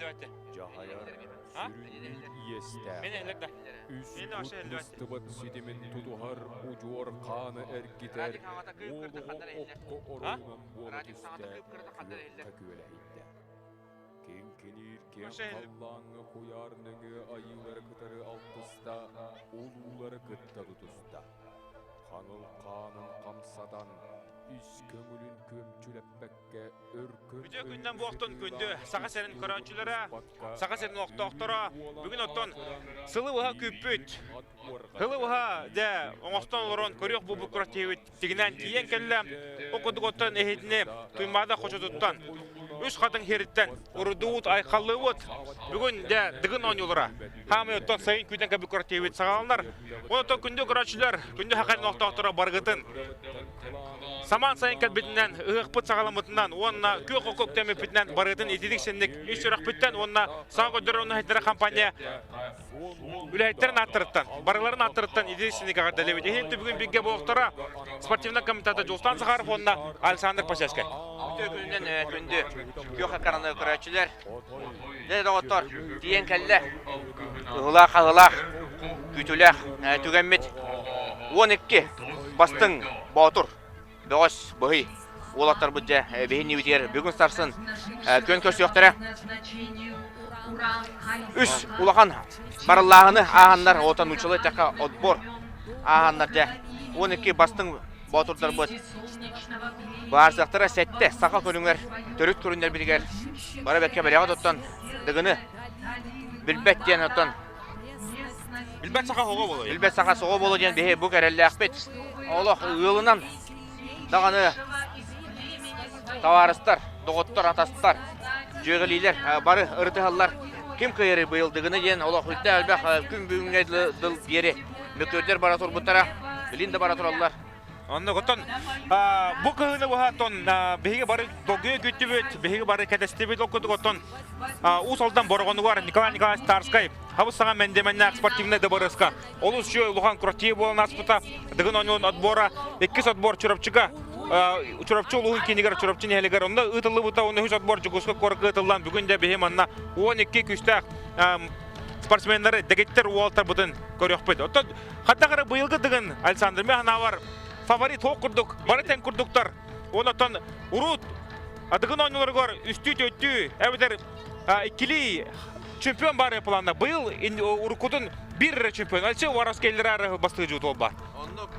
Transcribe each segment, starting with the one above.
Дьаһайар сүрүннүүр иэстээх, үс кут мыстыбат ситимин тутуһар удьуор хааны эргитэр уол оҕо окко оройунан буола түстэ, күөххэ күөлэһийдэ. Киҥкиниир киэҥ халлааҥҥа куйаар нөҥүө айыылары кытары алтыста, улуулары кытта тутуста. Хаҥыл хаанын хамсатан, ис көҥүлүн күөмчүлэппэккэ өркөн Үтүө күннэн буолтун күндү Саха сирин көрөөччүлэрэ, Саха сирин олохтоохторо бүгүн оттон сылы быһа күүппүт, сылы быһа дьэ оҥостон олорон көрүөх буолбут күрэхтэһиибит тигинээн тиийэн кэллэ. Ол курдук оттон эһитини Туймаада хочотуттан, Үс Хатыҥ сириттэн урудуубут, айхаллыыбыт. Бүгүн дьэ Дыгын оонньуулара хаамай оттон сайын күүтэн кэлбит күрэхтэһиибит саҕаланар. Онтон күндү көрөөччүлэр, күндү Саха сирин олохтоохторо барыгытын Самаан сайын кэлбитинэн, ыһыахпыт саҕаламмытынан уонна күөх окко үктэммиппитинэн барытын ититик-синник ис сүрэхпиттэн уонна саҥа көрдөрөр уонна компания үлэһиттэрин ааттарыттан, барыларын ааттарыттан ититик-синник эҕэрдэлиибит. Иһин түбүгүн бииргэ буолуохтара спортивнай комитета Дьулустан Захаров уонна Александр Посельскай. Үтүө күнүнэн күндү күөх экраны көрөөччүлэр. Дьэ, доҕоттор, тиийэн кэллэ. Ыһылаах-хаһылаах, күүтүүлээх түгэммит 12 бастыҥ боотур, бөҕөс, быһый уолаттарбыт дьэ биһиннибитигэр бүгүн сарсын күөн көрсүөхтэрэ. Үс улахан барыллааһыны ааһаннар, оттон нууччалыы эттэххэ отбор ааһаннар дьэ 12 бастыҥ боотурдарбыт баарсыахтара сэттэ саха көрүҥэр төрүт көрүннэрбитигэр бары бэккэ бэлэҕи туттан Дыгыны билбэт диэн оттон Билбэт саха оҕо буолуо. Билбэт саха соҕо буолуо диэн биһи бу эрэллээхпит. Олох ыалынан даҕаны табаарыстар, доҕоттор, атастар, дьүөгэлиилэр бары ырытыһаллар. Ким кыайарый быйыл Дыгыны диэн олох үрдэ элбэх күн бүгүҥҥэ дыл диэри мөкүөрдэр бара турбуттара, билин да бара тураллар. Онно оттон бу кыһыны быһа оттон биһиги бары долгуйа күүттүбүт, биһиги бары кэтэстибит ол курдук оттон Уус Алдан Бороҕонугар Николай Николаевич Тарскай хабыс саҥа мэндиэмэннээх спортивнай дыбарыаска олус үчүгэй улахан күрэхтэһии буолан ааспыта. Дыгын оонньуун отбора иккис отбор Чурапчыга Чурапчы улууһун киинигэр Чурапчы нэһилиэгэр онно ыытыллыбыта уонна үһүс отбор Дьокуускай куоракка ыытыллан бүгүн дьэ биһи манна 12 күүстээх спортсменнары дэгиттэр уолтарбытын көрүөхпүт. Оттон Хата эрэ быйылгы Дыгын Александр Механавар фаворит хоох курдук, бары тэҥ курдуктар. Онтон урут Дыгын оонньууларыгар үстүү-төртүү эбэтэр иккилии чемпион баар планна. Быйыл уруккутун биир эрэ чемпион. Алексей Уваровский эллэр бастыгы жуут буолба. Оннук,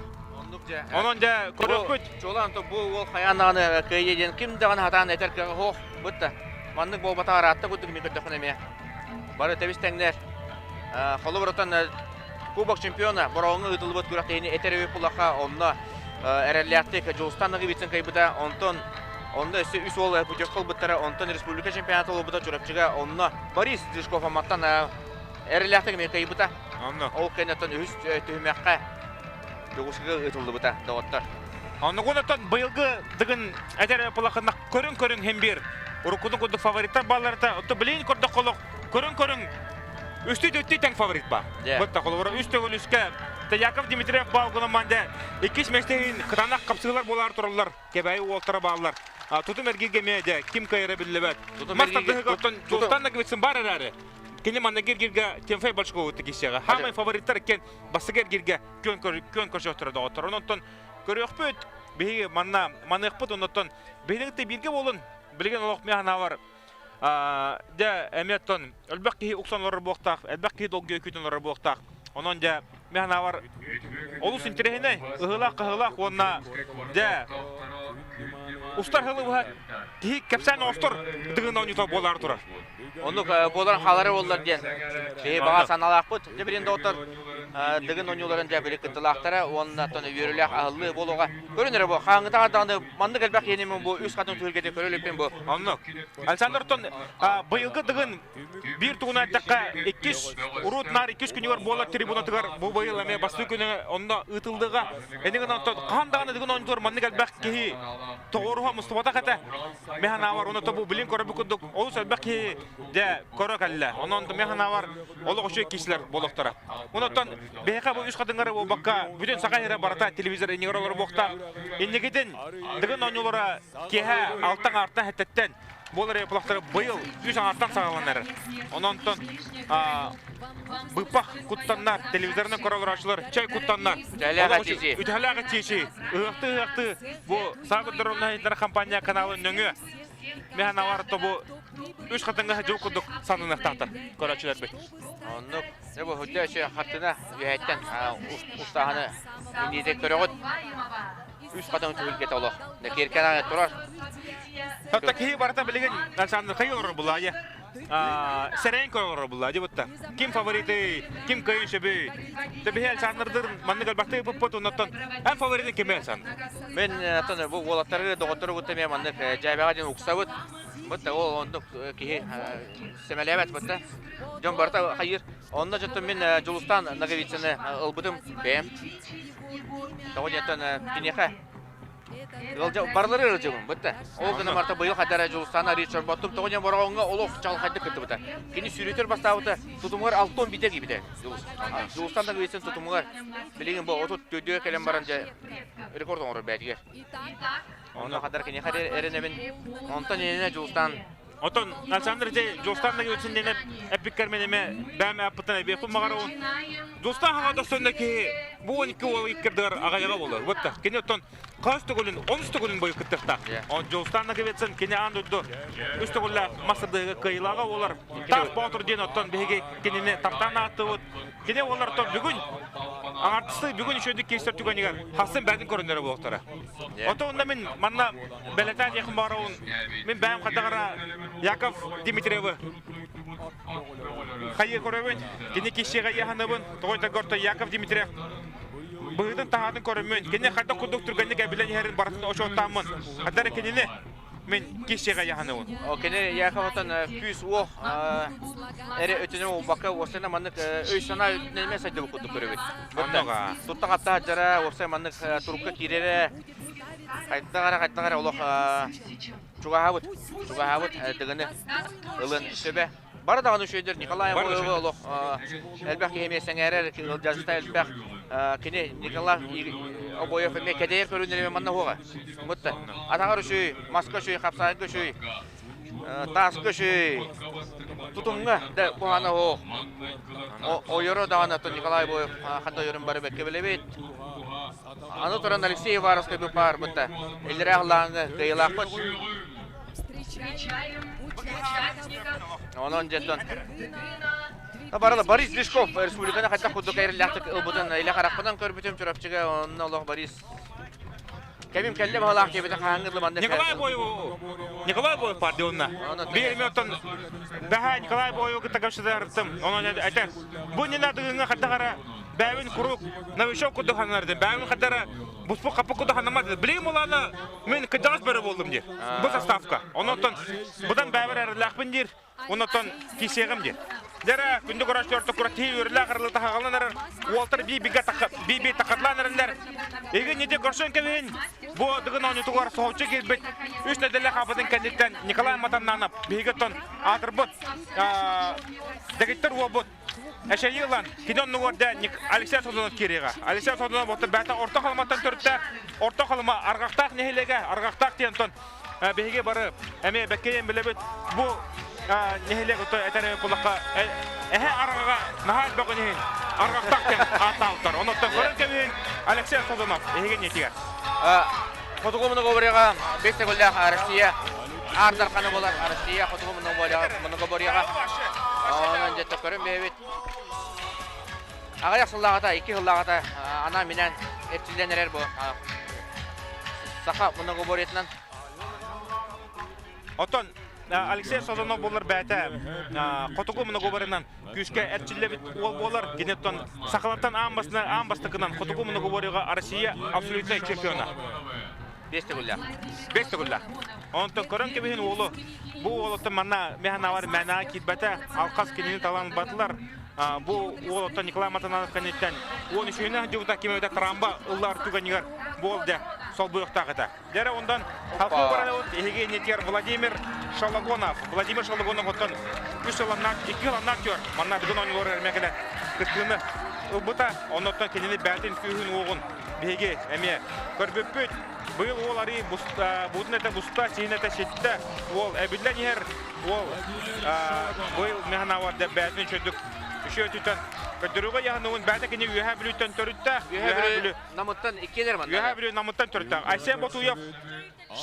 оннук дьэ. Онон дьэ көрүөхпүт. Чуолаан бу уол хайаан даҕаны кыайыы диэн ким даҕаны хатаан этэр кыаҕа суох. Бытта. Маннык буолбатах араатта курдук мин көрдөхпүнэ эмиэ. Бары тэбис тэҥнэр. Холобурутан Кубок чемпиона Бороҕоҥҥо ыытыллыбыт күрэхтэһиини этэр үһү буллахха, онно эрэллээхтик Дьулустан Ноговицын кыайбыта, онтон онно өссө үс уол путевка ылбыттара, онтон республика чемпионата буолбута Чурапчыга, онно Борис Жирков Амматтан эрэллээхтик эмиэ кыайбыта. Онно. Ол кэнниттэн үһүс түһүмэххэ Дьокуускайга ыытыллыбыта, доҕоттор. Оннугун оттон быйылгы Дыгын этэр пулахынна көрүҥ-көрүҥ хим биир уруккутун курдук фавориттар баалларыта, оттон билигин көрдөххө олох көрүҥ-көрүҥ Үстүү-төртүү тэҥ фаворит ба. Бытта холобура үс төгүл үскэ Яков Дмитриев баалгынан манде иккис миэстэһин кытаанах хапсыһыылар буолаар тураллар. Кэбээйи уолтара бааллар. Тутум эргииргэ эмиэ дьэ ким кыайара биллибэт. Мас тардыһыга оттон Дьулустан Ноговицын бар эрээри. Кини манна гиргиргэ Тимофей Большкову тикисиэҕэ. Хаамай фавориттар иккен бастакы эргииргэ күөн күөн көрсүөхтэрэ доҕоттор. Онон көрүөхпүт. Биһиги манна маныахпыт оннуттан биһиги бииргэ буолун. Билигин олох миэхэ санаабар Дьэ, эмиэ оттон элбэх киһи уксан олорор буолуохтаах, элбэх киһи долгуйа күүтэн олорор буолуохтаах. Онон дьэ, мин санаабар олус интэриэһинэй, ыһыылаах-хаһыылаах уонна дьэ, устар сылы быһа киһи кэпсээн оҥостор Дыгын оонньуута буолаары турар. Оннук буолар хаалары буоллар диэн биһи баҕа санаалаахпыт. Дьэ билин доҕоттор Дыгын оонньууларын дьэ били кыттылаахтара уонна оттон үөрүүлээх аһыллыы буолуоҕа. Көрүн эрэ бу хааңҥытаҕар даҕаны маннык элбэх иэним бу үс хатын түһүлгэтин көрө иликпин бу. Оннук. Александр оттон быйылгы Дыгын биир тугунан эттэххэ иккис урут наар иккис күнүгэр буолар трибунатыгар бу быйыл эмиэ бастакы күнү онно ыытыллыаҕа. Эни гынан оттон хаһан даҕаны Дыгын оонньуутугар маннык элбэх киһи тоҕуоруһа мустубатах этэ. Мин санаабар онно бу билин көрөрбүт курдук олус элбэх киһи дьэ көрө кэллэ. Онон мин санаабар олох үчүгэй киһилэр буолуохтара. Онон. Биһиэхэ бу үс хатыҥҥа буолбакка, бүтүн Саха сирэ барыта телевизор иннигэр олорбуохтаах. Инникитин Дыгын оонньуулара киэһэ алтан аартан сэттэттэн буолар эпилактара быйыл үс аҥаартан саҕаланар. Онон быппах куттаннар, телевизорынан көрө олорооччулар чай куттаннар. Үтэлээх этиси. Үтэлээх этиси. Ыһыахты-ыһыахты бу Саха Дорогнайдара компания каналын нөҥүө Механ авар тобу үс хатыҥҥа дьыл курдук саныныахтаахтар көрөөччүлэрбит. Оннук. Дьэ бу хүддэ өссө хартына үөһэттэн устааһыны инниитэ көрөҕүт. Үс хатыҥ түһүлгэтэ олох. Киэркэн турар. Hatta киһи барыта билигин Александр хайы олорор булла Сэрэн көрө олорор булла дебутта. Ким фавориты, ким кыайын сөбүй. Төбүһэ Александрдыр маннык элбэхтик ыппыт оннуттан эн фаворитын ким Александр? Мен атын бу уолаттары доҕоттору кытта эмиэ маннык дьээбэҕэ диэн уксабыт. Бытта ол оннук киһи сэмэлээбэт бытта. Дьон барыта хайыр. Онно дьоттон мин Дьулустаан Ноговицыны ылбытым бэйэм. Тоҕо диэтэн киниэхэ Ыалдьа барылары ыалдьабын бытта. Ол гына барта быйыл хадара Дьулустаана Ричард боттум тоҕо диэн Бороҕоҥҥо олох чаҕылхайдык кыттыбыта. Кини сүүрүтэр бастаабыта тутумугар алтон битэ киирбитэ Дьулус. Дьулустан да Ноговицын тутумугар билигин бу 34 кэлэн баран дьэ рекорд оҥорор бээтигэр. Онно хадара киниэхэ эрэнэбин. Онтон иннинэ Дьулустаан Отон Александр дьэ Дьулустаан Ноговицын диэн эппиккэр мен эмэ бэйэм ааппыттан эбиэхпин баҕарабын. Дьулустаан хаҥа дохсонно киһи бу 12 уол иккирдыгар аҕайаҕа буолар. Вот кини оттон хас төгүлүн, онус төгүлүн бойу кыттыахтаах. Он Дьулустаан Ноговицын кини аан дойду үс төгүллээх мас тардыһыыга кыайыылааҕа буолар. Таас Боотур диэн оттон биһиги кинини таптаан ааттыыбыт. Кини уоллар оттон бүгүн аҥардастыы бүгүн үчүгэйдик киирсэр түгэнигэр хассын бэйэтин көрүнэрэ буолуохтара. Ото онно мин манна бэлэтээн диэхпин баҕарабын. Мин бэйэм хайдах Яков Дмитриевы хайыы көрөбүн. Кини киһиэхэ иэханабын. Тоҕо этэргэ Яков Дмитриев быһыытын таһаатын көрөммүн. Кини хайдах курдук түргэнник эбилэн иһэрин барытын учуоттааммын. Хайдах кинини Мин киһиэхэ яһаныбын. Кини Яковтан күүс-уох эрэ өтүнэн буолбакка, уопсайынан маннык өй-санаа өттүнэн эмиэ сайдыбыт курдук көрөбүт. Оннуга. Тутта-хапта сылдьара, уопсай маннык турукка киирэрэ, хайдах эрэ, хайдах эрэ олох чугаһаабыт, чугаһаабыт дыгыны ылын сөбө. Бары даҕаны үчүгэйдэр Николай Амоевы олох элбэх киһи эмиэ сэҥээрэр, ыалдьааччыта элбэх. Кини Николай Обоев эмиэ кэдэйэр көрүнэр манна уоҕа. Бутта. Атаҕар үчүй, маска үчүй, хапсаайга үчүй, тааска үчүй, тутумҥа да куһаана оһох. Ойоро даҕаны Николай Обоев ханна ойорун бары бэккэ билэбит. Аны туран Алексей Уваровскай баар бутта. Иллэрээ лааҥҥа кыайыылаахпыт. Онон дьэ Барыла Борис Лешков республиканы хайдах курдук эрэллээхтик ылбытын илэ харахпынан көрбүтүм Чурапчыга онно олох Борис кэмим кэллэ баһылаах диэбитэ хаһааҥҥы дылы манна Николай Боеву Николай Боев бар дионна. Биир оттон бэһэ Николай Боеву кытта кэпсэтэртим. Онон этэр. Бу не надыгыҥа хайдах эрэ бэйэбин куруук новичок курдук сананар бэйэбин хайдах эрэ буспут хаппыт курдук санаммат билигин булаана мин кырдьаҕас бөрө буоллум диир бу составка онон быдан бэйэбэр эрэллээхпин диир оннотон кисиэҕим диир дьэрэ күндү көрөөччүлэр куратии үөрүүлээх арылы таһаҕалан эрэр уолтар бии-бигэ бии-бии такатлаан эрэллэр игин ити көрсөн кэбиһин бу дыгын оонньуутугар соһуччу киирбит үс нэдиэлэ хаалбытын кэнниттэн Николай Матаннанов биһиги оттон аатырбыт дэгиттэр уолбут Эчэйии ылан, кини оннугар дэ Алексей Содунов киириэҕэ. Алексей Содунов оттон бэйэтэ Орто Халыматтан төрүттээх, Орто Халыма Арҕахтаах нэһилиэгэ, Арҕахтаах диэн оттон биһиги бары эмиэ бэккэйэн билэбит. Бу нэһилиэк оттон этэр кулакка эһэ арҕаҕа наһаа элбэх иһин Арҕахтаах диэн ааттаабыттар. Онон көрөн кэбиһин Алексей Содунов эһиги ниэтигэр. Хотугу многоборьеҕа бэс төгүллээх Россия Аар Дархана буолар Россия хотугу многоборьеҕа онон дьэ көрөн бэйэбит аҕыйах сыллааҕыта икки сыллааҕыта анаан-минээн эрчиллэн эрэр бу саха многоборьетынан Оттон Алексей Созонов буолар бэйэтэ хотугу многоборьенан күүскэ эрчиллибит уол буолар. Киниттэн сахалартан аан бастакынан аан бастакынан хотугу многоборьеҕа Россия абсолютнай чемпиона. Бэс төгүллээх. Бэс төгүллээх. Онтон көрөн кэбиһин уолу бу уолуттан манна механавар мээнэҕэ киирбэтэ, алхас кинини талан батылар. Бу уолуттан Николай Матананов кэнниттэн 13-үһүнэ дьыбыта ким эбитэ трамба ыллар түгэнигэр буол дэ солбуйуохтаах этэ. Дьэрэ онтон халқы баранабыт эһиги иннитигэр Владимир Шалагонов. Владимир Шалагонов оттон үс ыланнаах, икки ыланнаах актер. Манна бүгүн оонньуулар эрмэ кэлэн кыттыыны. ылбыта. Оннуттан кинини бээтин күүһүн-уоҕун биһиги эмиэ көрбүппүт. Быйыл уол арыы буутун этэ буста, сиһин этэ ситтэ. Уол эбиллэн иһэр. Уол быйыл механавар да бээтин үчүгдүк үчү өтүтэн көрдөрүүгэ яһыныгын бээтэ кини Үөһээ Бүлүүттэн төрүттээх. Үөһээ Бүлүү Намыттан иккилэр манна. Үөһээ Бүлүү Намыттан төрүттээх. Айсен Ботуев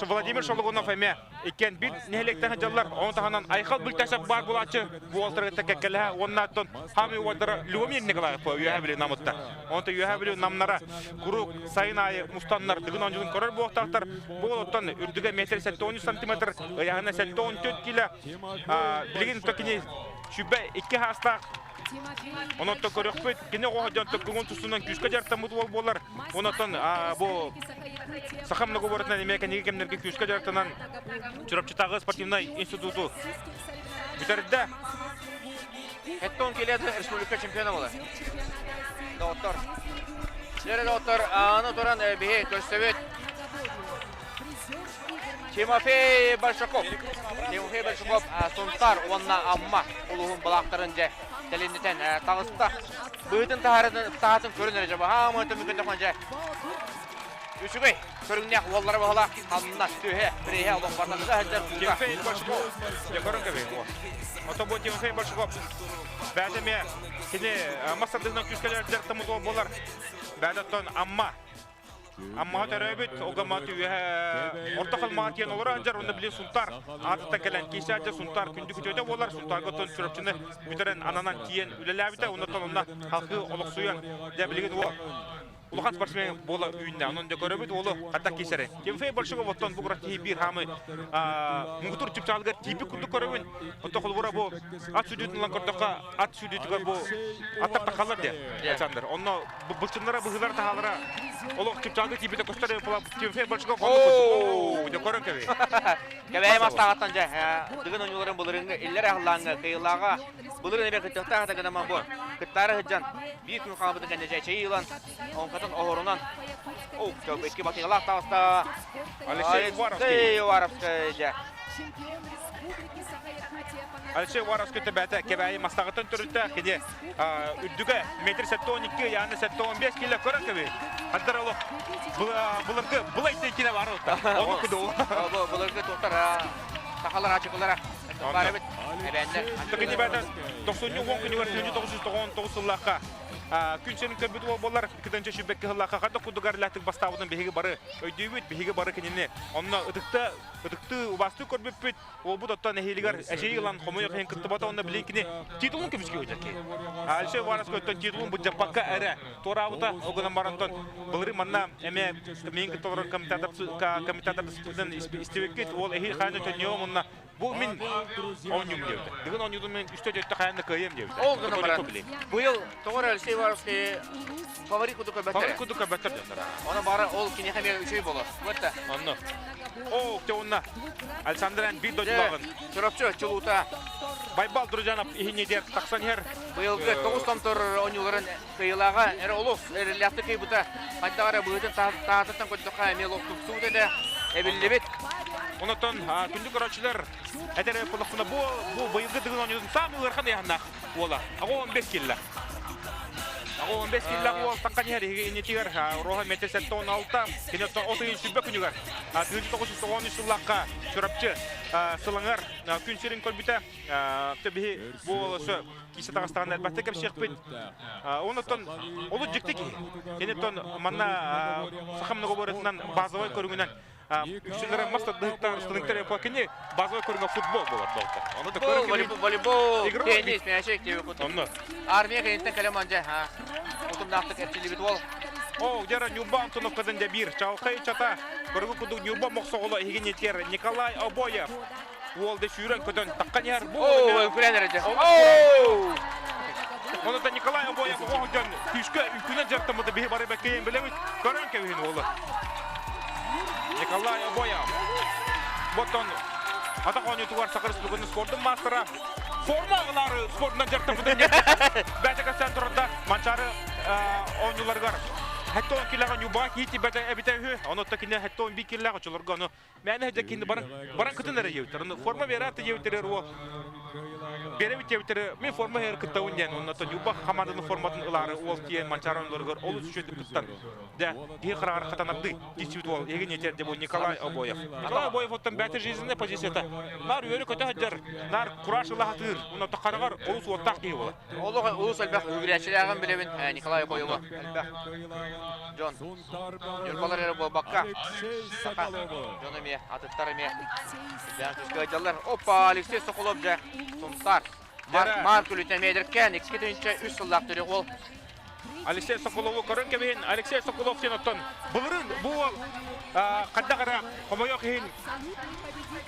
Владимир Шологунов эмиэ иккиэн биир нэһилиэктэн сылдьаллар. Ону таһынан Айхал Бүлтэсэп баар буолааччы буолтарыгыта кэккэлэһэ уонна оттон хаамыы уордара Любомир Николаев Үөһээ Бүлүү Намытта. Онто Үөһээ Бүлүү Намнара куруук сайын аайы мустаннар Дыгын оонньуутун көрөр буолуохтаахтар. Бу оттон үрдүгэ метр 73 сантиметр, ыйааһына 74 кило. Билигин кини 22 хаастаах Онон көрөхпүт, кини оҕо дьон көҥүл тустуунан күүскэ дьарыктаммыт уол буолар. Онон бу саха многоборотынан эмиэ кэнники кэмнэргэ күүскэ дьарыктанан Чурапчытааҕы спортивнай институту бүтэрдэ. Хеттон келеді республика чемпиона болар. Доҕоттор. Дьэрэ доҕоттор, аны туран биһи көрсөбүт. Тимофей Большаков. Тимофей Большаков Сунтаар уонна Амма улууһун былаахтарын дьэ тэлиннитэн таҕыста. Быһыытын таһаатын көрүн эрэ дьэ баһаамы түмүкүн дьэ үчүгэй көрүҥнээх уоллара баһыла ханна түһэ приһэ олохпартан да сылдьар Тимофей Большаков. Дьэ көрүн кэбиһ. Ото бу Тимофей Большаков бэйэтэ эмиэ кини мас тардыһынан күүскэлэр дьарыктаммыт уол буолар. Бэйэтэ Амма Аммаҕа төрөөбүт, Огамат үөһэ Орто Халымаҕа тиийэн олоро сылдьар уонна били Сунтаар аатыттан кэлэн киисээччи Сунтаар күндү күтүөтэ буолар. Сунтаарга оттон Чурапчыны бүтэрэн ананан тиийэн үлэлээбитэ. Оннуттан онно халкы олохсуйан дьэ билигин уол улахан спортсмен буола үүннэ. Онон дьэ көрөбүт уолу хатта киисэри. Тимофей Большаков оттон бу курат киһи биир хаамы муҥутуур чыпчаалыгар тиийбит курдук көрөбүн. Оттон холобура бу ат сүүрдүүтүн ылан көрдөххө ат сүүрдүүтүгэр бу аттар тахаллар диэ Александр. Онно былчыннара быһыылара таһаалара олох чыпчаалга тиийбитэ көстөр Тимофей Большаков онно дьэ көрөн кэбиһ. Кэбээйи мастааҕыттан дьэ Дыгын оонньууларын былырыыҥҥы иллэр аһыллааҥҥа кыайыылааҕа былырыын эмиэ кыттыахтаах этэ гынан бу кыттаары сылдьан биир күн хаалбытын кэннэ дьэ чэйи ылан оҥкатын оһорунан оу икки батыйалаах таҕыста Алексей Уваровский Уваровский дьэ Алексей Уваровский төбөтө Кэбээйи мастаҕыттан төрүттээх кини үрдүгэ метр 72, яны 75 кило көрөн кэби. Хаддар олох былыргы былай текине бар ота. Оны куду. Былыргы туохтар сахалар ачыкылара бар эбит. Эбэннер. Кини бәтен 90 күнүгэр 1999 сыллаахха күн сирин көрбүт уол буолар кытынча сүбэкки сыллаахха хата кудугар латык бастаабытын биһиги бары өйдүүбүт, биһиги бары кинини онно ытыкта ытыктыы убастыы көрбүппүт. Уолбут оттон эһиилигэр эчэйии ылан хомойуох иһин кыттыбата уонна билигин кини титулун көмүскүү сылдьар киһи. Алексей Уваровскай оттон титулун былдьаппакка эрэ туораабыта. Ол гынан баран оттон былырыын манна эмиэ миигин кытта олорор комментатор истибиккит. Уол эһиил хаһан да төннүөҕүм уонна бу мин оонньуум диэбитэ. Дыгын оонньуутун мин үстэ-төртө хаһан да кыайыам диэбитэ. Ол гынан баран быйыл тоҕо эрэ Алексей Уваровский фаворит курдук көрбөттөр. Фаворит курдук көрбөттөр дьоннор. Ону бары ол киниэхэ эмиэ үчүгэй буолар. Буотта. Онно. Оо, те онно Александр Ан биир дойдулааҕын. Чурапчы чулуута. Байбал Дружанов иһинньитигэр тахсан иһэр. Быйылгы тоҕус томтор оонньууларын кыайыылааҕа эрэ олус эрэллээхтик кыайбыта. Хайдах эрэ быһыытын таһаатыттан көрдөххө эмиэ олох тупсубут этэ. Эбиллибит. Онотон күндү көрөөччүлэр этэр буоллахпына бу бу быйылгы Дыгын оонньуутун саамай ыарахан ыйааһыннаах уола. Аҕа 15 киллэ. Аҕа 15 киллээх уол таххан иһэр иннитигэр Роха метр 76 кини оттон от ыйын сүбэ күнүгэр 1993 сыллаахха Чурапчы сылаҥар күн сирин көрбүтэ. Биһи бу уол киисэ таҕыстаҕына элбэхтик кэпсиэхпит. Онуттан олус дьикти киһи. Киниттэн манна саха многоборьетынан базовай көрүҥүнэн үксүлэрэ мас тардыһыктар станыктар кини базовай көрүҥэ футбол буолар долта. Ону да көрүҥ волейбол, теннис, мячик диэби курдук. Онно. Армия кэнниттэн кэлэн мандьа, утумнаахтык эрчиллибит уол. О, дьара Ньурба Антоновкадан дьэ биир чалхай чата. Көргү курдук Ньурба мохсоҕоло иһигин Николай Обоев. Уол да сүүрэн көтөн таххан иһэр. Оо, күрэн эрэ дьэ. Ону да Николай Обоев оҕо дьон күүскэ үкүнэн дьарыктаммыта биһи бары бэккэйэн билэбит. Көрөн кэбиһин уолу. Николай Обоев. Ботон атах оонньуутугар Саха Республикатын спордун маастара форма аҕалаары спордунан дьарыктаммытын бэйэтэ кэпсээн турарда Манчаары оонньууларыгар. Хэттон килэҕэ Ньубаа киһи бэтэ эбитэ үһү. Ону то кине хэттон би киллэҕэ очолорго ону мээнэ хедэ кини баран баран кытын эрэ диэбиттэр. Ону форма берааты диэбиттэр уол беребит диэбиттэр мин форма эр кыттабын диэн онно то Ньуба хамаанданы форматын ылаары уол тиийэн Манчаары оонньууларыгар олус үчүгэйдик кыттан дэ киһи хараҕар хатанардыы тиийсибит уол эһиги нетер де бу Николай Обоев. Николай Обоев оттон бэйэтэ жизненная позицията наар үөрэ көтө сылдьар, наар кураж ыла сатыыр, онно хараҕар олус уоттаах киһи буолар. Олох улус элбэх үгүрээччилээҕин билэбин Николай Обоева элбэх дьон Ньурбалар эрэ буолбакка саха дьон эмиэ атыттар эмиэ дээн түскэ ыйдаллар. Опа, Алексей Соколов дьэ Сунтаар Маар күлүтэ эмиэ эдэркээн 2003 сыллаах төрүөх уол. Алексей Соколову көрөн кэбиһин. Алексей Соколов диэн оттон былырыын бу уол хайдах эрэ хомойуох иһин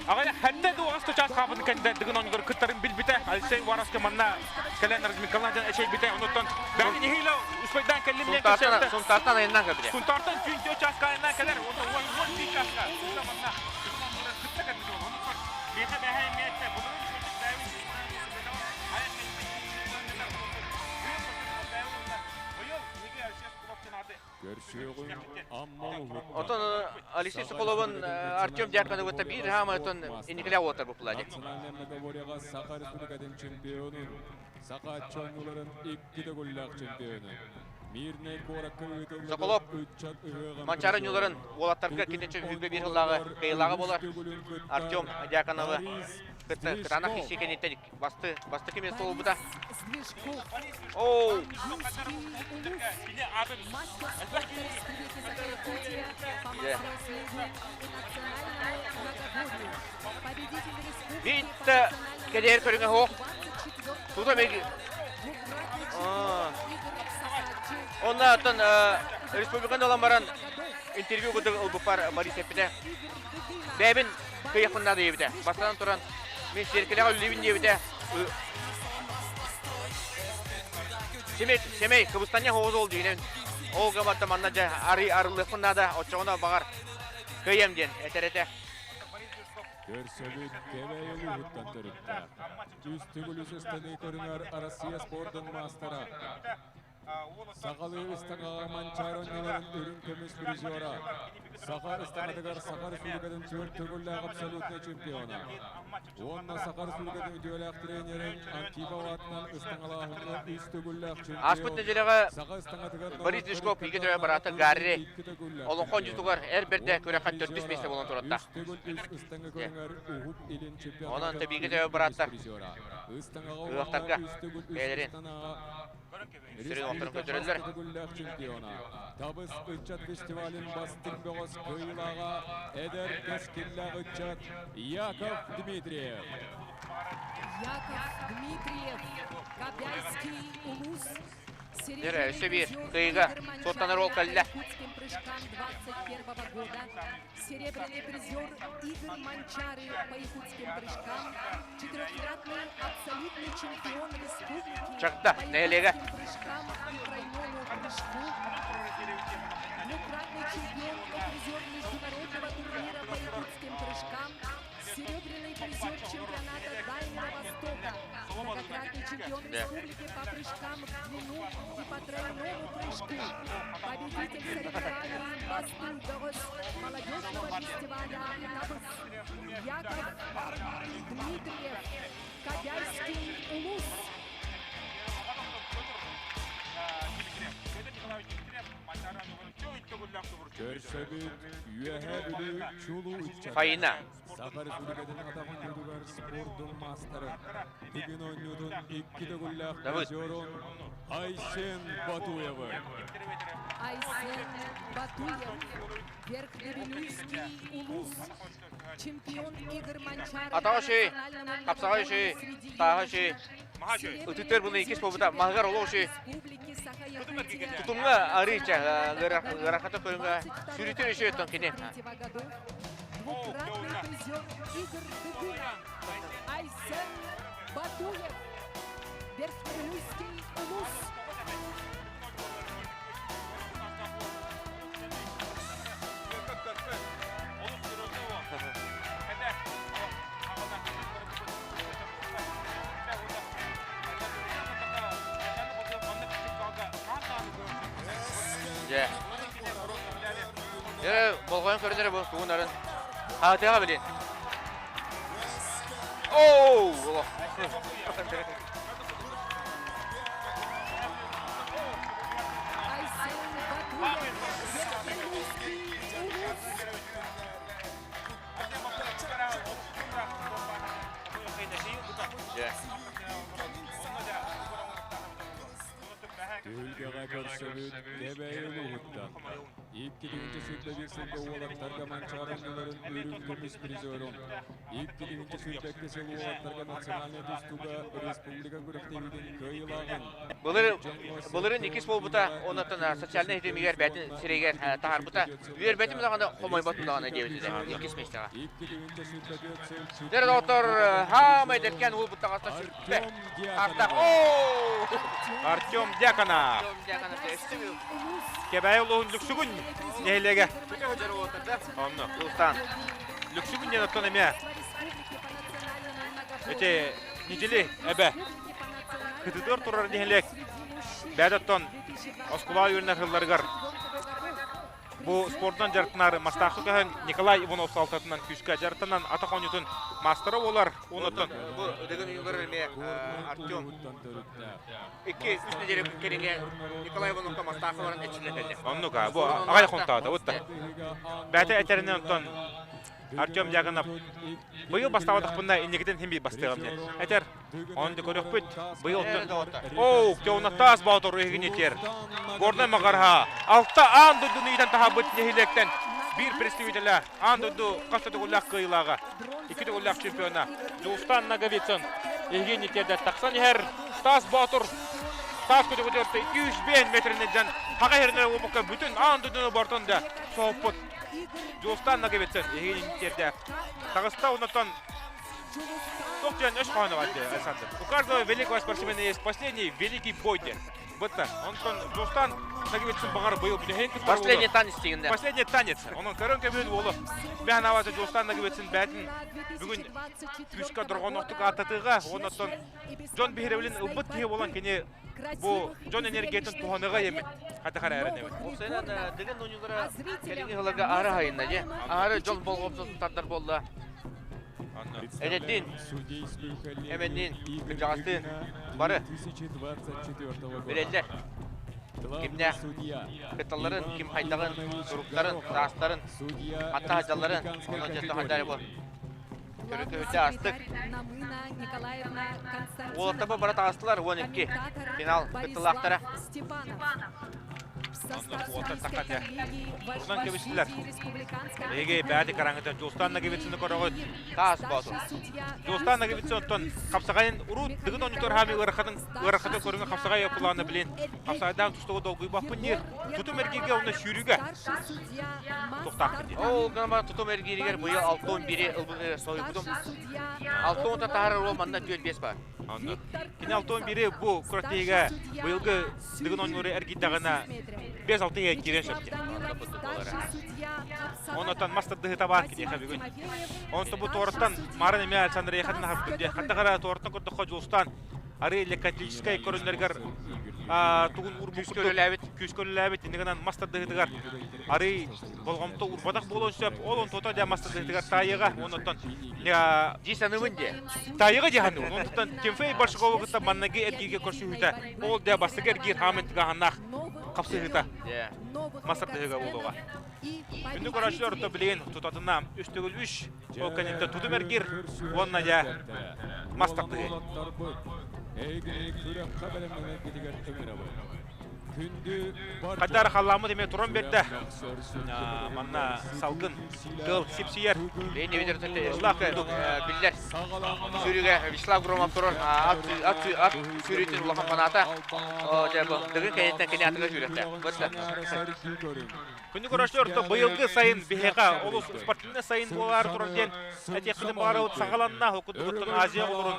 аҕай хэннэ дуу ас чаас хаапын кэннэ дыгын оонньуулар кыттарын билбитэ. Алексей Варовска манна кэлэн разминкалаан дьон эчэйбитэ. Онуттан бэйэтин иһиилэ успайдаан кэллим диэн кэпсээбитэ. Сунтаартан айаннаан кэлбитэ. Сунтаартан түүн 4 чааска айаннаан кэлэр. Уонна 11 чааска сунта манна дыгын оонньуулар кытта кэлбит уол. Онуттан миэхэ бэһэ эмиэ этте. Былырыын үчүгэйдик бэйэбин Отон Алексей Соколовын Артем Дьяконовы биир хаама отон инникилээх уолаттар буппулар дии. Национальнай многоборьеҕа Саха Республикатын чемпионун, Саха чоҥҥуларын икки төгүллээх чемпионун, Мирнэй куоракка ыытыллыбыт Соколов ыччат ыһыаҕын Манчаары призерун, ньууларын уолаттарга Тыгын киничи сүүрбэ биир сыллааҕы оонньууларыгар кыайыылааҕа үһүс буолар төгүлүн кыттар Артем Дьяконовы Борис кытта кытаанах Стрижков. киирсии кэнниттэн басты бастакы место буолбута. Борис Сдвижков. Оу! Амгинский улус. Мастер спорта Республики Саха-Якутия по мас-рестлингу и национальному многоборью. Победитель республики по Биитта национальному кэлээр көрүҥэ многоборью суох. 24 Тута года. меги. Двукратный чемпион игр Саха-Джи Онна оттон республиканы ылан баран 2023 годов. интервью курдук ылбыппар Борис эппитэ. Игр Дыгына. Бэйэбин Борис кыйахпын диэбитэ. Бастатан Сдвижков. туран мин сиэркилэҕэ үллүүбүн диэбитэ. Сэмэй, сэмэй, кыбыстанньах оҕус ол дьиҥинэн. Ол гаматта манна дьэ арый арыллыахпын наада, оччоҕуна баҕар кыайыам диэн этэр этэ. Көрсөбүт Кэбээйи улууһуттан төрүттээх. Үс төгүл үс ыстаныы көрүҥэр Россия спордун маастара Сахалыы ыстаҥаҕа Манчаары оонньууларын үрүҥ көмүс призера, Саха ыстаҥатыгар Саха Республикатын түөрт төгүллээх абсолютнай чемпиона уонна Саха Республикатын үтүөлээх тренерин Антипов аатынан ыстаҥалааһыҥҥа үс төгүллээх Ааспыт чемпион, нэдиэлэҕэ Саха ыстаҥатыгар Борис норуоттар Дьячков бииргэ төрөөбүт ыккардыларынан быраата Гарри икки төгүллээх олоҥхо чемпион оонньуутугар эр бэрдэ уонна күрэххэ төрдүс призера, миэстэ буолан туратта. үс төгүл үс ыстаҥа көрүҥэр Уһук Илин Онон чемпионатын бииргэ үрүҥ төрөөбүт көмүс бырааттар призера, ыстаҥаҕа ыһыахтарга уонна үс төгүл үс бэйэлэрин ыстанаҕа сүрүн олохторун Республика көрдөрөллөр. бастакы төгүллээх чемпиона, Табыс ыччат фестивалын бастыҥ бөҕөс кыайыылааҕа эдэр кэскиллээх ыччат Яков Дмитриев. Яков Дмитриев, Кобяйский улус, Дьэ, серебряный өссө биир призер кыайыыга игр суоттанар Манчаары уол по кэллэ. якутским прыжкам 21 года, серебряный призер игр Манчары по якутским прыжкам, четырехкратный абсолютный чемпион республики Чагда, по нэһилиэгэ. якутским прыжкам и тройному прыжку, двукратный чемпион и призер международного турнира по якутским прыжкам, серебряный призер чемпионата Дальнего Востока, многократный чемпион республики по прыжкам в длину и по тройному прыжку, победитель соревнований Бастын-Догос молодежного фестиваля «Табыс», Яков Дмитриев, Кобяйский улус. Көрсөбүт Үөһээ Бүлүү чулуу ыччата. Фаина. Саха Республикатын атах оонньуутугар спордун маастарын, Тыгын оонньуутун икки төгүллээх Давыд. призерун Айсен Батуевы. Айсен Батуев, Верхневилюйский улус, чемпион игр Манчары Атаҕа по үчүгэй, национальному хапсаҕай многоборью үчүгэй, среди тааһа юношей, үчүгэй. серебряный Ытыттар буну иккис призер буолбута. Маһыгар олох чемпионата үчүгэй. Республики Саха-Якутия Тутумҥа по арыыча национальному многоборью ыарахата көрүҥҥэ сүүрүтүн 22 үчүгэй оттон кини. 23 годов, двукратный призер игр Дыгына Айсен Батуев, Верхневилюйский улус. Дьэ. Э, болҕойон көрүнэрэ бу тугунарын. Хаатыаҕа билин. Оу! Айсен Батуев, Верхнелуйский улус. Дьэ. Түһүлгэҕэ көрсөбүт Кэбээйи улууһуттан. Иккилиинчи сүүрбэ сылга уолаттарга Манчаары оонньууларын үрүҥ көмүс призерун, иккилиинчи 22 сыл уолаттарга национальнай тустууга республика күрэхтэһиитин кыайыылааҕын Былыр, былырын иккис буолбута, оннуттан социальнай ситимигэр бэйэтин сирэйигэр таһаарбыта. Үөрбэтим даҕаны, хомойботум даҕаны диэбитэ иккис миэстэҕэ. Дэр доҕоттор, хаамай дэркэн уолбут таҕаста сүрбэ. Артах, оо! Артем Дьяконов. Артем Дьяконов Кэбээйи улууһун Лүксүгүн нэһилиэгэ. Онно. Улустаан. Лүксүгүн диэн оттон эмиэ эти нидили эбэ кытытыгар турар нэһилиэк бэйэтэ оттон оскуола үөрэнэр сылларыгар Бу спордунан дьарыктанар Мастаахы көһөн Николай Иванов салалтатынан күүскэ дьарыктанан атах оонньуутун маастара буолар. Онуттан Бу Дыгын уйугар эмиэ Артем икки үс нэдиэлэ кэриҥэ Николай Ивановка Мастаахы баран эрчиллэн кэллэ. Оннук аа, бу аҕай хонтоото бутта. Бэйэтэ этэринэн онтон Артем Дьяконов быйыл бастаабатахпына инникитин син биир бастыаҕым диэн этэр. Оны да көрөхпүт. Быйыл Оу, Теонатаас Боотур иһигин этер. Горнай Магарха алта аан дойдуну иитэн таһаабыт нэһилиэктэн биир представителэ аан дойду хас да төгүллээх кыайыылааҕа, икки төгүллээх чемпиона Дьулустан Ноговицын иһигин итердэ тахсан иһэр. Таас Боотур таас көтөҕүтүгэр 205 метринэн дьан хаҕа иһэринэн уомукка бүтүн аан дойдуну бортон да соһуппут Дьулустан Ноговицын иһигин итердэ таҕыста оннуттан Туох диэн өс хоһооно баар Александр. У каждого великого спортсмена есть последний великий бой диэн. Бытта. Онтон Дьулустан Ноговицын баҕар быйыл бүтэһин кытта Последний танец дегенде. Последний танец. Онон көрөн көбүн уолу. Бэһэн аваза Дьулустан Ноговицын бээтин бүгүн күүскэ дорҕоонноохтук ааттатыыга, оннуттан дьон биһирэбилин ылбыт киһи буолан кини бу дьон энергиятын туһаныга емит. Хата хара эрэнэбит. Уопсайынан Дыгын оонньуулара кэлиҥҥи сылларга аһары хайынна дьэ. Аһары дьон болҕомтотун тардар буолла. Эдэрдиин, эмэнниин, кырдьаҕастыын бары билэллэр. Кимнээх кытталларын, ким хайдаҕын, суруктарын, таастарын, хатта сылдьалларын, онон дьэ хайдары бу көрү-көрүтэ астык. Уолаттарбыт бары таҕыстылар 12 финал кыттыылаахтара. Уолаттар тахха Урунан кэбистилэр. Эһиги бэйэ экраҥҥытын Дьулустан Ноговицыны көрөҕүт. Таас Боотур. Дьулустан Ноговицын оттон хапсаҕайын урут Дыгын оонньуутугар хаамыы ыарахатын ыарахатын көрүҥэ хапсаҕай кулаана билин хапсаҕайдаан тустууга долгуйбаппын диир. Тутум эргииргэ уонна сүүрүүгэ туохтаахпын диир. Ол гынан баран тутум эргииригэр быйыл 6-11-и ылбыт соһуйбутум. 6-10 таһаарар уол манна 4-5 баар. Онно. Кини 6-11-и бу күрэхтэһиигэ быйылгы Дыгын оонньуулары эргийдэҕинэ 5-6 иһэ киирэн сөп диэн. Оннуттан мас тардыһыыта баар киниэхэ бүгүн. Онтон бу туораттан Марын эмиэ Александр Ехатын аһарбытым диэн. Ханна эрэ туораттан көрдөххө Дьулустаан арыы лекатическай көрүннэригэр тугун урбут Күүскэ үлэлээбит. Күүскэ үлэлээбит. Иннигинэн гынан мас тардыһыытыгар арыы болҕомто уурбатах буолуон сөп. Ол онтуота дьэ мас тардыһыытыгар таайыаҕа. Оннуттан Дии саныыбын диэ. Таайыга дии саныыбын. Онтуттан Тимофей Большакову кытта манныгы эргииргэ көрсүһүүтэ. Ол дьэ бастакы эргиир хаамын тыгаһаннаах хапсыһыыта мас тардыһыыга буолуоҕа. Күндү көрөөччүлэр орто билигин тутатына үс төгүл үс ол кэнниттэн тутум эргиир уонна дьэ мас тардыһыы. Хайдары халлааммыт эмиэ туран биэрдэ. Манна салгын тыал сипсийэр. Ыллаах курдук биллэр. Сүүрүүгэ Вячеслав Громов турар ат ат ат сүүрүүтүн улахан фаната. Дьэ бу Дыгын кэнниттэн кини атыга сүүрэтэ. Күндү көрөөччүлэр, орто быйылгы сайын биһиэхэ олус спортивнай сайын буолаары турар диэн этиэхпитин баҕарабыт саҕаланна. Ол курдук Азия оҕолорун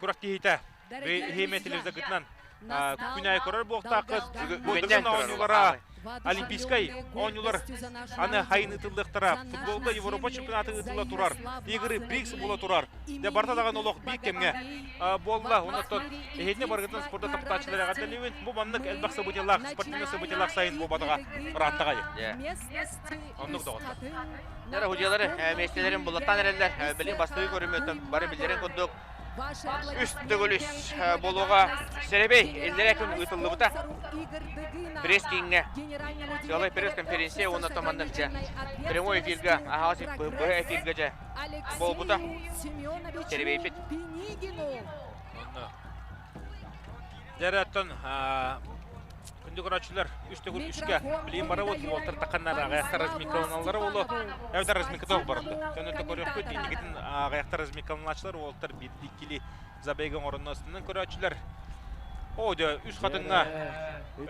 күрэхтэһиитэ Иһиэмэ телевизоргытынан күн аайы көрөр буолуохтааххыт. Бу Дыгын оонньуулара. Олимпийскай оонньуулар аны хайын ыытыллыахтара. Футболга Европа чемпионата ыытылла турар. Игры БРИКС буола турар. Дьэ барыта даҕаны олох биир кэмҥэ буолла. Онон эһиэтинэ барыгытын спорда таптааччылар эҕэрдэлиибин. Бу маннык элбэх событиелаах, спортивнай событиелаах сайын буолбатаҕа ырааттаҕай. Оннук доҕоттор. Дьэ, судьялары миэстэлэрин булаттаан эрэллэр. Билин бастакы көрүммүттэн бары билэрин курдук үс төгүл үс буолуоҕа сэрэбэй иллэрээ күн ыытыллыбыта. Пресс-кииҥҥэ сыалай пресс-конференция уонна томаннык дьэ прямой эфиргэ аһаҕас быһа эфиргэ дьэ буолбута. Сэрэбэйбит. Дьэ, оттон күндү көрөөччүлэр үс төгүл үскэ билигин барабыт уолтар тахханнар аҕыйахтар разминкаланаллара буолуо эбэтэр разминката ол барда көнөтө көрүөхпүт инникитин аҕыйахтар разминкаланааччылар уолтар биирдии иккилии забега оҥоронно астынан көрөөччүлэр оо дьэ үс хатыҥҥа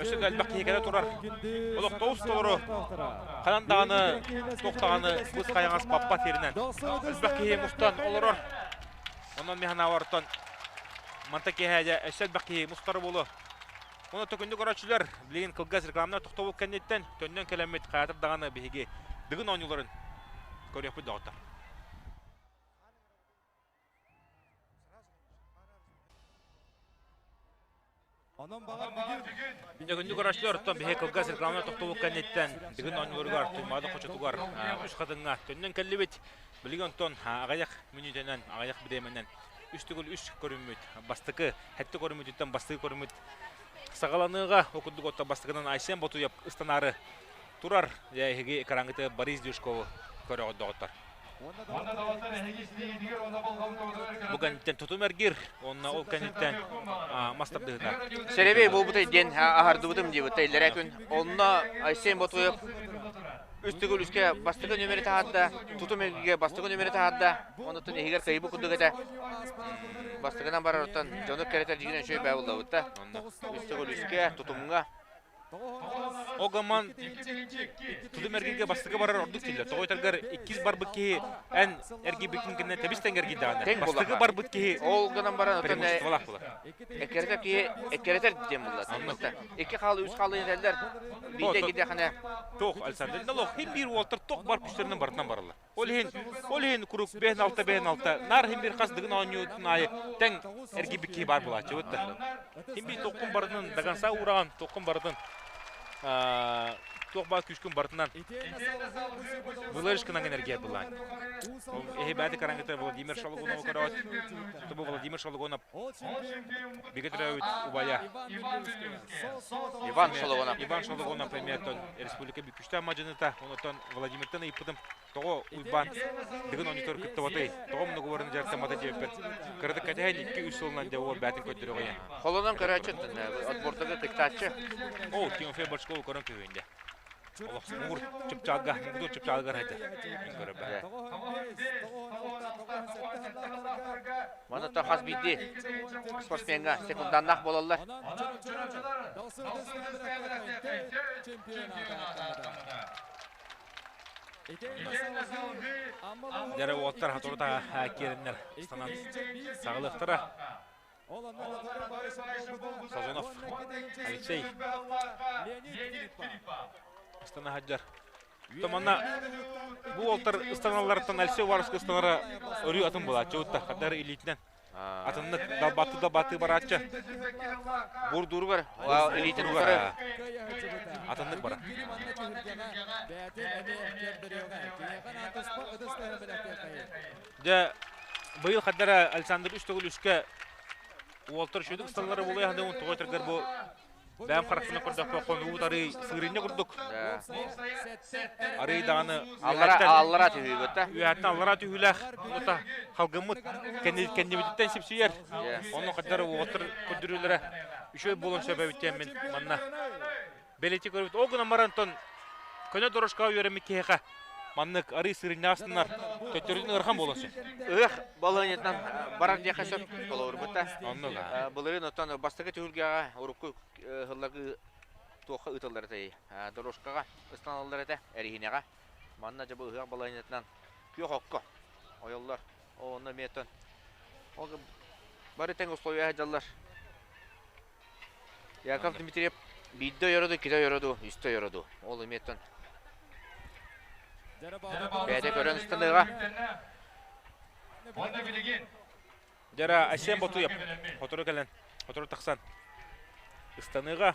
өссө да элбэх киһи кэлэ турар олох тоҕус толору ханан даҕаны туох даҕаны быс хайаҥас баппат сиринэн элбэх киһи мустан олорор онон мин санаабар манта киэһэ дьэ өссө элбэх киһи мустара буолуо Онон төкүннү көрөөччүлэр, билигин кылгас рекламнар тохтобул кэнниттэн төннөн кэлэммит хаятыр даҕаны биһиги Дыгын оонньууларын көрүөхпүт доҕоттор. Дьөгүннү көрөөччүлэр, оттон биһиги кылгас рекламнар тохтобул кэнниттэн Дыгын оонньууларыгар Туймаада хочотугар үс хатыҥҥа төннөн кэллибит. Билигин онтон аҕыйах мүнүүтэнэн, аҕыйах бириэмэнэн үс төгүл үс көрүммүт бастакы сэттэ көрүммүтүттэн бастакы көрүммүт саҕаланыаҕа. Ол курдук оттон бастакынан Айсен Ботуев ыстанаары турар. Дьэ, эһиги экраҥҥытыгар Борис Дюшкову көрөҕүт доҕоттор. Бу кэнниттэн тутум эргир, уонна ол кэнниттэн мас тардыһыта. Сэрэбэй буолбута диэн аһардыбытым диэбит иллэрээ күн. Онно Айсен Ботуев үс төгүл үскэ бастакы нүөмэри таһаарда, тутум эргигэ бастакы нүөмэри таһаарда. Онуттан иһигэр кыайбыт курдук этэ. Бастакынан барар оттон дьону кэрэтэр дьигинэн үчүгэй баа буллабыт да. Үс төгүл үскэ, тутумҥа. Огаман тутум эргииргэ бастакы барар ордук тиллэр. Тоҕо этэргэр иккис барбыт киһи эн эргийбиккин кэннэ тэбис тэҥ эргийдэҕинэ. Бастакы барбыт киһи Ол гынан баран оттон преимуществолаах буолар. Эккирэтэр киһи эккирэтэр диэн булла. Икки хаалы, үс хаалы этэллэр. Биирдэ киирдэххинэ Туох Александр Налог хин биир уолтар туох бар күстэринэн барытынан бараллар. Ол иһин, ол иһин куруук бэһин алта бэһин алта наар иһин биир хас дыгын оонньуутун аайы тэҥ эргийбит киһи баар буолааччы да. Хин биир туоххун барытын даганса уураҕын, туоххун барытын туох баар күүскүн барытынан вылежкынан энергия былаан. Эһи бэйэтэ карангыта Владимир Шологунов көрөөт. Тобу Владимир Шологунов бигэ төрөөбүт убайа Иван Шологунов. Иван Шологунов эмиэ республика бүкүстээх мадьыныта. Онотон Владимиртан ыйыппытым Тоҕо Уйбаан Дыгын оонньуутугар кыттыбатый? Тоҕо муннугубарын дьарыктаммата диэбиппэр, кыратык кэтэһэн икки-үс сылынан дьэ уол бээтин көрдөрөҕүйэн. Холонон көрөөччү отбордага кыттааччы. Оо, Тимофей Бочкову көрөн көһүөн дьэ. Олох муҥур чыпчаалга, муҥутуур чыпчаалыгар сылдьар. Мин көрөбүн. Манна то хас биирдии спортсмеҥҥа секунданнаах буолаллар. Дьэрэ уолаттар сотору киирэннэр ыстанан саҕалыахтара. Сазонов Алексей ыстана сылдьар. Манна бу уолаттар ыстаналларыттан Алексей Уваровскай ыстанара өрүү атын буолааччы. Хаддар илиитинэн Атыннык далбаттыы далбаттыы барааччы. Бурдууругар илиитин утары. Атыннык бара. Дьэ, быйыл хаддара Александр үс төгүл үскэ уолтар үчүгдүк ысталлара буолуо ханыгын тоҕо этэргэр бу Бэйэм харахпынан көрдөхпө хонуу арый сыырынньа курдук. Арый даҕаны аллара түһүүбүт да. Үөһэттэн аллара түһүүлээх ута халгыммыт кэннибититтэн сипсийэр. Онно хаддар уолаттар көрдөрүүлэрэ үчүгэй буолуон сөп эбит диэммин манна бэлиэтии көрбүт. Ол гынан баран онтон көнө дорожкаҕа үөрэммит киһиэхэ маннык арый сырынньаҕаснар төттөрүтүн ыарахан буолуон сөп. Ыах балаһыанньатынан барар диэххэ сөп холобурбута. Оннук. Былырыын оттон бастакы түһүлгэҕэ урукку сылларга туохха ыытыллар этэй? Дорожкаҕа ыстаналлар этэ, эриһинэҕэ. Манна дьэ бу ыһыах балаһыанньатынан күөх окко ойоллор. Онно эмиэ оттон ол бары тэҥ условия сылдьаллар. Яков Дмитриев Биирдэ ойоро дуу, иккитэ ойоро дуу, үстэ ойоро дуу. Ол эмиэ бэйэтэ көрөн ыстаныаҕа. Дьара Айсен Ботуев сотору кэлэн, сотору тахсан ыстаныыга.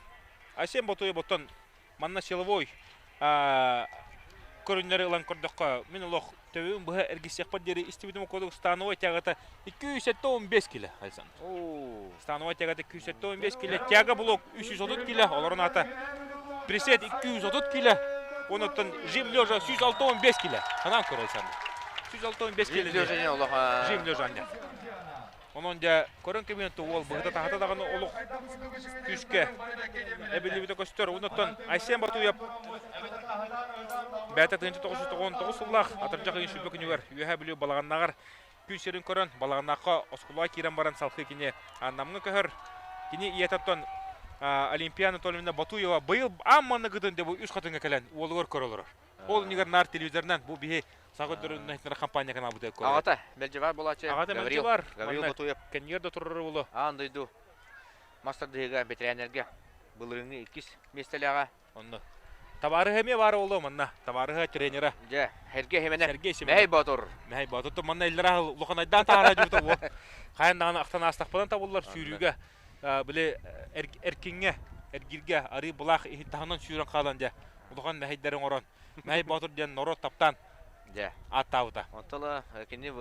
Айсен Ботуев оттон манна силовой көрүннэри ылан көрдөххө, мин олох төбөбүн быһа эргиссиэхпэр диэри истибитим курдук становой тягата 275 кило, Александр. Становой тягата 275 кило, тяга блок 330 кило, олорун аата присед 230 кило, онуттан жим лежа 165 кило. Санаан көр, Александр. 165 кило. Жим лежа олох. Жим лежа анньа. Онон дьэ көрөн кэбиһэн уол быһыта таһата даҕаны олох күүскэ эбиллибитэ көстөр. Онуттан Айсен Батуев бэйэтэ 1999 сыллаах атырдьах ыйын сүлбэ күнүгэр Үөһээ Бүлүү Балаҕаннааҕар күн сирин көрөн Балаҕаннаахха оскуолаҕа киирэн баран салхыы кини Намҥа көһөр. Кини ийэтэ Олимпия Анатольевна Батуева быйыл аан манныгытын дьэ бу үс хатыҥҥа кэлэн уолугар көрө олорор. Ол иннигэр наар телевизорынан бу биһи саха көрдөрүннэһитинэр компания каналбытыгар көрөр. Аҕата мэлдьи буолааччы. Аҕата мэлдьи бар. Гаврил Ботуев. Кэннигэр да турар буолуо. Аан дойду мас тардыһыыга бэтэрээннэргэ былырыыҥҥы иккис миэстэлээҕэ. Онно. Табаарыһа эмиэ баар буолуо манна. Табаарыһа тренера. Дьэ, Сергей Семенов. Сергей Семенов. Мэһэй Боотур. Мэһэй Боотур. Манна иллэрэ улахан айдаан таһара дьута буо. Хайан даҕаны ахтан аастахпынан табыллар сүүрүүгэ били эркиҥҥэ, эргиргэ арыы былаах иһин таһынан сүүрэн хаалан дьэ улахан мэһэйдэри оҥорон Мэһэй Боотур диэн норуот таптаан Дьэ. ааттаабыта. Онтон кини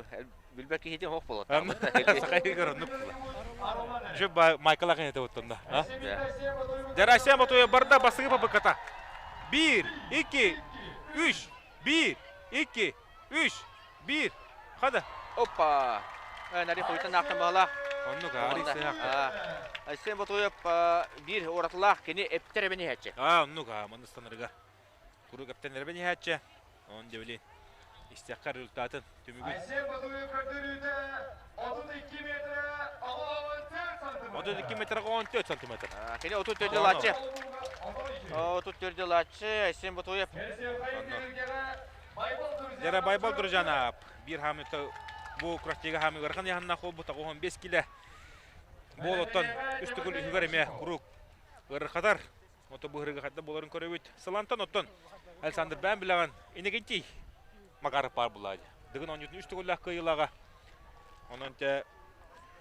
билбэт киһитин хоох буолуо. Сахайыгар оннук була. Же Майкл Ахын это оттонда. Дьэ Россия мотуя барда басыгы попыката. Бир, икки, үш, бир, икки, үш, бир. Хада. Опа! Нари хуйтан ахтан баһалаах. Оннук ари сыһах. Айсен Ботуев биир уратылаах кини эптер эбин иһээччи. А, оннук а, маныстанарыгар. Куруук эптэнэрбин иһээччи. Он дебили. Истиэххэ результатын түмүгүн. Айсен Ботуев көрдөрүүтэ 32 метр 14 сантиметр. 32 метр 14 сантиметр. Кини 34 лааччы. 34 лааччы Айсен Ботуев. Дьэрэ Байбал Дружанап биир хаамыыта бу күрэхтиигэ хаамыы ыарахан ыйааһыннаах буолбута 15 килэ. Буол оттон үс төгүл үһүгэр эмиэ куруук ыарырхатар. Ото быһырыга хайда буоларын көрөбүт. Сылантан оттон Александр бээн билэҕин Иннокентий Макаров баар булаа. Дыгын оонньуутун үс төгүллээх кыайыылааҕа. Онон те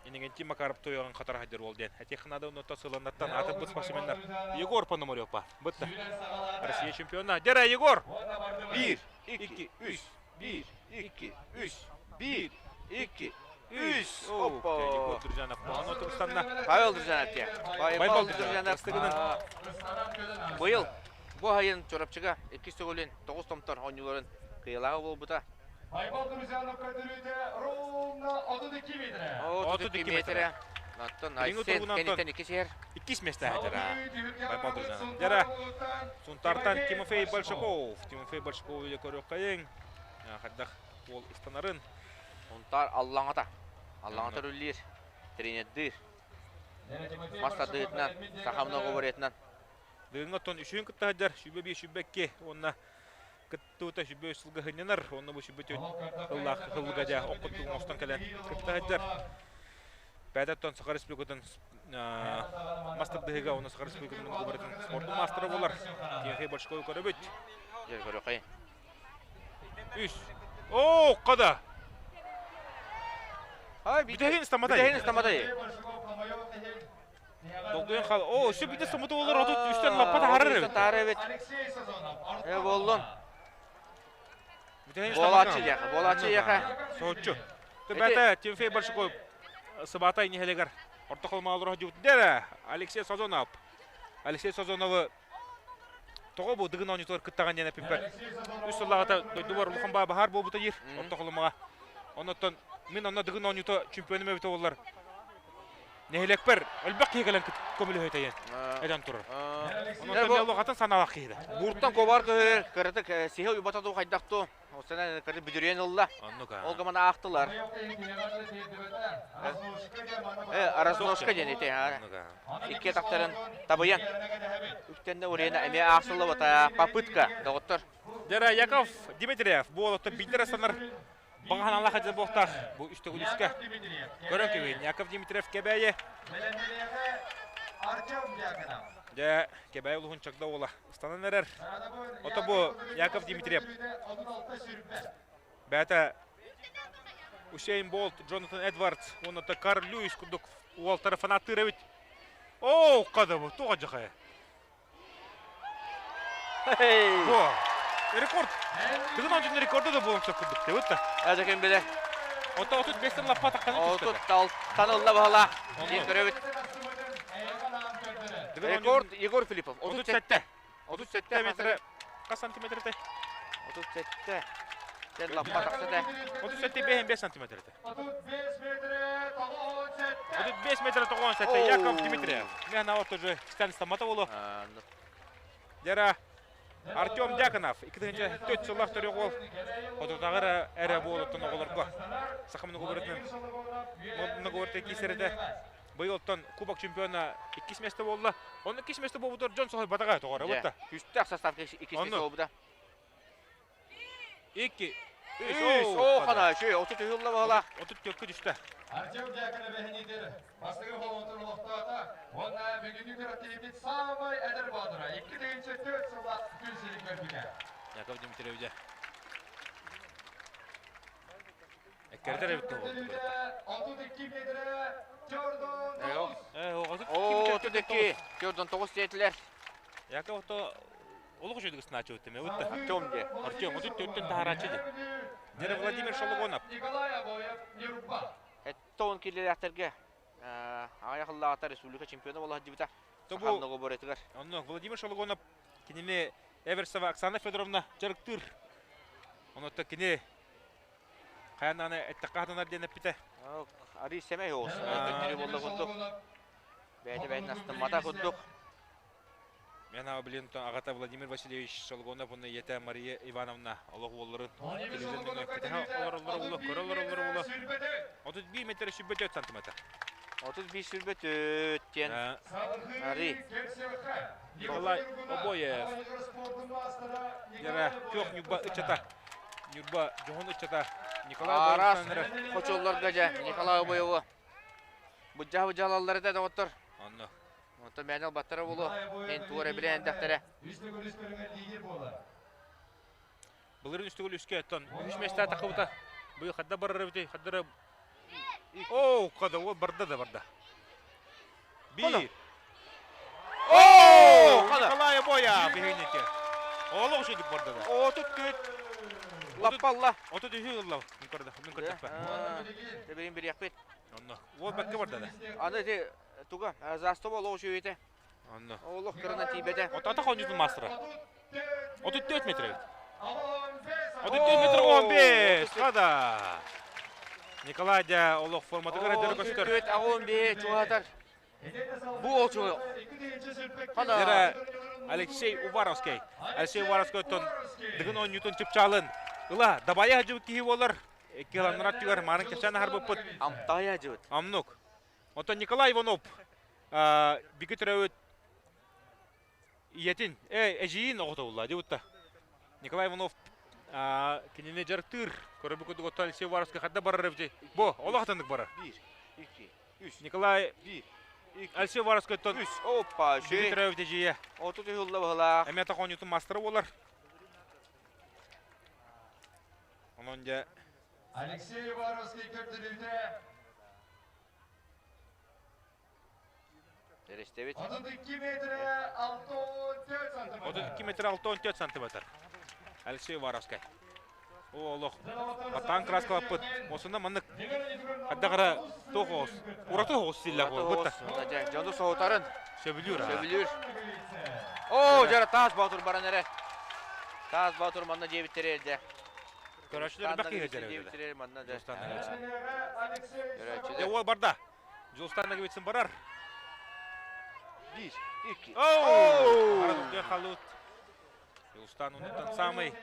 Иннокентий Макаров тойоҕун хатара хайдар уол диэн. Этиэххэ наада оннуттан сыланнаттан аатырбыт спортсменнар Егор Пономарев баар. Бытта. Россия чемпиона. Дьэрэ Егор! Биир, икки, үс, биир, икки, үс, биир, икки, үс. Оппа. Егор Дружанов ону турустанна. Павел Дружанов диye. Байбал Дружанов. Быйыл бу айын Чурапчыга иккис төгүлүн тоҕус томтор оонньууларын кыайыылааҕа буолбута. Байбал Дружанов көрдөрүүтэ ровно 32 метр. 32 метрэ. Оттон Айсен кэнниттэн иккис иһэр. Иккис месте хатара. Байбал Дружанов. Дьара Сунтартан Тимофей Большаков. Тимофей Большаков үйе көрүөххэйиҥ. Хайдах уол ыстанарын. Сунтар Аллаҥата. Аллаҥата үллиир. Тренердиир. Мас тардыытынан, саха многоборьетынан. Дыгыҥҥа оттон үсүһүн кытта сылдьар 105 102 уонна кыттыбыта 103 сылга сынньанар уонна бу 104 сыллаах сылга дьэ оккуттугун оҥостон кэлэн кытта сылдьар. Бэйэтэ Саха Республикатын мас тардыһыыга уонна Саха Республикатын многоборьетын спордун маастара буолар. Тимофей Большакову көрөбүт. Дьэ көрүөххэйин. Үс. Оо, хада! Ай, Бүтэһин ыстаматай. Бүтэһин ыстаматай. Долгуйан хаал. Оо, өссө бүтэ сымыты болар, отут үстэн лаппа таһаарар эбит. Таһаарар эбит. Э, буоллун. Бүтэһин Буолааччы диэхэ, буолааччы диэхэ. Соһуччу. Төбөтө Тимофей Большаков Сыбатай нэһилиэгэр орто холмаалар дьубут дэрэ Алексей Сазонов. Алексей Сазоновы тоҕо бу Дыгын оонньуутугар кыттаҕын диэн эппиппэр үс сыллааҕыта дойдубар улахан баа баһаар буолбута диир орто холумаҕа. Оннуттан мин онно Дыгын оонньуута чемпионум эбитэ буоллар нэһилиэкпэр элбэх киһи кэлэн көмөлөһө тэйэн этэн турар. Онон мен олох атын санаалаах киһи да. Буртан кобар көһөр кыратык сиһи уйбата дуу хайдах дуу Осена кыры бүдүрүйэн ылла. Оннук Ол гымана аахтылар. Э, разножка диэн ити. Икки атахтарын табыйан. Үктэннэ Урена эмиэ аахсыллыбата. Попытка, доҕоттор. Дьара Яков Дмитриев бу олохто биирдэр санар баҕаһан аллах адьа буохтаах бу үс төгүл үскэ. Көрөн кэбиһин Яков Дмитриев Кэбээйи. Дьэ, Кэбээйи улуһун Чагда уола ыстанан эрэр. Ото бу Яков Дмитриев. Бэйэтэ Усейн Болт, Джонатан Эдвардс уонна Карл Льюис курдук уолтары фанаттыыр эбит. Оо, хада бу, туох дьахайа. Бу, рекорд. Тыгын ончун рекорду да буолан сөп курдук дебит да. Ажа ким биле. Ото 35 лаппа тахханы түстэ. 36 ылла баһала. Диэн көрөбүт. Рекорд Егор Филиппов. 37. 37 метр. Хас сантиметр этэй? 37. Сен лаппа тахсата. 37 5 сантиметр этэ. 35 метр 97 Яков Дмитриев. Мен вот уже Стан Стаматовулу. Дера Артем Дьяконов 2004 сыллаах төрүөх уол хотутааҕы эрэ буолуттан оҕолорго саха многоборьетынан многоборье киисэрэтэ быйыл оттон кубок чемпиона иккис место буолла. Онно иккис место буолбутугар дьон соһуйбатаҕа тоҕо эрэ Күүстээх составка иккис место буолбута. Икки, үс, оо, хана, үчүгэй, 30 уһулла баһыла. 34-кө түстэ. Артем Дьяконов эһинитер бастакы холонтон олохтоото уонна бүгүҥҥү күрэхтэһиибит саамай эдэр боотура 2004 сылла күн сирин көрбүтэ. Яков Дмитриевич. Эккэрдэр эбит 32 метрэ Jordan 9. Оо, 32, Jordan 9 диэтилэр. Яков то Олох үчүгэй ыснааччы өттүмэ бутта. Артем де. Артем, отут төрттөн таһарааччы де. Дьэ Владимир Шологонов. Николай Обоев, Нюрба. Тоон киллэрээхтэргэ аҕыйах ыллаҕата республика чемпиона буола сылдьыбыта. Тобу договоритыгар. Онно Владимир Шологонов кинини Эверсова Оксана Федоровна дьарыктыыр. Онотто кини хайаан эттэххэ хатанар диэн эппитэ. Арый сэмэй оҕус. Көннөрү буолла курдук. Бэйэтэ бэйэтин астыммата курдук. Мен блин аҕата Владимир Васильевич Шолгонов уонна ийэтэ Мария Ивановна олох уолларын телевизор нөҥүө кэтэһэ олороллоро буолуо, көрө олороллоро буолуо. 31 метр 24 сантиметр. 31 24 диэн Ари. Николай Обоев. Яра күөх Ньурба ыччата. Ньурба дьоһун ыччата Николай Араас хочоллорго дьэ Николай Обоеву быдьаһы быдьалаллар этэ доҕоттор. Онно. Онтон мээнэ ылбаттара буолуо. Эн туора билэн дэхтэрэ. Үс төгүл үс көрүҥэр лидер буолар. Былырыын үс төгүл үскэ оттон үс миэстэ тахыбыта. Быйыл хадда барар эбитий? Хаддара Оо, хада ол барда да барда. Биир. Оо, Николай Боя биһиники. Олох үчүгэй барда да. Отут күт. Лаппалла. Отут үһү ылла. Мин көрдө, мин көрдөппө. Тебирин бириэхпит. Онно. Уол бэккэ барда да. Аны ити туга застова олох үчүгэй Онно. Олох кырана тиийбэтэ. Отата хонньутун маастара. 34 метр эбит. 34 метр 15. Хада. Николай дьэ олох форматыгар эдэр көстөр. 34 15 чугатар. Бу ол чугу. Хада. Алексей Уваровский. Алексей Уваровский оттон дыгын оонньуутун чыпчаалын ыла дабайа сылдьыбыт киһи буолар. Икки аттыгар маарын кэпсээн аһарбыппыт. Амтая дьыбыт. Амнук. Оттон Николай Иванов биги төрөөбүт ийэтин, эдьиийин оҕото буолла дии Николай Иванов кинини дьарыктыыр. Көрөбүт курдук оттон Алексей Уваровский хадда барар эбити. Бу, олох атыннык барар. Биир, икки, үс. Николай Биир, икки, Алексей Уваровскайтан үс. Опа, биги төрөөбүт эдьиийэ. Отут үһүлла быһылаах. Эмиэ тохонньутун мастера буолар. Онон дьэ Алексей Уваровский көрдөрүүтэ Эрэстэбит. 32 метрэ 64 сантиметр. 32 метр 64 сантиметр. Алексей Уваровскай. О, олох. Батаан краскалаппыт. Осунна маннык хаддагара туох оҕус. Ураты оҕус силлэх буолбут. Дьону соһутарын. Сөбүлүүр. Сөбүлүүр. Оо, дьара таас боотур баран эрэ. Таас боотур манна диэбиттэрэ эрдэ. Көрөөччүлэр элбэх киһи диэбиттэрэ манна да. Дьэ уол барда. Дьулустан Наговицын барар. Биир, икки. Оу! Халут. Дьулустан онуттан самый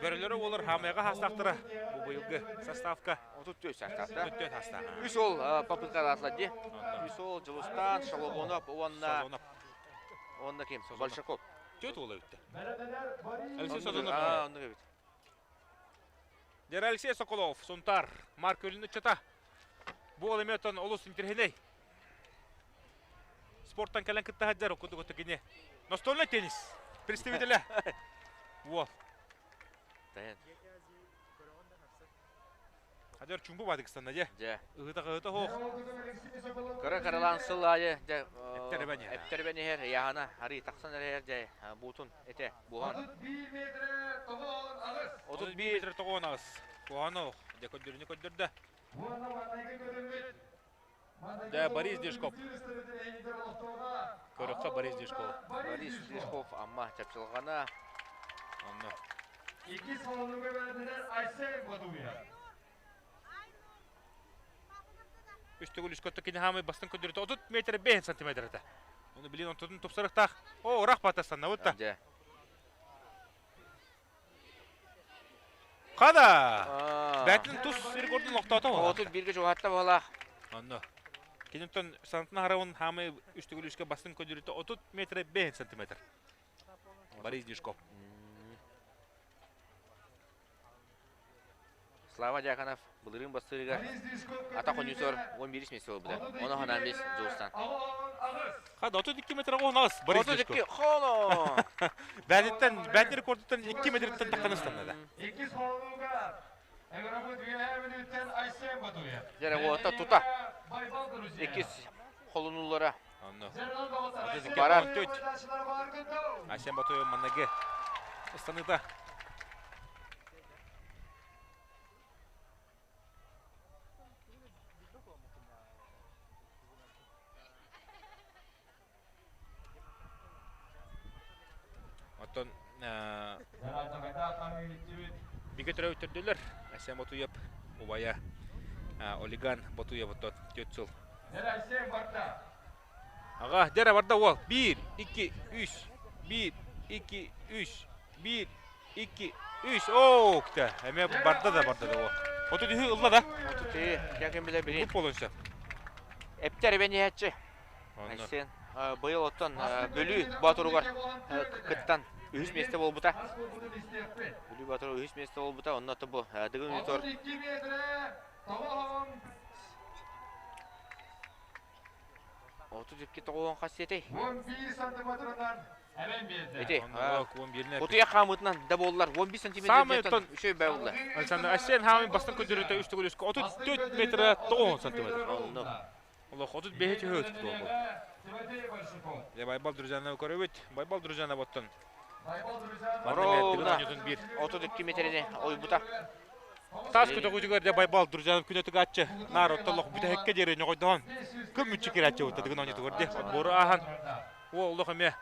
бөрөлөрө буолар хаамайга хастаахтара бу быйылгы составка. 34 составта. 34 хастаах. Үс ол попытка атлар ди. Үс ол Дьулустан, Шалогонов уонна уонна ким? Большаков. Төрт уол эбитте. Алексей Сазонов. Аа, оннук эбит. Дьэ Алексей Соколов, Сунтар, Марк Өлүн ыччата. Бу ол эмиэ оттон олус интэриэһинэй. спорттан кэлэн кытта сылдьар курдук кини настольный теннис представителэ. Уол. Хадыр чумбу бадыкстанна дьэ. Дьэ. Ыһыта-ыһыта хоох. Кыра кыралаан сыл аайы дьэ Эптэрбэн иһэр. эптэрбэн иһэр ыйааһына арыы тахсан эрэр дьэ буутун этэ буһан. 31 метрэ 98. 31 метр 98. Куһаҕан ох. Дьэ көрдөрүнү көрдөрдө. Дьэ Борис Дежков. Көрөххө Борис Дежков. Борис Дежков Амма чапчылҕана. Онно. Иккис холонуга бэлэмнэнэр Айсен Батуев. Үс төгүл үс көттө кини хаамай бастын көрдөрүтэ 30 метр 5 сантиметр этэ. Оны билин онтотун тупсарыктаах. О, ырах батастанна бутта. Дьэ. Хада! Бәтин тус рекордун лохтоото буолла. 31-ге чугаһатта буолаах. Онно. Киниттэн санатын харабын хаамай үс төгүл үскэ бастын көрдөрүтэ 30 метр 5 сантиметр. Борис Дежков. Слава Дьяконов былырыын бастыырыгар атах онньуутугар 11 миэстэ буолбута. Ону ханаан бис Дьулустан. Хада 32 метр оҕонаас Борис Дежков. 32 хоно! Бәдиттен, бәдин рекордуттан 2 метртен таққан ыстаннада. Иккис холонууга Ыҥырабыт Үөһээ Бүлүүттэн Айсен Батуев. Дьэ, уота тута. Иккис холонуллара. Онно. Барар. Айсен Батуев манныгы ыстаныыта. Оттон бигэ төрөөбүт төрдүлэр Айсен Ботуев убайа Олиган Ботуев оттон түөрт сыл. Аҕа, дьэ барда уол. Биир, икки, үс. Биир, икки, үс. Биир, икки, үс. Оо, күтэ. Эмиэ барда да барда да уол. Оту түһү ылла да. Оту түһү. Ким билэ билин. Буп болон сөп. Эптер эбэн иһээччи. Айсен быйыл оттон Бүлүү Боотуругар кыттан үһүс миэстэ буолбута. Бүлүү Боотуругар үһүс миэстэ буолбута. Онно бу Дыгын Үтор 32 тоҕуон хас сиэтэй? 11 сантиметрынан эбэн биэрдэ. Ити, кутуйах хаамыытынан да буоллар 11 сантиметр үчүгэй бай буолла. Александр Айсен хаамын бастан көдөрүтэ үс төгүл үскэ 34 метр 9 сантиметр. Оннук. Олох 35 түһө өтүп буолбут. Дьэ Байбал Друзьяны көрөбүт. Байбал Друзьяна боттон. Ровно 32 метрини ойбута. Тас көтөҕүүтүгэр дьэ Байбал Друзьянов күнөтүгаччы наар оттолох бүтэһиккэ диэри ньоҕойдоһон көмүччү кирэччи бутта дыгын оонньутугар дии отбору ааһан уол олох эмиэ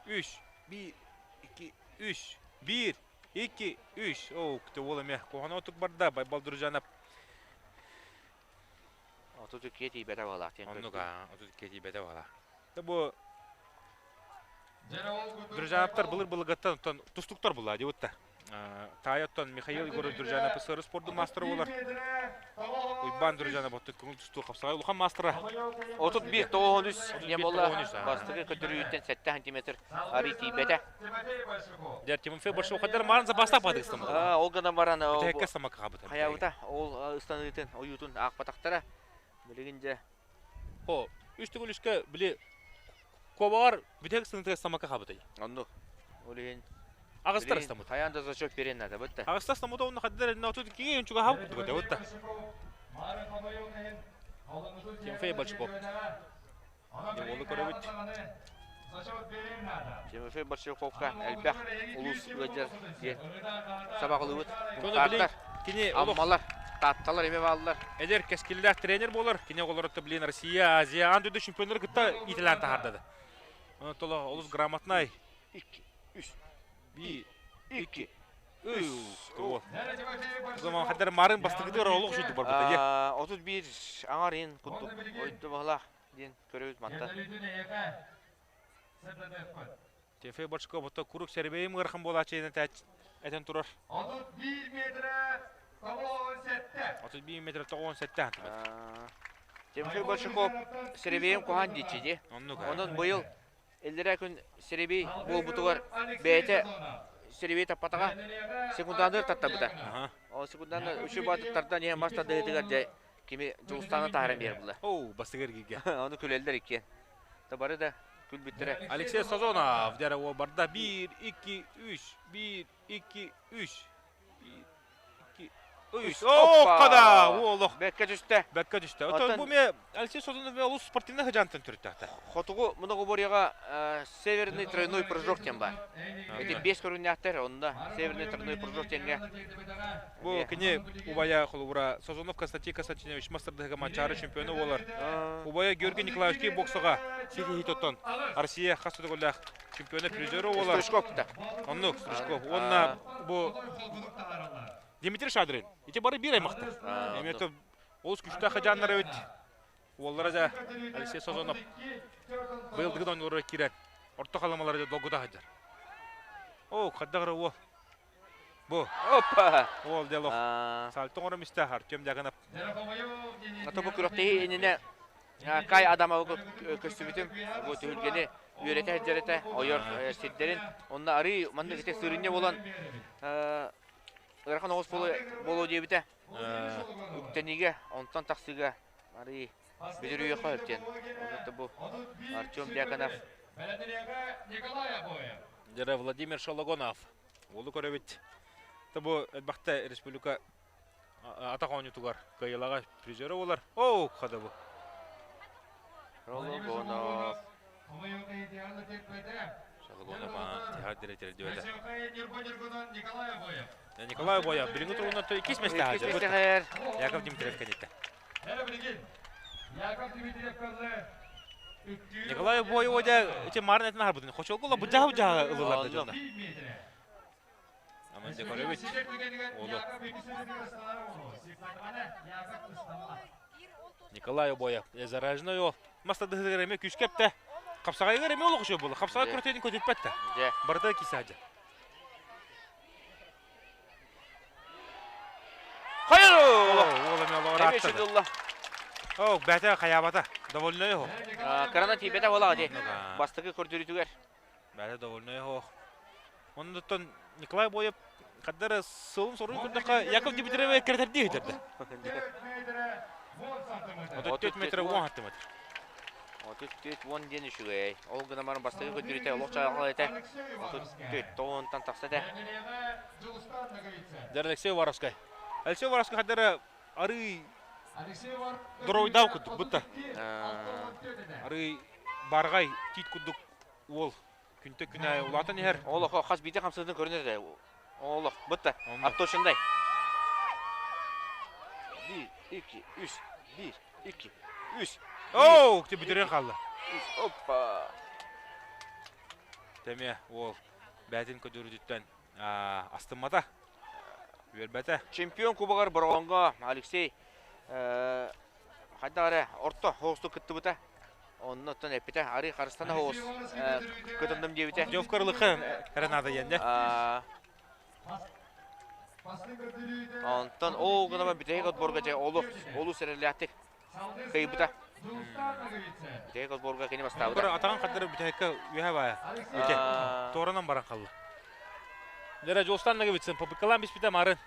үс биир икки үс биир икки үс оо уол эмиэ куһаҕан отук барда Байбал Друзьянов 32 тиийбэтэ баҕалаах диэн Оннук аа 32 тиийбэтэ баҕалаах. Да бу Дружанаптар былыр былыргыттан оттон тустуктар булла дебутта. Таай оттон Михаил Егорович Дружанов СССР спордун маастара болар. Уйбан Дружанов оттон көҥүл тустуу хапсаҕай улахан маастара. 31 93 не буолла. Бастакы көтөрүүттэн 7 сантиметр арый тиийбэтэ. Дьэр Тимофей Большов хаддар маарын запастаах баадык ыстаммыта. Ол гынан баран Бүтэһиккэ ыстаммакка хаабыта. Хайаабыта ол ыстаныытын ойуутун аахпатахтара. Билигин дьэ О, үс төгүл үскэ били куобаҕар бүтэһик ыстаныытыгар ыстаммакка хаабытай. Оннук. Ол иһин Аҕыстар ыстаммыта. Хайаан да зачет берен надо бытта. Аҕыстар ыстаммыта онно хаддар элнэ отут иккиге үнчүгэ хаабыт курдук этэ бытта. Тимофей Большаков. Уолу көрөбүт. Тимофей Большаковка элбэх улуус ыалдьар диэн сабаҕалыыбыт. Кини кини Аммалар, Таатталар эмиэ бааллар. Эдэр кэскиллээх тренер буолар. Кини оҕолорутта билин Россия, Азия, аан дойду чемпионнары кытта иитэлээн таһаардады. Онон толо олус грамотнай. Икки, үс, биир, икки, үс. Заман хаддар марын бастыгытыгар олох шуйду барбыта дии. 31 аҥар ин курдук ойду баһылаах диэн көрөбүт мантан. Тефе Бочко бото курук сербейим ыарахан буолааччы этэн турар. 31 метр 97. 31 метр 97 Тимофей Большаков серебейим куһаан диэччи дии. Оннук. Онон быйыл иллэрээ күн серебей буолбутугар бэйэтэ серебей таппатаҕа секунданы таттабыта. Ол секунданы үчү баатыттардан иһэ мас тардыһыытыгар дьэ. Кими Дьулустааны таһааран биэр булла. Оу, бастыгы эргииргэ. Ону күлэллэр иккиэн. Да бары да күлбүттэрэ. Алексей Сазонов дьэрэ уол барда. 1, 2, 3, 1, 2, 3. 1, 2, 3. О, када! Уолох. Бэккэ түстэ. Бэккэ түстэ. Оттон бу ме Алексей Сазонов олус спортивный хыжантан төрүттээхтэ. Хотугу многоборьеҕа Северный тройной прыжок диэн баар. Ити биэс көрүҥнээхтэр, онно Северный тройной прыжок диэҥҥэ Бу кини убайа холобура Созонов Константин Константинович мастардыһыга Манчаары чемпиона буолар. Убайа Георгий Николаевич боксаҕа ситиһии тоттон Россия хас да чемпиона призера буолар. Стручков да. Оннук Стручков. Уонна бу Дмитрий Шадрин. Ити бары биир аймахтар. Эмиэ олус күчтээх хадьааннар эбит. Уоллара дьэ Алексей Созонов быйыл дыгын оонньууларыгар киирэн орто халамалары долгута сылдьар. Оо, хайдах эрэ уол Бу. Опа! Уол дело. Сальто оҥором истэ Артем Дьяконов. Ато бу күрэхтэһии иннинэ Кай Адамовы көстүбүтүм. Бу түһүлгэни үөрэтэ сылдьар этэ, ойор сирдэрин. Онно арыы маннык ити сырынньа буолан ыарахан оҕус буолуо диэбитэ. Үктэниигэ, онтон тахсыыга арыы бүдүрүйүөххэ сөп диэн. Онно бу Артем Дьяконов. Дьэ Владимир Шологонов. Уолу көрөбүт. Бу элбэхтэ республика атах оонньуутугар кыайыылаҕа призера буолар. Оо, хада бу. Шологонов. Шологонов тиһар дириэктэр диэбэтэ. Николай Обоев билиҥҥи туругунан иккис миэстэҕэ сылдьар. Яков Дмитриев кэнниттэн. Николай Обоева дьэ ити марын этин аһарбытын хочолго быдьаһа быдьаһа ылылар да дьонно. Аман дьэ көрөбүт. Уолу. Николай Обоев зараженный ол. Мастадыһыгар эмиэ күүскэ эптэ. Хапсаҕайыгар эмиэ олох үчүгэй буолла. Хапсаҕай көрөтүн көтүппэт да. Барыта кисаадьа. Оо, бэйэтэ хайаабата. Довольный оһох. Кырана тиийбэтэ буолаҕа дии. Бастакы көрдөрүүтүгэр. Бэйэтэ довольный оһох. Оннуттан Николай Боев хаддар сылын соруйун көрдөххө Яков Дмитриевы эккирэтэрдии иһитэрдэ. 34 метр 10 сантиметр. 34 диэн үчүгэй. Ол гынан баран бастакы көрдөрүүтэ олох чаҕыл этэ. 34 тоҕуонтан тахса этэ. Дэр Алексей Воровскай. Алексей Воровскай хаддара арый доройдау курдук бутта. Арый барҕай тиит курдук уол күнтэ күн аайы улаатан иһэр. Олох хас биирдэ хамсыытын көрүнэр этэ. Олох бутта. Отточундай. 1 2 3 1 2 3 Оу, ти бүтүрэн хаалла. Оппа. Тэмиэ уол бээтин көдүрүтүттэн астыммата. Үөрбэтэ. Чемпион кубогар Бороҕоҥҥо Алексей хайдах эрэ орто соҕустук кыттыбыта. Оннуттан эппитэ, арыы харыстана соҕус кытынным диэбитэ. Дьовкарлыхы эрэ наада диэн Онтон ол гынан бүтэһик отборга дьэ олус олус эрэллээхтик кыайбыта. Бүтэһик отборга кини бастаабыта. Атаҕын хардары бүтэһиккэ үөһэ баайа. Үтэ. Туоранан баран қалла. Дьэрэ Жолстан Наговицын попыккалаан биспитэ марын.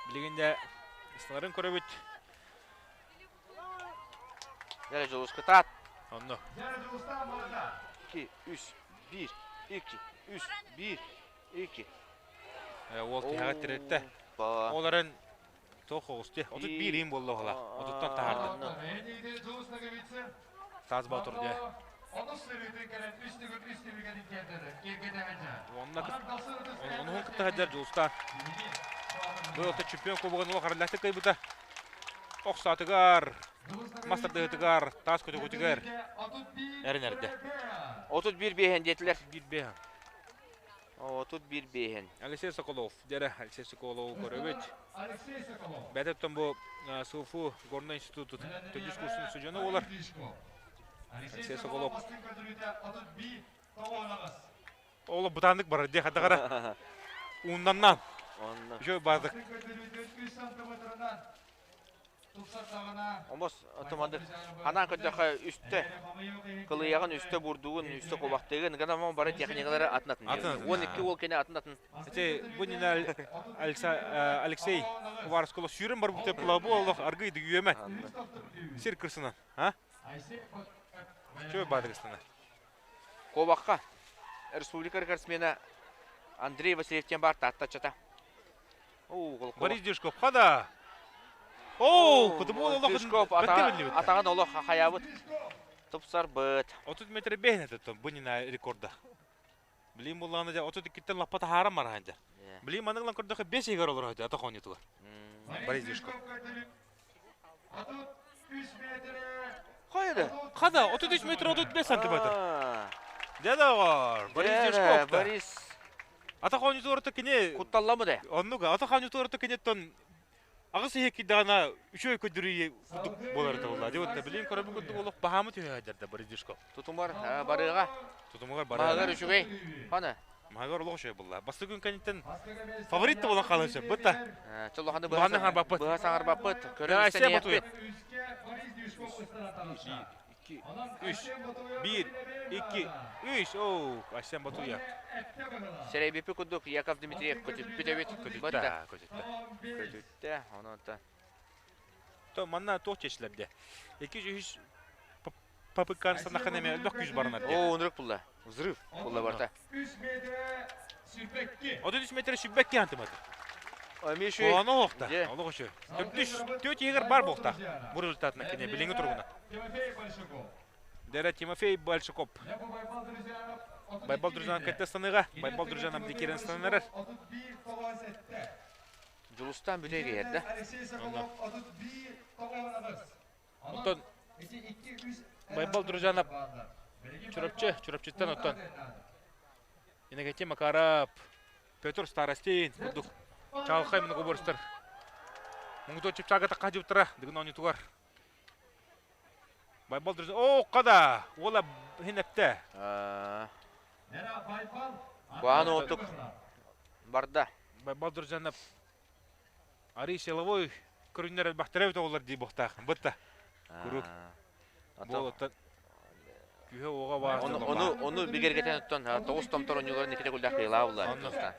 Билигин дэ ысталарын көрөбүт. Дьэрэ Жолус кытаат. Онно. 2, 3, 1, 2, 3, 1, 2. Уол тиһэҕэ тирэттэ. Ол эрэн туох оҕус дии. 31 иин буолла оҕола. Отуттан таһаарда. Таас Боотур дьэ. Уонна онуһун кытта сылдьар Дьулустаан. Бу ото чемпион кубогын олох араллаахтык кыайбыта. Охсоотугар, мас тардыһыытыгар, таас көтөҕүүтүгэр эрэнэрдэ. 31 биэһэн диэтилэр. Биир биэһэн. 31 биэһин. Алексей Соколов. Дьэрэ, Алексей Соколову көрөбүт. Бэйэтэ оттон бу СУФУ Горнай институтун төрдүс курсун устудьуона буолар. Алексей Соколов. Ол бытааннык барар дии хаддагара. Ууннаннаан. Еще баардык. Омос тумандык ханаан көрдөххө үстэ кылыйаҕын, үстэ бурдугун, үстэ кубахтыгын, гына бары техникалары атын атын. Атын 12 уол кene атын атын. Ити бу нина Алексей Уваровского сүүрэн барбыт бу олох аргыйды үөмэ. Сир кырсынан, а? Чөө баадыгыстана. Куобахха республика рекордсмена Андрей Васильев диэн баар тааттаччата. Борис Дюшков хада. Оо, кутубул олох Дюшков атаҕын олох хайаабыт. Тупсарбыт. 30 метр бэһин этэ бу нина рекорда. Билим буллааны дьэ 32-ттэн лаппа таһааран барахан дьэ. Билим маныгылан көрдөхө 5 игр олорор дьэ атах оонньутугар. Борис Дюшков. Хайда? Хада 33 метр 35 сантиметр. Дьэ доҕор, Борис Дюшков. Борис Атах оонньутугар кини кутталламмыт ээ. Оннуга атах оонньутугар киниттэн аҕыс иһэ кийдэҕинэ үчүгэй көрдөрүү курдук буолар буолла. Дьэ вот билин көрөбүн курдук олох баһаамы түһэ Борис Дюшков. Тутумар барыаҕа. Тутумугар барыаҕа. Маһыгар үчүгэй. Хана. Маһыгар олох үчүгэй буолла. Бастакы күн кэнниттэн фаворит да буолан хаалан сөп. Бытта. Чолоханы Быһа саҥарбаппыт. Быһа саҥарбаппыт. Көрөн истэн 2, 3, 1, 2, 3. Оу, Асен Батуя. Сэрэйбиппит курдук Яков Дмитриев көтүппүт эбит. Көтүттэ, көтүттэ. Көтүттэ, онон То манна туох чечилерде. 203 попыккан санахан эме элбэх күүс барынар. Оо, онрuk булла. Взрыв булла барта. 33 метр сүббэкки хантымады. Эмиэ Ону оһохта. Олох үчү. Төрдүс төрт иһигэр бар буолта. Бу результатына кини билиҥҥи туругуна. Дэрэ Тимофей Большаков. Байбал Дружанов кэтте станыга. Байбал Дружанов дикерен станарар. Дьулустан бүтэй киһэрдэ. Оттон Байбал Дружанов Чурапчы, Чурапчыттан оттон Иннокентий Макаров, Петр Старостин курдук чаҕылхай многоборстар муҥутуур чыпчаага тахха дыгын оонньуутугар Байбал Дружанов оо хада уола иһин эптэ Куһаҕан уотук барда. Байбал Дружанов Арый силовой көрүннэр элбэхтэрэ эбит оҕолор дии буохтаах. Бытта. Куруук. Буолуттан күүһэ уоҕа баар. Ону, ону, ону бигэргэтэн оттон тоҕус томтор оонньууларын Никита Кульдах кыйылаа булла.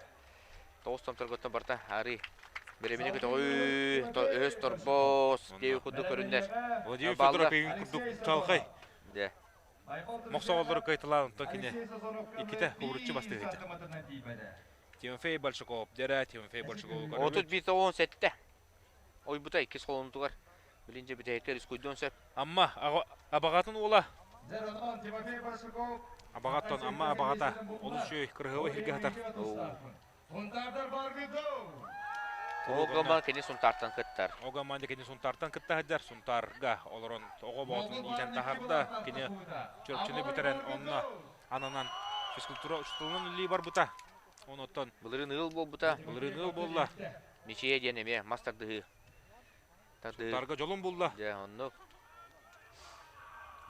Тоҕус томторготтон барта арый беремини көтөҕүү, өһөс торбос диэби курдук көрүннэр. Владимир Федоров эйигин курдук чалхай. Дэ. Мохсоҕоллору кыайталаан онтон кини иккитэ кубуруччу бастыһыйда. Тимофей Большаков, дьэрэ Тимофей Большакову көрөбүт. 31 17. Ойбута иккис холонутугар билинче бүтэһиккэ рискуйдуон сөп. Амма абаҕатын уола. Абаҕаттан Амма абаҕата олус үчүгэй кырыһыабай сиргэ сытар. Огама кини Сунтаартан кыттар. Огама кини Сунтаартан кытта сылдьар. Сунтаарга олорон оҕо боотун иитэн таһарда. Кини Чурапчыны бүтэрэн онно ананан физкультура учууталынан үлэлии барбыта. Онуттан Былырыын ыал буолбута. Былырыын ыал буолла. Мичийэ диэн эмиэ мас тардыһыы. Тардыһыы. Сунтаарга дьолун булла. Дьэ, оннук.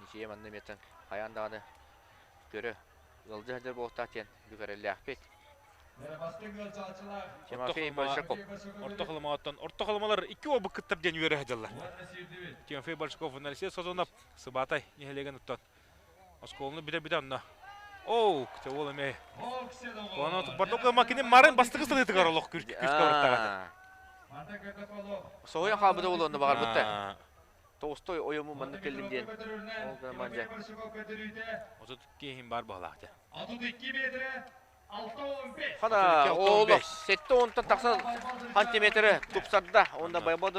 Мичийэ манна эмиэтэн хайаан даҕаны көрө ыалдьа сылдьар буолуохтаах диэн бүк эрэллээхпит. Тимофей Большаков. Орто Халымаҕаттан Орто Халымалар икки уолбут кыттар диэн үөрэ сылдьаллар. Тимофей Большаков Алексей Сазонов Сыбаатай нэһилиэгин оттон Оскуоланы бүтэ-бүтэ онно. Оу, уол эмиэ. Ону бардок макини марын бастакы сылытыгар олох күскэ барыттаҕа. Соһуйан хаалбыта буолуо онно баҕарбытта. Толстой ойому маннык кэллим диэн. Ол гынан дьэ. 32 иһин бар баһылаах дьэ. Хана олох 7-10-тан тахсан сантиметры тупсарда. Онда Байбал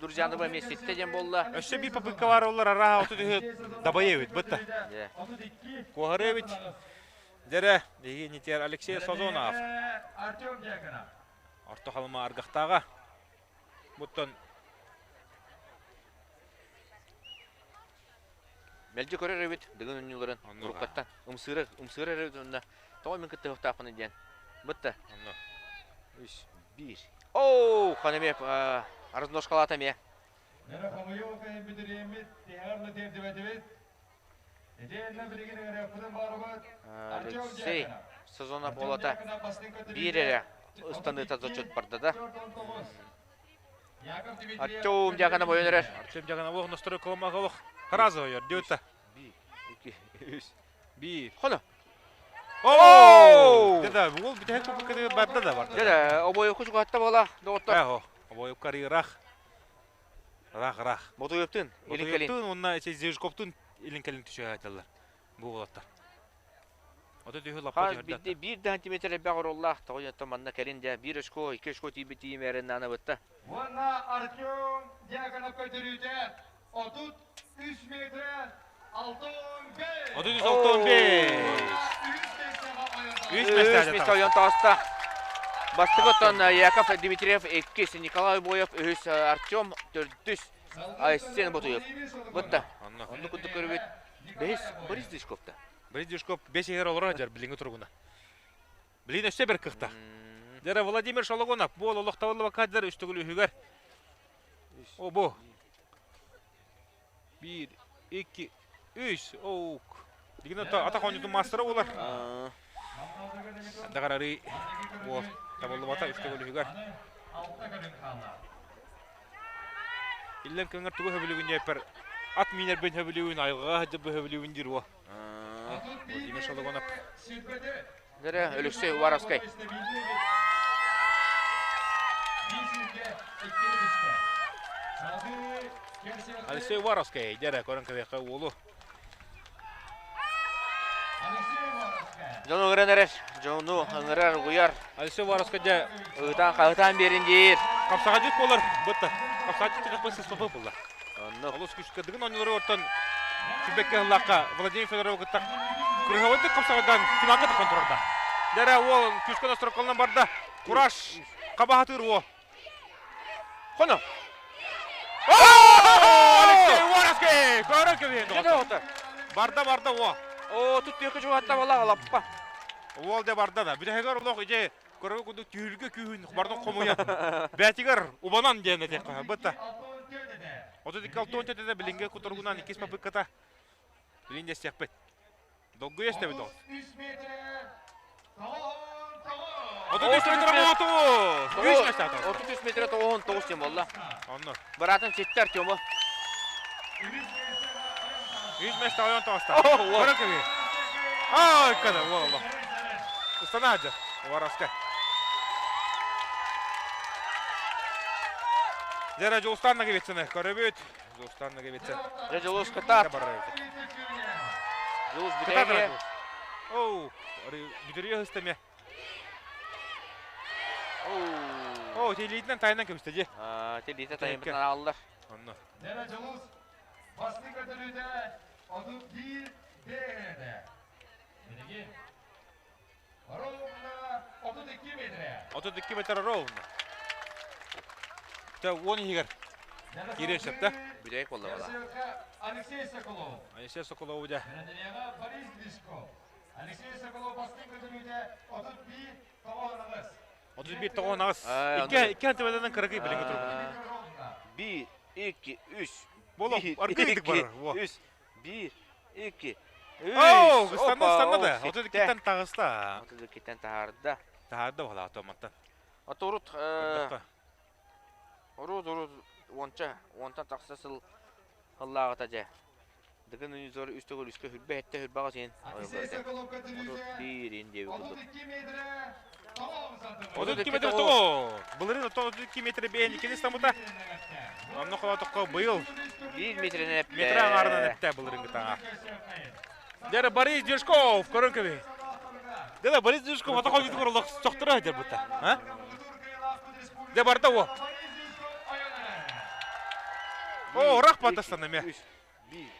Друзьянова эмиэ ситтэ диэн буолла. Өссө биир попытка баар олар арааһа 33 дабайа эбит бытта. Куоһары эбит. Дьэрэ, биһиги нитер Алексей Созонов. Орто халыма аргахтааҕа. Буттан Мэлдьи көрөр эбит Дыгын оонньууларын уруккаттан ымсыырар ымсыырар эбит уонна тоҕо мин кыттыһыахтаахпыный диэн бытта Онно. Үс, биир. Оу, хан эмиэ разножкалаата эмиэ. Алексей сезона буолата биир эрэ ыстаныыта зачет барда да. Артем Дьяконов ойон эрэр. Артем Дьяконов носторой коломаҕа Хараза ойор диэбитэ. Биир, икки, үс. Биир. Хоно. Оо! Да, уол бүтэһик попыккатыгар барда да барда. Дьэ, обойуку чугатта буола, доҕоттор. Ээ, обойукка арыырах. Ыраах, ыраах. Ботуевтын, илин кэлин. Ботуевтын уонна Зижковтун илин кэлин түшөһөтөллөр. Бу уолаттар. Ото түһү лаппа Хас түһэрдэ. биирдэ биир да сантиметр элбэх оруоллаах, тоҕо диэн манна кэлин дьэ биир очко, икки очко тиийбит тиийимээрин наанабытта. Уонна Артем Дьяконов көрдөрүүтэ 33 метр 65. 33 65. Үс Үс миэстэ ойон таҕыста. Бастакы оттон Яков Дмитриев иккис, Николай Боев үһүс, Артем төрдүс, Айсен Ботуев. Бытта. Оннук курдук көрүбүт. Бэһис Борис Дышковта. Борис Дышков бэс иһэр олорор дьар билиҥҥи туругуна. Билин өссө бэр кыхта. Дьара Владимир Шологонов бу олох табыллыбакка дьар үс төгүл үһүгэр. О бу. Биир, икки, үс. Оук. Дигин атах оонньуутун маастара буолар. Даҕарарыы буол. Табыллыбата үс төгүл үһүгэр. Иллэҥ кэмҥэр тугу сөбүлүүгүн диэппэр ат миинэрбин сөбүлүүбүн, айылҕаҕа сылдьарбын сөбүлүүбүн диир уо. Владимир Шологонов. Дэрэ Өлөксөй Уваровскай. Алексей Уваровскай, дэрэ көрөн кэбиэххэ уолу. Дьону ыҥыран эрэр, дьону ыҥырар, угуйар. Алексей Уваровскай дьэ Ыытаан хаһытаан биэрин диир. Хапсаҕадьыт буолар, бытта. Хапсаҕадьыт тыгахпын сыспапы булла. Оннук. Олус күүскэ дыгын оонньуулары оттон Сүбэккэ ыллахха Владимир Федоров кытта кырыһабайдык хапсаҕайдаан финалга тахсан турарда. Дэрэ уол күүскэ настройкаланан барда. Кураж хабаһатыыр уол. Хоно. Алексей Воровский! Көрөн кэбиһин доҕоттор. Барда барда уол. Оо, тут түөкү чугатта буола лаппа. Уол де барда да. Бүтэһигэр олох ije көрөгө курдук түһүлгэ күүһүн бардын хомуйан. Бээтигэр убанан диэн этиэххэ бытта. 32 алтон тетете билинге кутургунан иккис попытката. Билин десиэхпит. Долгуйа истэбит ол. 33 метр оту! Үс месте атар. 33 метр 99 диэн буолла. Онно. Быраатын ситте Артему. Үс месте ойон тоҕуста. Көрө кэби. Ай, када, уолла. Ыстанаадьа, Уваровскай. Дьэрэ Дьулустан Наговицыны көрөбүт. Дьулустан Наговицын. Дьэ Дьулус кытаат. Дьулус бүтэйгэ. Оу, бүтүрүө ыстаме. Оу, телиитинэн тайынан көмүстэ дьи. Телиитэ тайыммытынан ааллар. Онно. Дьэрэ Дьулус бастыҥ көтөрүүтэ 31 бэйэтэ. Билигин ровно 32 метрэ. 32 метр ровно. Тэ уон иһигэр киириэн сөп да? Бүтэйик буолла буола. Алексей Соколов. Алексей Соколов дьэ. Борис Гришков. Алексей Соколов бастыҥ көтөрүүтэ 31 тоҕоноҕус. 31 тоҕоноҕус. Икки икки антибаданан кыракый билиҥҥи турбут. Биир, икки, үс. Боло, аргыйдык барар. Үс, биир, икки, Оо, ыстанна ыстанна да. 32-тэн таҕыста. 32-тэн таһаарда. Таһаарда буолаа томаттан. Ото урут урут урут уонча уонтан тахса сыл сыллааҕыта дьэ. Дыгын Унизор үс төгүл үскэ хүрбэ этте хүрбэҕэ син. Биирин диэби курдук. 32 метр тоҕо. Былырыын оттон 32 метр бэйэн иккини ыстаммыта. Онно холоотоххо быйыл Биир метринэн эптэ. Метр аҥаарынан эптэ былырыыҥҥытааҕа. Дьэ Борис Дюшков көрөн кэбиһ. Дьэ Борис Дюшков ата хойутугар олох сохторо сылдьар бутта. А? Дьэ барда уо. О, орах батастан эмиэ. Биир.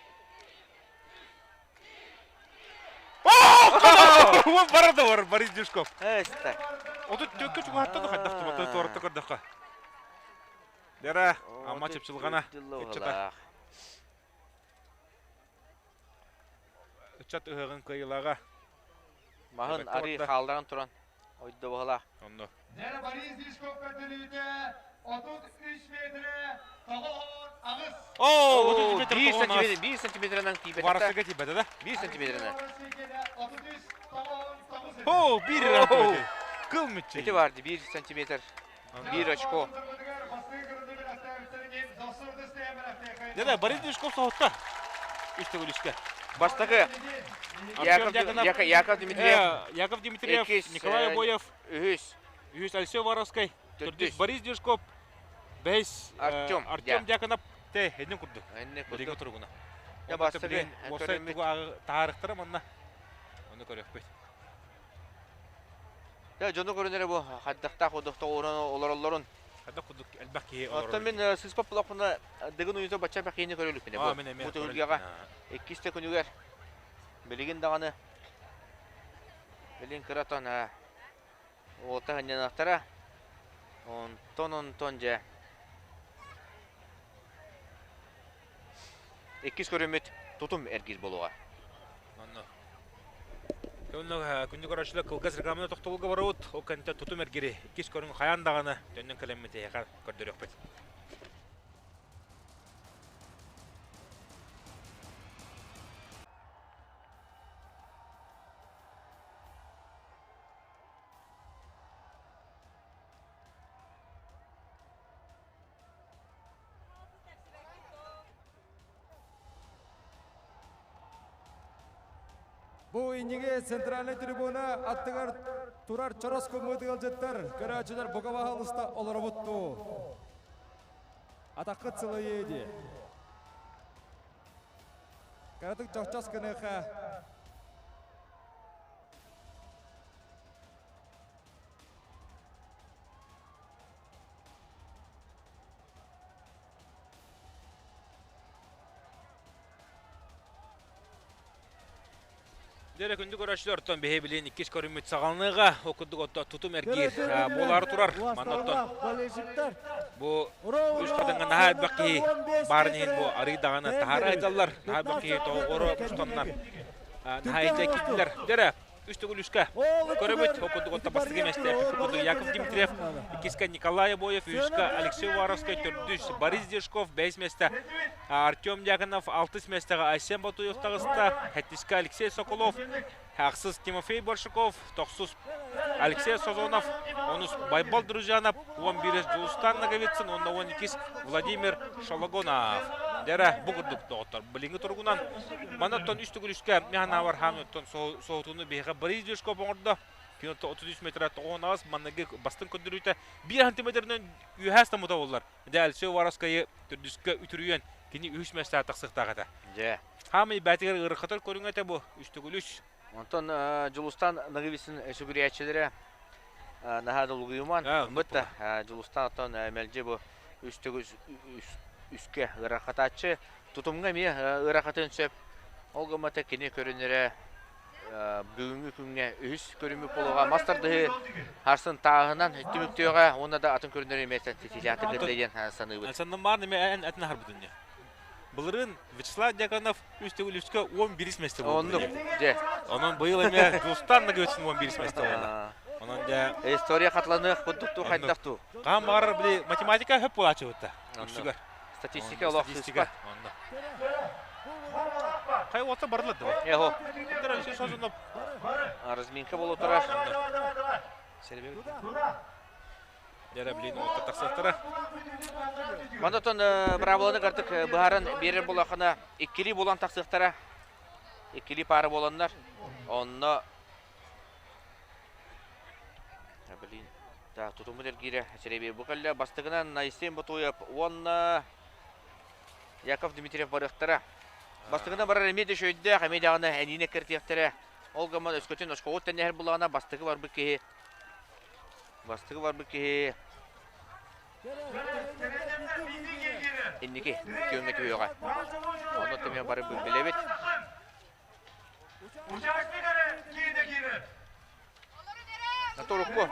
О, барда бар Борис Дюшков. Эста. Отут төккө чугаһатта да хайдах тумата туората көрдөххө. Дера, амма чыпчылҕана. Ыччата. Ыччат ыһыаҕын кыайыылааҕа. Маһын арыы хаалларан туран ойдо баһылаах. Онно. Дера Борис Дюшков көрдөрүүтэ 33 метрэ 98. Оо, 33 метр 98. 1 сантиметрынан тиийбэтэ. Барасыга тиийбэтэ да? 1 сантиметрынан. 33 99. Оо, биир эрэ Кыл мүччү. Ити барды 1 сантиметр. 1 очко. Дьэ, Борис Движков соһутта. Үс төгүл үскэ. Бастакы Артем Дьяконов, Яков Дмитриев, Яков Дмитриев, Николай Обоев, үһүс, үһүс Алексей Воровскай, төрдүс Борис Движков, бэһис Артем, Артем Дьяконов, те эннин курдук. Эннин Билиҥҥи курдук. туругуна. Дьэ, бастакы Уопсай тугу таарыктара манна. Ону көрүөхпүт. Дьэ, дьону көрүнэрэ бу хайдахтаах курдук тоҕууран олороллорун. Хайдах курдук элбэх киһи олорор. Оттон мин сыыспат булахпына Дыгын уйута бачча элбэх киһини көрө иликпин. Аа, мин эмиэ Бу түһүлгэҕэ иккис да күнүгэр билигин даҕаны билин кыратан уолта сынньаныахтара. Онтон онтон дьэ Иккис көрүммүт тутум эргиир буолуоҕа. Онно. Онно күндү көрөөччүлэр кылгас рекламаны тохтобулга барабыт. Ол кэнниттэн тутум эргири иккис көрүҥ хайаан даҕаны төннөн кэлэммит эһиэхэ көрдөрүөхпүт. Бу инниги центральнай трибуна аттыгар турар чорос куммут ыалдьыттар, көрөөччүлэр бука баһалыста олоробуттуу. Атаххыт сылайыы дии. Кыратык чохчос гыныаха. Дьэ күндү көрөөччүлэр оттон биһи билин иккис көрүммүт саҕаланыыга ол курдук отто тутум эргиир буолаары турар. Манна оттон бу үс хатыҥҥа наһаа элбэх киһи баарын иһин бу арыы даҕаны таһаара айдаллар. Наһаа элбэх киһи тоҕоҕоро мустоннар наһаа илдьэ киирдилэр. Дьэ үс төгүл үскэ көрөбүт. Ол курдук отто бастакы миэстэ курдук Яков Дмитриев, иккискэ Николай Обоев, үһүскэ Алексей Уваровскай, төрдүс Борис Дежков, бэһис миэстэ Артем Дьяконов, алтыс миэстэҕэ Айсен Ботуев таҕыста, сэттискэ Алексей Соколов, ахсыс Тимофей Большаков, тохсус Алексей Созонов, онус Байбал Друзьянов, 11 Дьулустан Ноговицын уонна 12 Владимир Шологонов. Дьэрэ, бу курдук доҕоттор. Билиҥҥи туругунан манаттан үс төгүл үскэ Миханавар хаамыттан соһутууну биһиэхэ Борис Дежков оҥордо. Кини 33 метр 98 манныгы бастыҥ көрдөрүүтэ 1 сантиметрынан үөһээ ыстаммыта буоллар. Дьэ, Алексей Уваровскайы төрдүскэ үтүрүйэн кини үһүс миэстэҕэ тахсыахтаах этэ. Дьэ. Хаамый бээтигэр ыарахатар көрүҥ этэ бу үс төгүл үс. Онтон Дьулустан Ноговицын сүгүрүйээччилэрэ наһаа долгуйуман бытта Дьулустан оттон мэлдьи бу үс төгүл үскэ ыарахатааччы тутумҥа эмиэ ыарахатын сөп. Ол гыммата кини көрүнэрэ бүгүҥҥү күҥҥэ үһүс көрүҥмүт буолуоҕа. Мас тардыһыы харсын тааһынан түмүктүөҕэ уонна да атын көрүҥнэри эмиэ ситиһиилээхтик кытта диэн саныыбыт. Саннымаар эмиэ эн этин аһарбытын дьэ. Былырыын Вячеслав Дьяконов үс төгүл үскэ 11 миэстэ буолбут. Оннук, дьэ. Онон быйыл эмиэ Дьулустан Ноговицын 11 миэстэ буолла. Онон дьэ... История хатыланыах курдук туу, хайдах туу? Хаһан баҕарар били математика хөп буолааччыбыт да. Үксүгэр. Статистика олох Статистика. Онно. Хай уолта барылар да. Эхо. Алексей Созонов. Разминка боло турар. Дьэрэ блин уолта тахсыахтара. Онтон браабыланы картык быһааран биэрэр буоллаххына иккилии буолан тахсыахтара. Иккилии паара буоланнар. Онно блин Так, тутуммут эргиирэ сирэйбиэ бу кэллэ. Бастакынан Айсен Ботуев уонна Яков Дмитриев барыахтара. Бастакынан барар эмиэ да үчүгэйдээх, эмиэ даҕаны эниини кэртиэхтэрэ. Ол гынан өскөтүн оскоҕут тэннэһэр булаҕына бастакы барбыт киһи бастакы барбыт киһи инники күөҥҥэ түһүөҕэ. Онно эмиэ бары билэбит. Урукку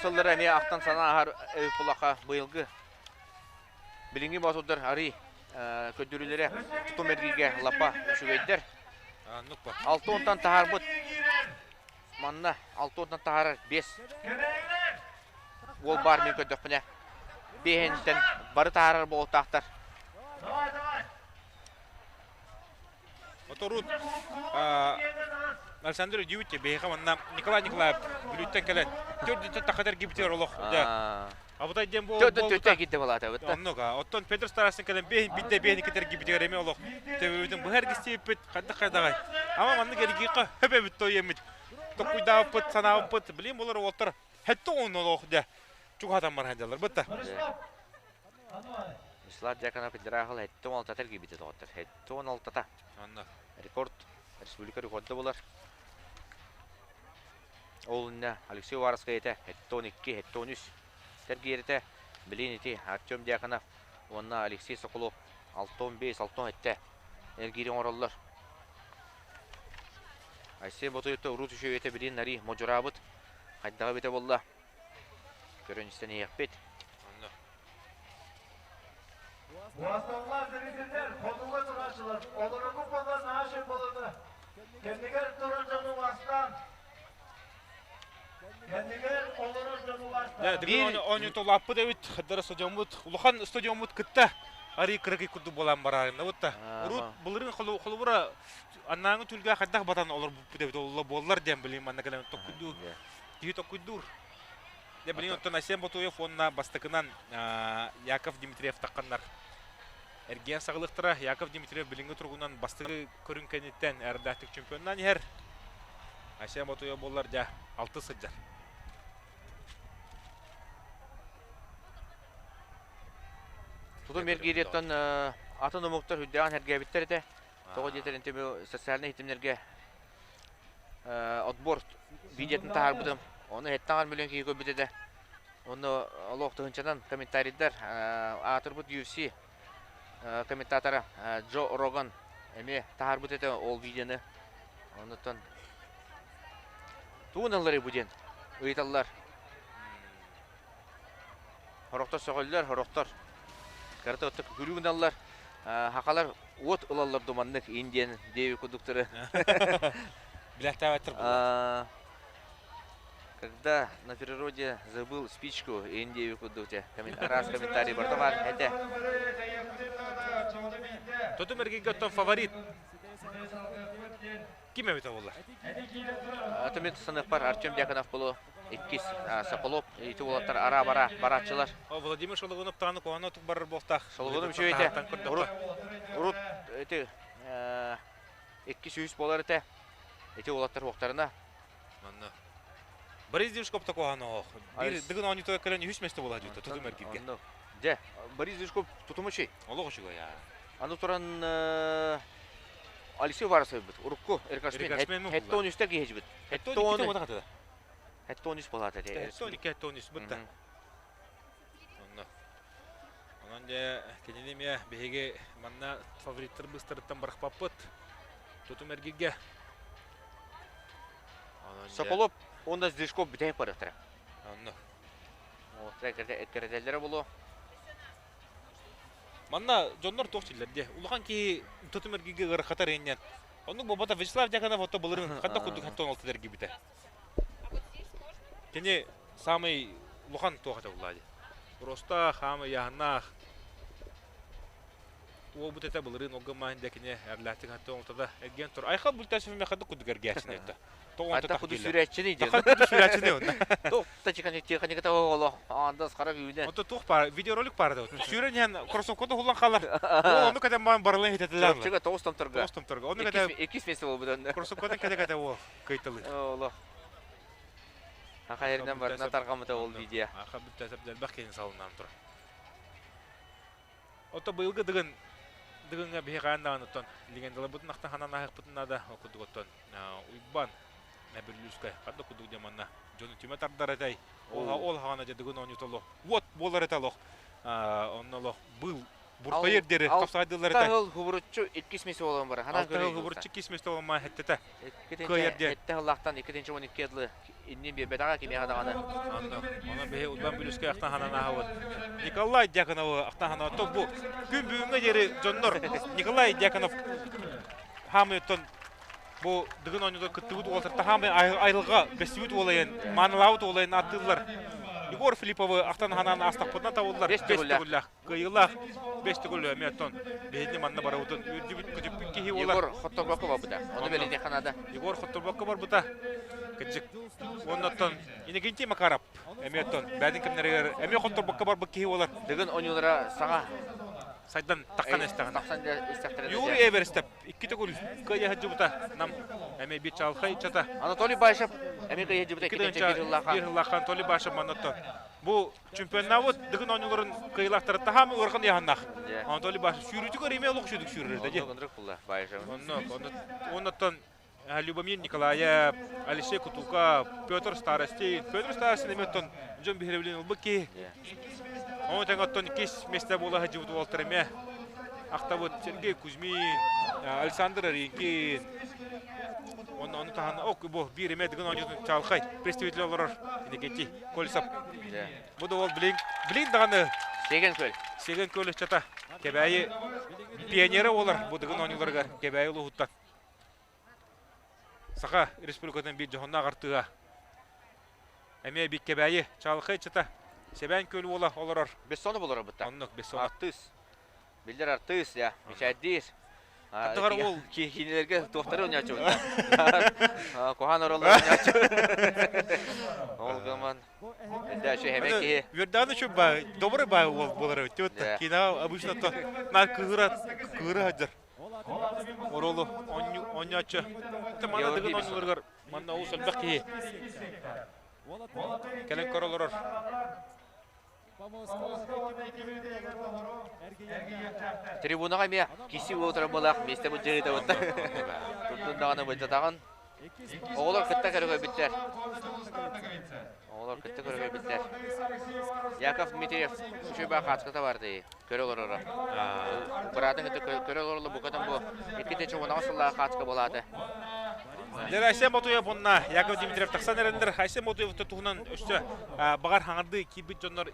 сыллары эмиэ ахтан санаа аһар Пулаха быйылгы билиҥҥи боотурдар арый көрдөрүүлэрэ тутум эргииргэ лаппа үчүгэйдэр. Алта уонтан таһаарбыт манна алта уонтан таһаарар биэс уол баар мин көрдөхпүнэ биэһинтэн бары таһаарар буолуохтаахтар. Оторут Александр Дьүүтти биһиэхэ манна Николай Николаев Бүлүүттэн кэлэн төрдүттэн тахатар гибитигэр олох дьэ. Абытай диэн Төрдөн буолбута. төртө киирдэ балаата бытта. Оннук а. Оттон Петр Старостин кэлэн бэйин бидде бэйин кэтэргибитигэр эмиэ олох төбөбүтүн быһа эргистибиппит хайдах хайдаҕай. Ама маннык эргиэххэ хөп эбит тойеммит. Токкуйдаабыппыт, санаабыппыт, билим болар уолтар хэтте онно олох дэ чугаһатан баран дьаллар бытта. Вячеслав Дьяконов Петрахыл 76 эргийбитэ доҕоттор. 76-та. Онно. Рекорд, республика рекорда булар. Ол иннэ Алексей Уваровскай этэ 72, 73 тэргиэритэ. Билин ити Артем Дьяконов уонна Алексей Соколов 65, 67 эргиири оҥороллор. Айсен Ботуевта урут үчүгэйэтэ билин нари модьураабыт. Хайдаҕа эбитэ буолла. Көрөн истэн иһиэхпит. Онно. Уосталлаах зрителлэр, хотуга турааччылар, олороргу буолар наша болону кэннигэр турар дьону бастаан кэннигэр олорор дьону бастаан Дьэ, оонньуу улааппыт эбит, хаддара стадиоммут, улахан стадиоммут кытта арый кыракый курдук буолан бараарынна бутта. Урут былырыын холобура аннааҥы түлгэ хайдах батан олорбуппут эбит олла буоллар диэн билим манна кэлэн токкуйдуур. Киһи токкуйдуур. Дьэ, билигин оттон Айсен Ботуев уонна бастакынан Яков Дмитриев тахханнар эргийэн саҕалыахтара. Яков Дмитриев билиҥҥи туругунан бастакы көрүҥ кэнниттэн эрдээхтик чемпионнаан иһэр. Айсен Ботуев буоллар дьэ алтыс сылдьар. Тутум эргиириттэн атын омуктар үрдээҕин эргээбиттэр этэ. Тоҕо диэтэр интиму социальнай ситимнэргэ отбор видеотын таһаарбытым. Ону эттаҕар миллион киһи көрбүт этэ. Онно олох тыһынчанан комментарийдар аатырбыт UFC комментатора Джо Роган эмиэ таһаарбыт этэ ол видеоны. Оннуттан тугун ылларый бу диэн ыйыталлар. Сорохтор сөҕөллөр, сорохтор кырата оттук күлүү гыналлар. Хахалар уот ылаллар думаннык индиан диэби курдуктары. Билэхтээбэттэр буолла. Когда на природе забыл спичку, индиеви курдук те араас комментарий барда бар этэ. Тотум эргигэ оттон фаворит ким эбитэ буолла? Атымит саныахпар Артем Дьяконов болу иккис Соколов ити уолаттар ара-бара барааччылар. Владимир Шологунов тааны куһаҕан отук барар буолтаах. Шологунов үчүгэй этэ. Урут урут ити иккис үһүс буолар этэ. Ити уолаттар уохтарына. Манна. Борис Дившков та куһаҕан оһох. Биир дыгын оонньуутугар кэлэн үһүс миэстэ буолар дьүтэ тутум эргиргэ. Дьэ, Борис Дившков тутум үчүй. Олох үчүгэй аа. Аны туран Алексей Уваров урукку рекордсмен. Хеттон үстэ киһи Хеттон икки Хеттон үс буолаата этэ. Хеттон икки, хеттон үс бытта. Онно. Онон дьэ кинини эмиэ биһиги манна фавориттар быыстарыттан бырахпаппыт. Тутум эргиргэ. Соколов уонна Сдвижков бүтэһик барыахтара. Онно. Эккирэтэллэрэ буолуо. Манна дьоннор туох дииллэр диэ. Улахан киһи тутум эргиргэ ыарахатар инньэн. Оннук буолбата Вячеслав Дьяконов ото былырыын хайдах курдук хаттон алты эргибитэ. Кини саамай улахан туох этэ булла дии. Просто хаамай ыйааһыннаах уолбут этэ былырыын ол гыммаһын да кини эрлээхтик хаттан олтада эргиэн тур. Айхал бултасов эмэ хадык курдук эргээччини этэ. Тоҕо Хатта куду сүрээччини диэн. Хатта куду сүрээччини онна. Туох та техниката оҕоло аандас хара үүнэ. Ото туох паар видеоролик паар да. Сүүрэн иһэн кроссовкада хуллан хаалар. Ол ону кэтэн баан барылын хитэтилэр. Чурапчыга тоҕус томторго. Тоҕус томторго. Ону кэтэ иккис месте буолбут онно. Кроссовкадан кэтэ-кэтэ уол кыйтылы. Олох. Аха эринэн барытына тарҕаммыта ол видео. Аха бүттэсэп элбэх киһини салыннан турар. Ото быйылгы дыгын дыгыҥҥа биһи хаан даҕаны оттон легендаларбытын ахтан ханан ааһыахпытын наада ол курдук оттон Уйбан Нэбүрлүүскэй ханна курдук дьэ манна дьону түмэ тардар этэй ол ол хаҕана дьэ дыгын оонньуута олох уот буолар этэ олох онно олох быыл буртайыр диэри хапсаайдылар этэ. Алта хубуруччу иккис месте буолан бара. Алта хубуруччу иккис месте буолан маа хэттэтэ. Кыайар диэн. Этте хыллаахтан 212 адлы иннин биэрбэтэҕэ кимиэхэ даҕаны. Онно онон биһи Уйбан Бүлүскэй ахтан ханан ааһабыт. Николай Дьяконовы ахтан ханан то бу күн бүгүҥҥэ диэри дьоннор Николай Дьяконов хаамыйыттан бу Дыгын оонньуута кыттыбыт уолаттар хаамай айылҕа бэстибит уолайын, маанылаабыт уолайын ааттыыллар. Егор Филипповы ахтан ханаан аастахпытына табыллар. Бэс төгүллээх. Кыайыылаах бэс төгүл эмиэ оттон биһиги манна барыбытын үөрдүбүт көтүппүт киһи буолар. Егор Хотторбокко барбыта. Ону бэлиэтиэххэ наада. Егор Хотторбокко барбыта. Кырдьык. Оннуттан Иннокентий Макаров эмиэ оттон бэйэтин кэмнэригэр эмиэ хотторбукка барбыт киһи буолар. Дыгын ойуулара саҥа сайдан таххан истэҕинэ. Тахсан истэхтэринэ. Юрий Эверстеп икки төгүл кыайа сылдьыбыта. Нам эмиэ биир чаҕылхай чата. Анатолий Баишев эмиэ кыайа сылдьыбыта икки сыллаах Анатолий Баишев маннаттан. Бу чемпионнаабыт Дыгын оонньууларын кыайыылаахтара таһаамы ыарахан ыйааһыннаах. Анатолий Баишев сүүрүүтүгэр эмиэ олох үчүгдүк сүүрэр да дии. Онно оннуттан Любомир Николаев, Алексей Кутуков, Петр Старостин. Петр Старостин эмиэ оттон дьон биһирэбилин ылбыт киһи. Ону тэҥэ оттон иккис миэстэ буола сылдьыбыт уолаттар эмиэ ахтабыт Сергей Кузьмин, Александр Аринкин. Онно ону таһынан ок бу биир эмиэ Дыгын оонньуутун чаҕылхай представитель олорор Иннокентий Колесов. Бу да уол билин билин даҕаны Сиэгэн Күөл. Сиэгэн Күөл ыччата Кэбээйи пионера буолар бу Дыгын оонньууларыгар Кэбээйи улууһуттан. Саха Республикатын биир дьоһуннаах артыыһа. Эмиэ Биккэбээйи Чаалхай ыччата Сэбээн Күөл уола олорор. Бессонов олорор бытта. Оннук Бессонов. Артыыс. Биллэр артыыс, я. Мичээддиир. Аттыгар уол. Киинилэргэ туохтары ойнооччубут. Куһаан ороллор ойнооччу. Ол гыман. Үөрдэҕин үчүн баа, добрый баа уол буолар эбит. Киинэҕэ обычно то на кыыра кыыра сылдьар. Оруолу оонньооччу. Манна Дыгын оонньууларыгар манна олус элбэх киһи кэлэн көрө олорор. Трибунаҕа эмиэ киси уотара буолаах миэстэ былдьаһыыта бытта. Турдун даҕаны былдьатаҕын. Оҕолор кытта көрөгөйбүттэр. Оҕолор кытта көрөгөйбүттэр. Яков Дмитриев үчүгэй баа хаачката барды көрө олороро. Быраатын кытта көрө олороло букатын бу 2016 сыллаах хаачка буолааты. Дьэ, Айсен Ботуев уонна Яков Дмитриев тахсан эрэннэр. Айсен Ботуев туһунан өссө баҕар хаҥардыы киирбит дьоннор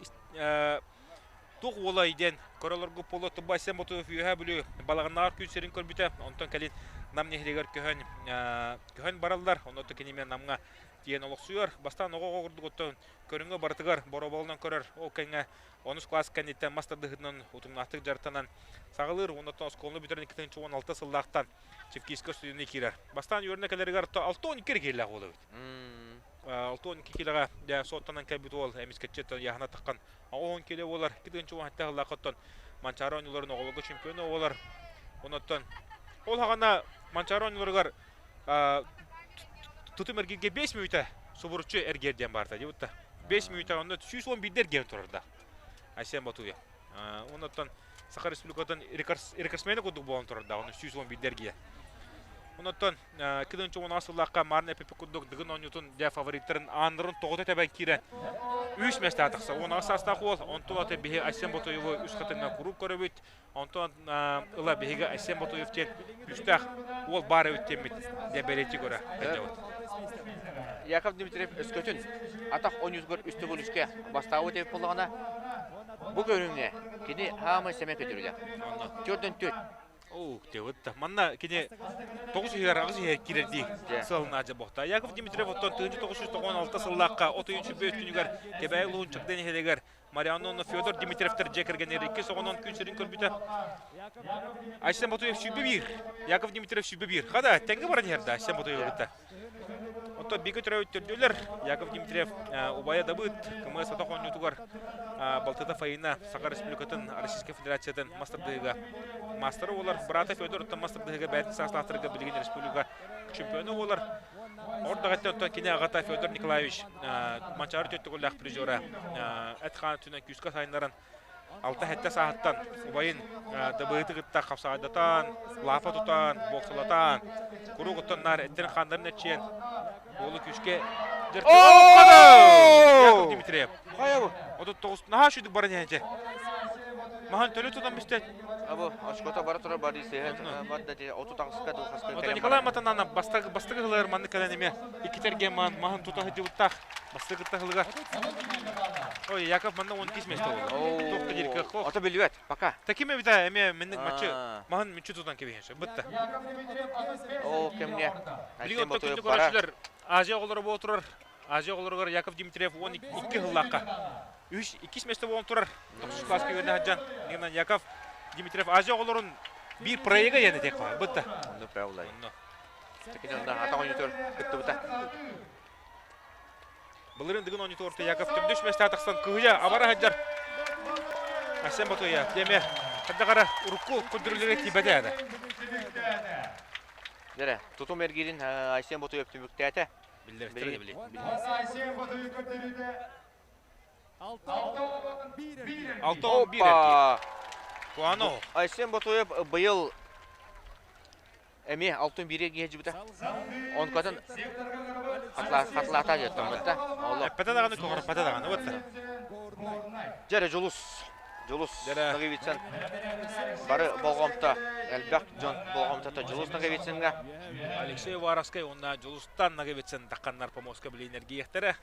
туох уолай диэн көрөлөргө буолуо. Тубу Айсен Ботуев Үөһээ Бүлүү балаҕаннааҕар күн сирин көрбүтэ. Онтон кэлин Нам нэһилиэгэр көһөн көһөн бараллар. Онно киниме Намҥа тиийэн олохсуйар. Бастаан оҕо курдук оттон көрүҥҥэ барытыгар бороболунан көрөр. Ол кэнҥэ онус класс кэнниттэн мас тардыһыытынан утумнаахтык дьарыктанан саҕалыыр. Оннуттан оскуоланы бүтэрэн 2016 сыллаахтан Чевкийскэ студены киирэр. Бастаан үөрэнэ кэлэригэр 62 эрэ киилээх уол эбит. 62 киилэҕэ дьэ суоттанан кэлбит уол эмискэччи яһына таххан 10 кило буолар. 217 сыллаахыттан Манчаары оонньууларын оҕолорго чемпиона буолар. Онуттан ол хаҕана Манчаары оонньууларыгар тутум эргииргэ 5 мүнүүтэ субуруччу эргиэр диэн баарта дии 5 мүнүүтэ онно 111 эргиэн турарда. Айсен Батуев. Онуттан Саха Республикатын рекордсмена курдук буолан турарда, ону 111 эргийэ. Онуттан 2016 сыллаахха Марна Эпипи курдук Дыгын оонньуутун дьэ фавориттарын ааннарын тоҕута тэбэн киирэн үс миэстэҕэ тахса. 18 саастаах уол, онтон аты биһи Айсен Ботуеву үс хатыҥҥа куруук көрөбүт. Онтон ыла биһиги Айсен Ботуев диэн күүстээх уол баар эбит диэммит дьэ бэлиэтии көрө сылдьабыт. Яков Дмитриев өскөтүн атах оонньуутугар үс төгүл үскэ бастаабыт эбит буоллаҕына, Бу көрүҥҥэ кини хаамай сэмэ көтүрүлэ. Төрдөн төрт. Оо, да. Манна кини 9 иһигэр 8 иһигэр киирэрдии сыалын аадьа бохта. Яков Дмитриев оттон 1996 сыллаахха от ыйын сүбэ күнүгэр Кэбээйи улууһун Чагда нэһилиэгэр Марианна уонна Федор Дмитриевтэр дьиэ кэргэннэр иккис оҕонон күн сирин көрбүтэ. Айсен Ботуев сүүрбэ биир. Яков Дмитриев сүүрбэ биир. Хада, тэҥҥэ баран иһэр да Айсен Ботуев кытта. Оттон бииргэ төрөөбүт төрдүөлэр Яков Дмитриев убайа Дабыт КМС атах оонньуутугар балтыта Фаина Саха Республикатын Российскай Федерациятын мас тардыһыыга маастара буолар. Быраата Федор оттон мас тардыһыыга бэйэтин саастаахтарга билигин республика чемпиона буолар. Ордоҕыттан оттон кини аҕата Федор Николаевич Манчаары төрт призера эт-хаан өттүнэн күүскэ сайыннаран Алта-сэттэ сааһыттан убайын дабыһыты кытта хапсаҕайдатан, лаапа тутан, боксалатан, куруук оттон наар эттэрин-хааннарын эрчийэн, уолу күүскэ Яков Дмитриев. Хайа бу? 39 наһаа үчүгдүк баран иһэн дьэ. Маһын төлө тутан бүстэн. Абы очкото бара турар бары сыһыт барда де 38-ка дулхаска Ото Николай Матанана бастакы бастакы ылар маннык кэлэн эмиэ иккитэргэ маһын тута сылдьыбыттаах. Бастакы кытта Ой, Яков манна 12 место болду. Туох да диир кыах Ото билбэт, пока. Таким эбитэ эмиэ минник матчы маһын мүччү тутан кэбиһэн сөп бытта. Ол кэмҥэ Билигин отто күндү көрөөччүлэр Азия оҕолоро буола турар. Азия оҕолоругар Яков Дмитриев 12 сыллаахха үс иккис место буолан турар. Тохсус класска үөрэнэ сылдьан Нигнан Яков Дмитриев Азия оҕолорун биир проега диэн этиэх бытта. Онно правилай. Такин онно атах ойнотор кыттыбыта. Былырын Дыгын оонньууту орто Яков төрдүс миэстэҕэ тахсан кыһыйа абара сылдьар. Айсен Ботуйа эмиэ хайдах эрэ урукку көрдөрүүлэргэ тиийбэтэ аны. Дэрэ, тутум эргиирин Айсен Ботуев түмүктээтэ. Биллэртэрэ били. 6-11 эргиир. Куано. Айсен Ботуев быйыл Эмиэ алтын бииргэ киһи Онкотун хатылаата дьоттоммутта. Эппэтэ даҕаны, көҕүрүппэтэ даҕаны бытта. Дьэрэ Дьулус. Дьулус Ноговицын бары болҕомто, элбэх дьон болҕомтото Дьулус Ноговицыҥҥа. Алексей Уваровскай уонна Дьулустан Ноговицын тахханнар помоска билиэнэргийэхтэрэ.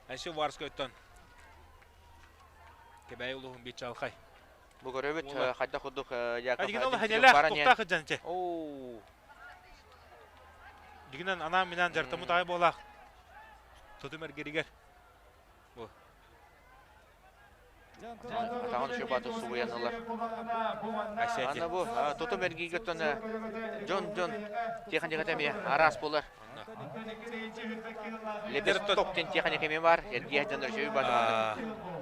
Алексей Уваровскайтан Кэбээйи улууһун биир чалхай Бу көрөбүт хайдах курдук Яков Дигин ол ханелах тухтаах ыдьанчы. Дигинен анаан минаан дьартамыт аай буолаах. Тутум эргиригэр. Бу. Атаҕын шөбаты субуйан ылар. Ана бу тутум эргиигөттөн дьон-дьон техниката эмиэ араас буолар. Лепесток диэн техника эмиэ бар. Эргиэ дьон өрсөбү бар.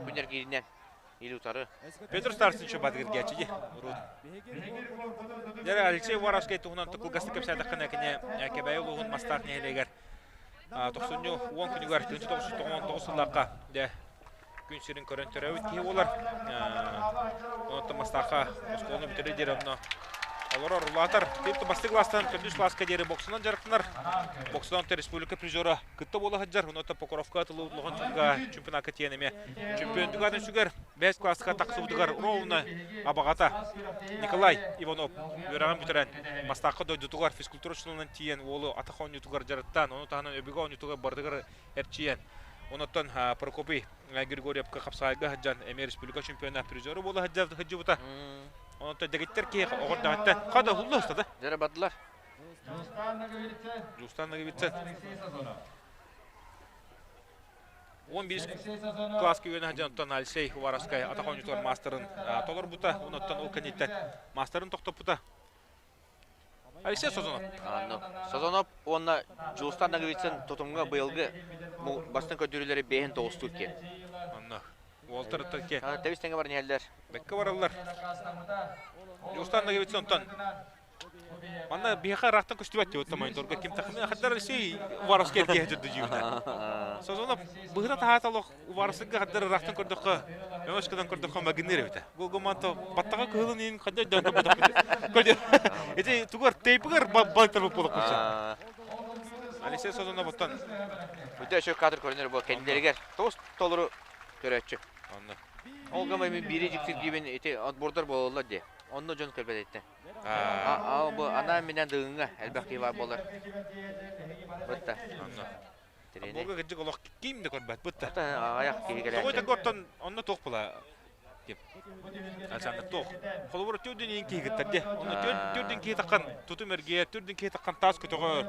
Күн эргииринэн. Или утары. Петр Старцевич бадгыргаччы ди. Урут. Дьэ Алексей Уваровскай туһунан кылгастык кэпсээтэххинэ кини Кэбээйи улууһун Мастаах нэһилиэгэр тохсунньу уон күнүгэр 1999 сыллаахха дьэ күн сирин көрөн төрөөбүт киһи буолар. Онтон Мастаахха оскуоланы бүтэрэ диэри онно олорор, улаатар. Типті бастык класстан төрдүс класска диэри боксунан дьарыктанар. Боксунан республика призера кытта буола сылдьар. Онуота Покровка тылы улахан сылга чемпионатка тиийэн эмиэ Чемпиондук атын сүгэр бэс класска тахсыбытыгар ровно абаҕата Николай Иванов үөрэҕин бүтэрэн Мастаахха дойдутугар физкультура учууталынан тиийэн уолу атах оонньуутугар дьарыктаан, ону таһынан өбүгэ оонньуутугар барытыгар эрчийэн, онуттан Прокопий Григорьевка хапсаҕайга сылдьан эмиэ республика чемпиона призеры буола сылдьыбыта. Онон дэгиттэр киһи оҕордоҕуттан хада уһулла устата. Дьэрэ бардылар. Дьулустан Ноговицын. 11 кылааска үөрэнэ сылдьан оттон Алексей Уваровскай атах оонньуутугар маастарын толорбута, онуттан ол кэнниттэн маастарын тохтоппута. Алексей Созонов. Созонов уонна Дьулустан Ноговицын тутумҥа быйылгы бастыҥ көрдөрүүлэри бэйэн тоҕустуур киэн. Онно. Уолтар киэн. Тэбис тэҥэ баран иһэллэр. Бэккэ бараллар. Дьулустан Ноговицын онтон Манна биһиэхэ ыраахтан көстүбэт диэбит мониторга ким тахмин хаддар Алексей Уваровский эргиһэ дьырды дьиибитэ. Созонов быһыта таһаата олох Уваровскайга хаддар ыраахтан көрдөххө, өҥөс гынан көрдөххө магыныр эбитэ. Гоманто баттаҕа кыһылын иин хаддар дьон көрбөтөх. Ити тугар тейпигэр балтар буолук Алексей Созонов оттон Бүтэ өсө кадр көрүнэр бу кэннилэригэр тоҕус толору көрөөччү. Онно. Ол гама мен биири дьиктиргиибин ити отбордар буолаллар дии. Онно дьон көрбөт этэ. Аа бу анаан минэн дыгыҥҥа элбэх киһи баар буолар. Бытта. Онно. Буга кырдьык олох ким да көрбөт бытта. Аҕыйах киһи кэлээччи. Тоҕой оттон онно туох була ким? Александр туох? Холобура төрдүн иин киһи кыттар де. Онно төрдүн киһи таххан тутум эргийэр, төрдүн киһи таххан таас көтөҕөр.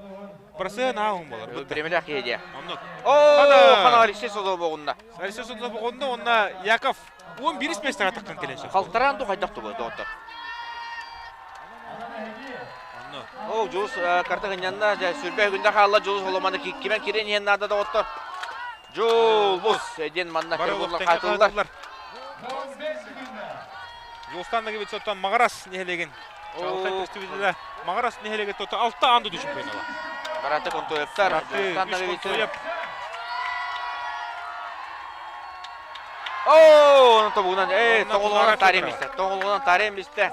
Барасыан ааһын болар. Биремелэх киһи дии. Онно. Оо, хана Алексей Созобоҕунна. Алексей Созобоҕунна онна Яков 11 миэстэҕэ таххан кэлэн сөп. Халтараан ду хайдах тубу доҕоттор. Онно. Оо, Дьулус карта гынньанна, дьэ сүрбэ күндэ хаалла Дьулус Холоманы кимэн кирен иһэн наада доҕоттор. Дьулус диэн манна кыргыллар хаатыллар. Дьулустан Ноговиц оттон Маҕарас нэһилиэгин Чаҕылхай көстүбүтүлэ Маҕарас нэһилиэгэ тото алта анды чемпионала. Бараты Контоевтар. Дьулустан Ноговиц. Оо, оны тобугунан, э, тоҕолоҕунан таарыйан бистэ, тоҕолоҕунан таарыйан бистэ.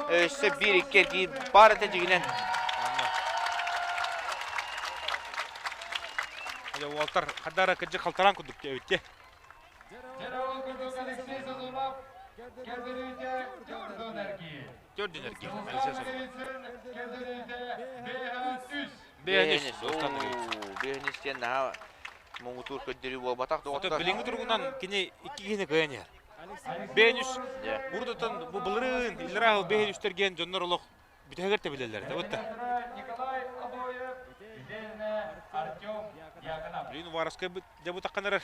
Өссө биир-икки эргиир баар этэ дьигинэн. Дьэ, уолтар хадара кырдьык халтараан курдук эбитте. Төрдүн эргиир. Алексей Сазонов. Бэйэнис. Бэйэнис диэн наһаа муҥутуур көрдөрүү буолбатах доҕоттор. Билиҥҥи туругунан кини икки киһини кыайан иһэр. Бэйэнис урутаттан бу былырыын иллэрээ сыл бэйэнистэргиэн дьоннор олох бүтэһигэр тэбилэллэр табытта. Блин, Уваровскай дьэ бу таххан эрэр.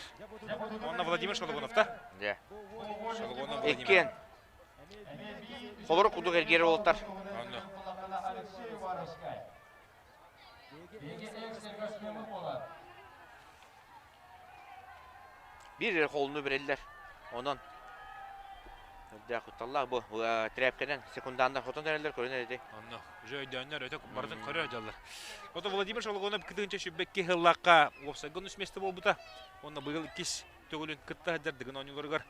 Уонна Владимир Шологонов та? Дьэ. Шологонов Владимир. Иккиэн. Холорук курдук эргиэр уолаттар. Онно. Биир эрэ холуну береллер. Онон үрдээх кутталлаах бу тряпканан секунданнар хотон эрэллэр көрөн эрэди. Онно уже өйдөөннөр өтө барытын көрө дьаллар. Ото Владимир Шологонов кытыынча сүббэкки хыллаахха уопсайга үс месте буолбута. Онно быйыл иккис төгүлүн кытта сылдьар Дыгын оонньууларыгар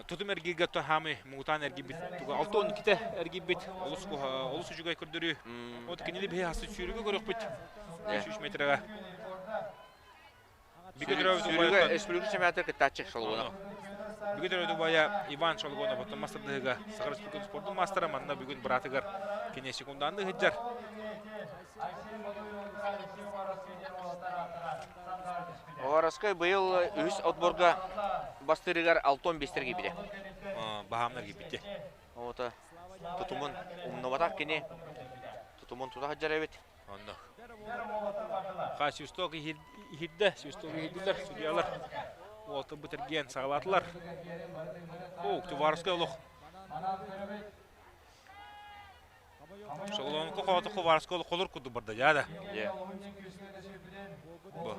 тутум эргииргэ хаамы муҥутаан эргийбит туга 6-12-те эргийбит олус олус үчүгэй көрдөрүү. Вот кинини биһи хасты сүүрүгү көрөхпүт 3 метрга. Бигэ төрөөбүт убайа Республика чемпионатыгар кыттааччы Шолгонов. Бигэ төрөөбүт убайа Иван Шолгонов оттон мастардыһыга Саха Республикатын спордун маастара манна бүгүн быраатыгар кини секундаанды сылдьар. Уваровскай быйыл үһүс отборга бастыырыгар алтон бестер киирбитэ. Баһаамнар киирбитэ. Ота тутумун умнубатах кини тутумун тута сылдьар эбит. Онно. Ха свисток иһирдэ, свисток иһирдилэр, судьялар уолтан бытыргиэн саҕалаатылар. О, Туваровскай олох. Шолонко хооту Ховарскай олох холор курдук барда дьаада. Бу.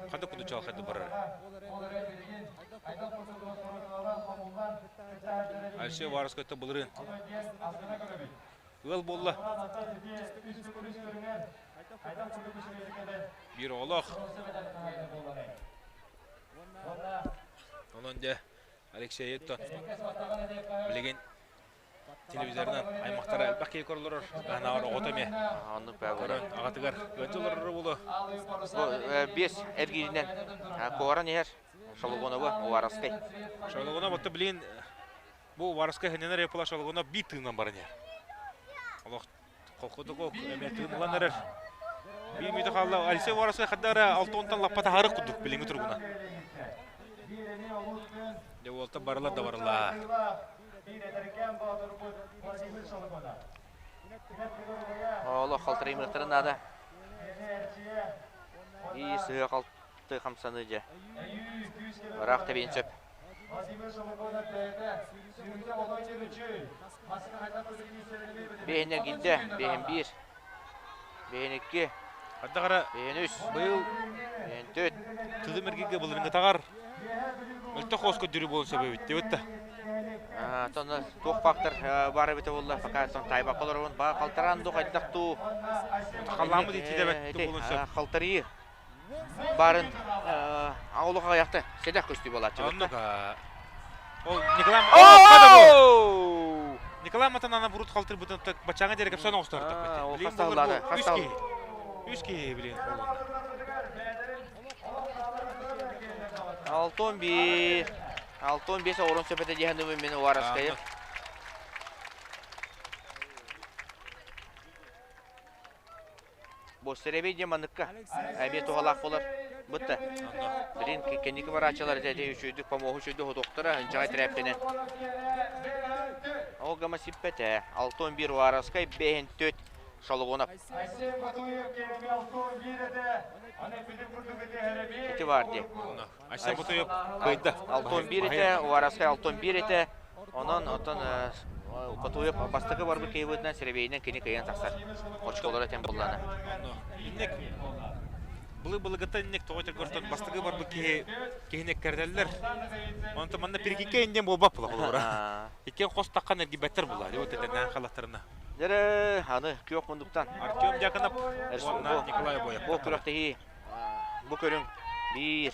Ханна курдук чалхайды барар. Алексей Варовскай былырыын Ыал буолла. Биир оҕолоох. Онон дьэ Алексейыттан билигин телевизорынан аймахтара элбэх киһи көрөлөрөр. Анаҕар оҕото эмиэ. Оннук баа Көрөн аҕатыгар ыалдьа олорор буолуо. Бу биэс эргииринэн куоран иһэр Шологонова Уваровскай. Шологонов отто билигин Бу Уваровскай хэннэнэр Эпла шалгона биир тыынан баран иһэр. Олох холкутук эмиэ тыын ылан эрэр. Биир мүнүүтэ хаалла. Алексей Уваровскай ханна эрэ 6-10-тан лаппа таһаарык курдук билиҥҥи туругунан. Дьэ уолта барылар да барылаа. Олох халтарыймыахтарын наада. И сыһа халты хамсаныы дьэ. Ыраах тэбиэн сөп. Биэһин эргийдэ, биэһин биир, биэһин икки, Ардах биэһин үс, быйыл биэһин төрт. Тылым эргийгэ былырыҥҥытаҕар мөлтөх хоос көрдөрүү буолуон сөп эбит диэбит да. Оттон туох фактор баар эбитэ буолла, пока оттон таайбакка олоробун. Баа халтараан ду хайдах дуу. Халлааммыт итиитэ буолуон сөп. Халтарыы баарын олох аҕыйахта сэдэх көстүү буолааччы. Оннук. Ол Николай О, Николай Матанана бурут халтырбытын бачаҥа диэри кэпсэн оҕустар Ол хастааллаата. Үс киһи. Үс киһи билин Алтон биир. Алтон биэс оҕорон сөпөтө диэн мин Уваровскайы. Бу сэрэбэй диэн манныкка эмиэ туһалаах буолар. Бытта. Билин кэнники барааччылар эти үчүгдүк помоһу үчүгдүк хотуохтара ынчаҕай тирээппинэн. Ол гама сиппэтэ. Алтон бир Уваровскай бэһин төт Шалугунов. Ити бар дии. Айсен Ботуев кыайда. Алтон биир этэ, Уваровскай алтон биир этэ. Онон оттон Ботуев бастакы барбыт киһибытынан сэрэбиэйинэн кини кыайан тахсар. Очколоро тэн буллана. Инник былы-былыгыттан инник тоҕо этэр бастакы барбыт киһи киһини эккэрдэллэр. Онтон манна перекикке индиэн буолбат була холобура. Иккиэн хос таххан эргийбэттэр була. Дьэ вот халаттарына. Дьэ аны күөх мундуктан. Артем Дьяконов уонна Николай Обоев. Бу күрэхтэһии Бу көрүҥ биир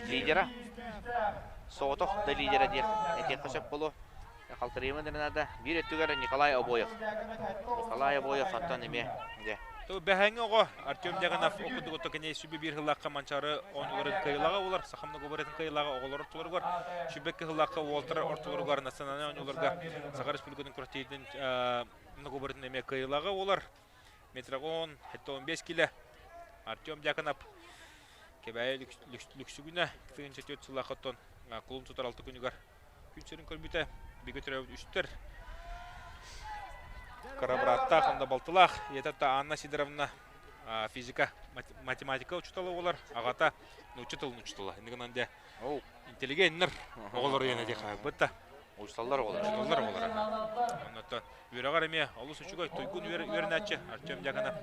лидера, соҕотох да лидера диэх этиэххэ сөп буолуо. Халтарыйыма да наада. Биир өттүгэр Николай Обоев. Николай Обоев оттон эмиэ дьэ. Бэһэҥҥи оҕо Артем Дьаганов окудугутта кини сүбэ биир сыллаахха Манчаары оонньууларын кыайыылааҕа буолар. Сахам договорын кыайыылааҕа оҕолор ортолоругар, сүбэ кыһыллаахха уолтар ортолоругар национальнай оонньууларга Саха Республикатын күрэхтэһиитин договорын эмиэ кыайыылааҕа буолар. Метрогон 75 килэ. Артем Дьяконов Кэбээйи Лүксүгүнэ 2004 сыллаахыттан кулун тутар алты күнүгэр күн сирин көрбүтэ. Бигэ төрөөбүт үстэр. Кыра бырааттаах, онно балтылаах. Ийэтэ Анна Сидоровна физика, математика учуутала буолар. Аҕата нуучча тылын учуутала. Иннигинэн дьэ интеллигеннэр оҕолор ийэнэ диэхэ да. Учууталлар оҕолор. Учууталлар оҕолор. Оннуттан үөрэҕэр эмиэ олус үчүгэй туйгун үөрэнээччи Артем Дьяконов.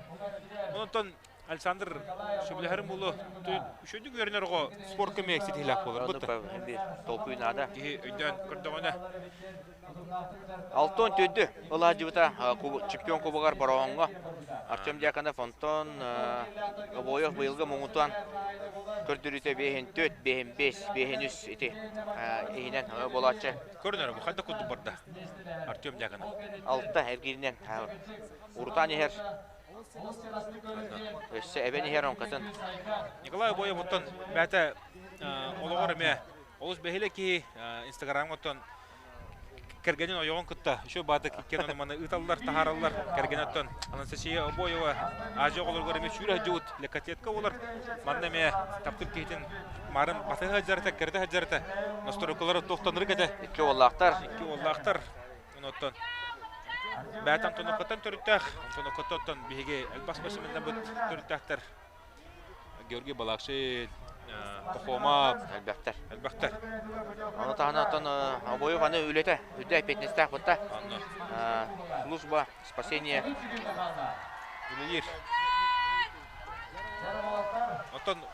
Онтон Александр сөбүлэһэрим буолуо. Үчүгүйдүк үөрэнэр оҕо спорт көмө ситиһилээх буолар. Бутта. Биир толкуй наада. Киһи өйдөөн көрдөҕүнэ. Алтон төрдү ылаадьыбыта чемпион кубогар Бороҕоҥҥо Артем Дьяконов, онтон Обоев быйылгы муҥутаан көрдөрүүтэ биэһин төрт, биэһин бэс, биэһин үс ити иһинэн буолааччы. Көрүнэр бу хайда курдук барда Артем Дьяконов. Алта эргииринэн урутаан иһэр. Өссө эбэн иһэр оҥкатын. Николай Обоев оттон бэйэтэ олоҕор эмиэ олус бэһилэ киһи Инстаграмҥа оттон кэргэнин ойоҕун кытта еще баатык иккиэн ону маны ыыталлар, таһаараллар. Кэргэнэ оттон Анастасия Обоева Азия оҕолоругар эмиэ сүүрэ сылдьыбыт леккатлетка буолар. Манна эмиэ таптыыр киһитин марын батыһа сылдьарыта, кэритэ сылдьарыта настройкалара туохтанырык этэ. Икки уоллаахтар. Икки уоллаахтар. Онуоттан бэйэтэ Антоновкаттан төрүттээх. Антоновкаттан биһиги элбэх спортсменнарбыт төрүттээхтэр. Георгий Балакшин, Пахомов элбэхтэр. Элбэхтэр. Ону таһынан оттон Обоев аны үлэтэ үрдэ эппиэтинэстээх бутта. Служба спасения үлэлиир. Оттон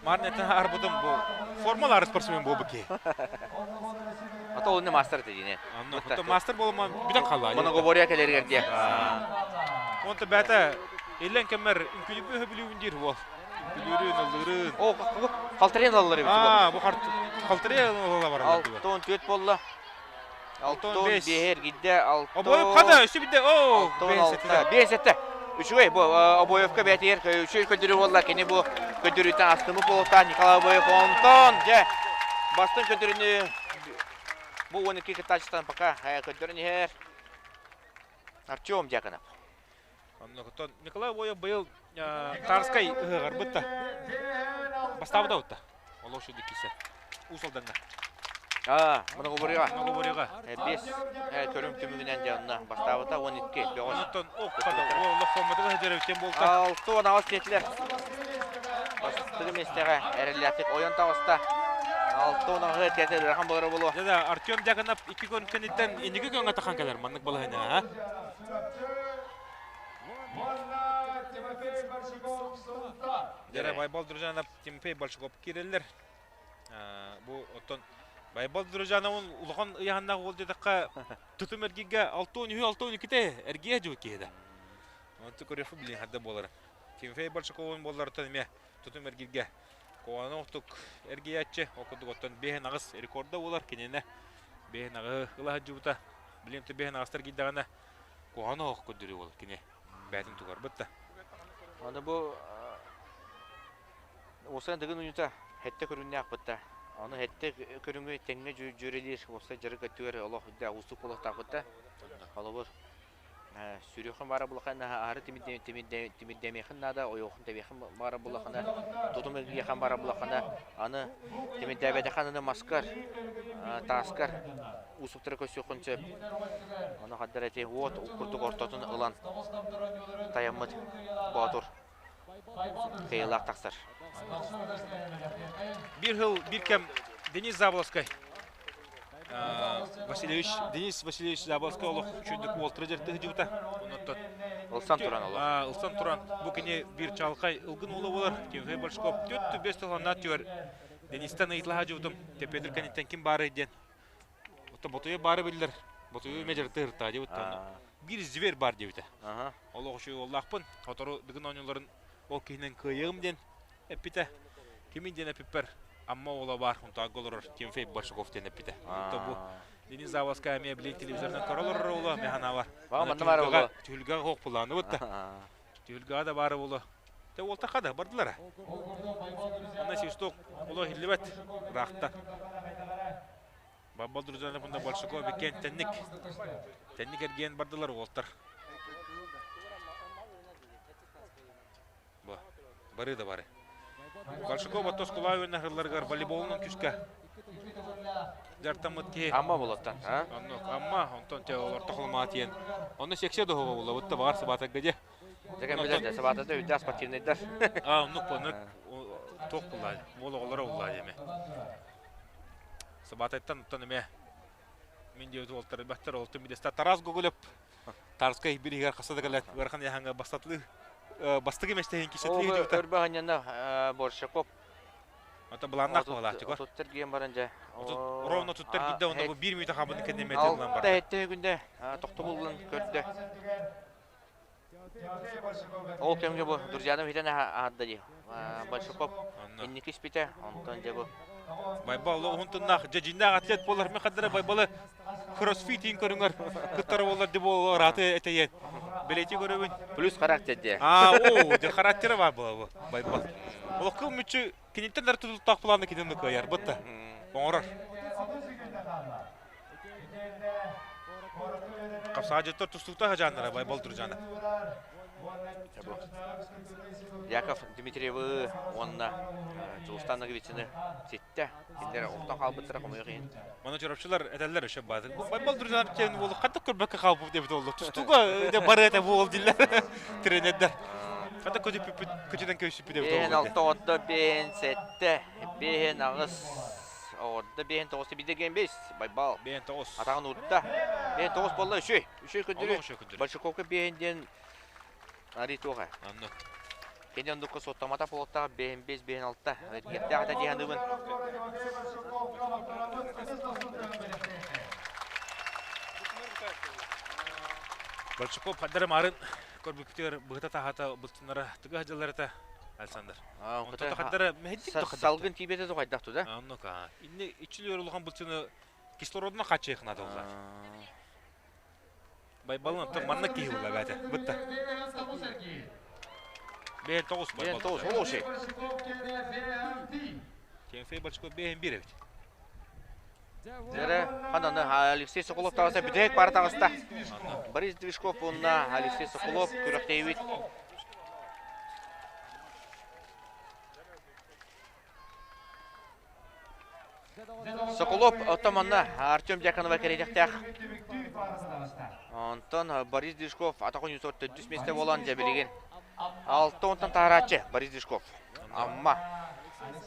Марнеттен арбытым бу формалар спортсмен буолбут киһи. Ата ол мастер этэ дине. Онно мастер болма бүтэн халла. Многоборье кэлэригэр диэ. Онто бэйэтэ иллэн кэммэр үҥкүүлүүбү өһөбүлүүбүн диир уол. Үҥкүүлүүрүн, ыллыырын. О, халтарыйан ылаллар эбит. Аа, бу халтарыйан ылала бараллар. Алтон төрт болла. Алтон биэһэр гидде алтон. Обоев хада өссө бидде. Оо, бэс Бэс этте. Үчүгэй бу Обоевка бээтигэр үчүгэй көрдөрүү буолла. Кини бу көрдөрүүттэн астымыт буолуохтаах Николай Обоев онтон дьэ бастыҥ көрдөрүүнү бу 12 кыттааччыттан пока көрдөрөн иһэр Артем Дьяконов. Оннуктан Николай Обоев быйыл Тарскай ыһыаҕар бытта. Бастаабыта бытта. Олох шүдүк кисе. Уус Алдаҥҥа. Аа, Многоборьеға. Многоборьеға. Бес көрүҥ түмүгүнэн дьэ онно бастаабыта 12 бөҕөс. Онтон ох хата олох форматыга сылдьар буолта. Алты он аҕыс диэтилэр. Бастакы миэстэҕэ эрэллээхтик ойон таҕыста. 6 он аҕыһы тиэтэ ыарахан буолара буолуо. Дьэ да, Артем Дьяконов икки күн кэнниттэн инники күөҥҥэ тахан кэлэр маннык балаһыйна, а? Дьэрэ Байбал Дружанов, Тимофей Большаков киирэллэр. Бу оттон Байбал Дружановын улахан ыйаһыннаах уол диэтэххэ, тутум эргийгэ 6 13 6 12-те эргийэ дьыбыт киһи да. Онту көрүөхпүт билин хадда буолара. Тимофей Большаковын буолларыттан эмиэ тутум эргийгэ Куһаҕаны охтук эргийээччи, ол курдук оттон биэһин аҕыс рекорда буолар кинини биэһин аҕыһы ыла сылдьыбыта. Билигин биэһин аҕыстар киирдэҕинэ куһаҕаны оһох көрдөрүү буолар кини бэйэтин тугарбыт да. Аны бу уопсай Дыгын уйута хэттэ көрүҥнээх бытта. Аны хэттэ көрүҥү тэҥҥэ дьүөрэлиир уопсай дьарык өттүгэр олох үрдээх уустук буолуохтаах бытта. Холобур Сүрүөххүн баара булаххына аһары тимирдэмиэххин наада, ойуоххун тэбиэххин баара буллаххына, тутум эргийиэххин баара буллаххына, аны тимирдээбэтэххин аны маскар, тааскар уустуктары көрсүөххүн сөп. Ону хаддар эти уот курдук ортотун ылан тайаммыт боотур кыайыылаах тахсар. Биир сыл биир кэм Денис Заболоцкай Васильевич Денис Васильевич Заболоцкай олох үчүгдүк уолтара дьарыктыы сылдьыбыта. Оннуттан Ылсан туран олох. Ылсан туран бу кини биир чаҕылхай ылгын уола буолар. Тимофей Большков түөрт бес тыланнаат түгэр Денистан ыйыталаһа дьыбытым. Петр кэнниттэн ким баарый диэн. Оттон Ботуйа баары биллэр. Ботуйу эмэ дьарыктыы ыртаа диэбит. Биир зверь бар диэбитэ. Олох үчүгэй уоллаахпын. Сотору Дыгын оонньууларын ол киһинэн кыайыам диэн эппитэ. Кимин диэн эппиппэр Амма уола баар Хунтаарга олорор Тимофей Большаков диэн эппитэ. Бу Денис Заводская эмиэ билигин телевизорынан көрө олорор уола механаабар. Манна баар уола. Түһүлгэҕэ хоох булааны бытта. Түһүлгэҕэ да баара буолуо. Те уолтаха да бардылар. Онно свисток оло иһиллибэт ыраахта. Баббал Друзанов уонна Большаков иккиэн тэнник. Тэнник эргийэн бардылар уолтар. Бу бары да бары. Большаков оттос кулаа үөннэхылларыгар волейболунан күскэ дьартаммыт киһи. Амма болоттан, а? Оннук, Амма, онтон те олорто холомаа тиэн. Онно сексе доһуга була, бутта бағар сыбаатагга дьэ. Дьэ билэр сыбаатата үрдээх спортивнайдар. А, оннук, оннук туох буллаа, уол оҕолоро буллаа диэме. Сыбаатайтан оттон эмиэ мин диэбит уолтар элбэхтэр, ол түмүдэстэ Тарас Гоголев Тарскай бириһигэр хаса да кэлэн ыарахан яһаҥа бастатылыы. бастакы миэстэһин кисэтли Өрбөһөнньөнө Борщаков. Ата былааннаах буолааччы. Отуттар киэн баран дьэ. Ровно туттар киирдэ онно бу биир мүнүүтэ хаалбытын кэннэ метр ылан барда. Алта этте күндэ тохтобуллан көрдө. Ол кэмгэ бу Друзьянов хитэн аһарда дии. Большаков инники испитэ, онтон дьэ бу. Байбал уһун тыннаах дьэ дьиннээх атлет буолар мен хаддара Байбалы кроссфитинг көрүҥэр кыттар буолар ди буол ырааты этэйэн. Билети көрөбүн. Плюс характер дии. А, оо, дьэ характера бар була бу Байбал. Олохку мүччү киниттэн да тутултаах планы кинини кыайар бытта. Оҥорор. Хапсаадьыттар тустуута хажааннара Байбал Дружанов. Яков Дмитриевы уонна Дьулустан Ноговицыны ситтэ. Кинилэр охтон хаалбыттара хомойуох иһин. Маны чорапчылар этэллэр өшө бааты. Байбал Дружанов диэн буолу хантык көрбөккө хаалбыт диэбит буолла. Тустууга бары этэ буол диллэр тренердер. Хантык көтүппүт көтүтэн көйсүппүт эбит Бэһин алта отто бэһин сэттэ бэһин аҕыс Орда бэһин тоҕус биирдэ бэс Байбал. Бэһин тоҕус. Атаҕын уурда. Бэһин тоҕус буолла үчүй. Үчүй көрдөрүү. Большаковка бэһин диэн Ари туоха. Анны. Кини ондукка суоттамата полоттаах бэһин бэс бэһин алта. Эргиэхтээх этэ дии саныыбын. Большаков хаддара марын көрбүппүтүгэр быһыта таһата былтыннара тыга дьылларата Александр. Онтон хаддара мэһэддик да Салгын тиибэтэ тухайдах туда. Оннук аа. Инне иччилер улахан былчыны кислородuna хачыйхына доллар. Байбалын оттон манна киһи була бәте. Бытта. Бэйэн тоҕус Бэйэн тоҕус, ол ошей. Тимофей Бочков бэйэн бир эбит. Дьэрэ, хананы Алексей Соколов таҕыста бүтэһик пара таҕыста. Борис Движков уонна Алексей Соколов күрэхтэһиибит. Соколов оттон манна Артем Дьяконова кэриэтэхтээх. Онтон Борис Движков атах ойуусугар төрдүс миэстэ буолан дьэ билигин алта онтон таһарааччы Борис Движков. Амма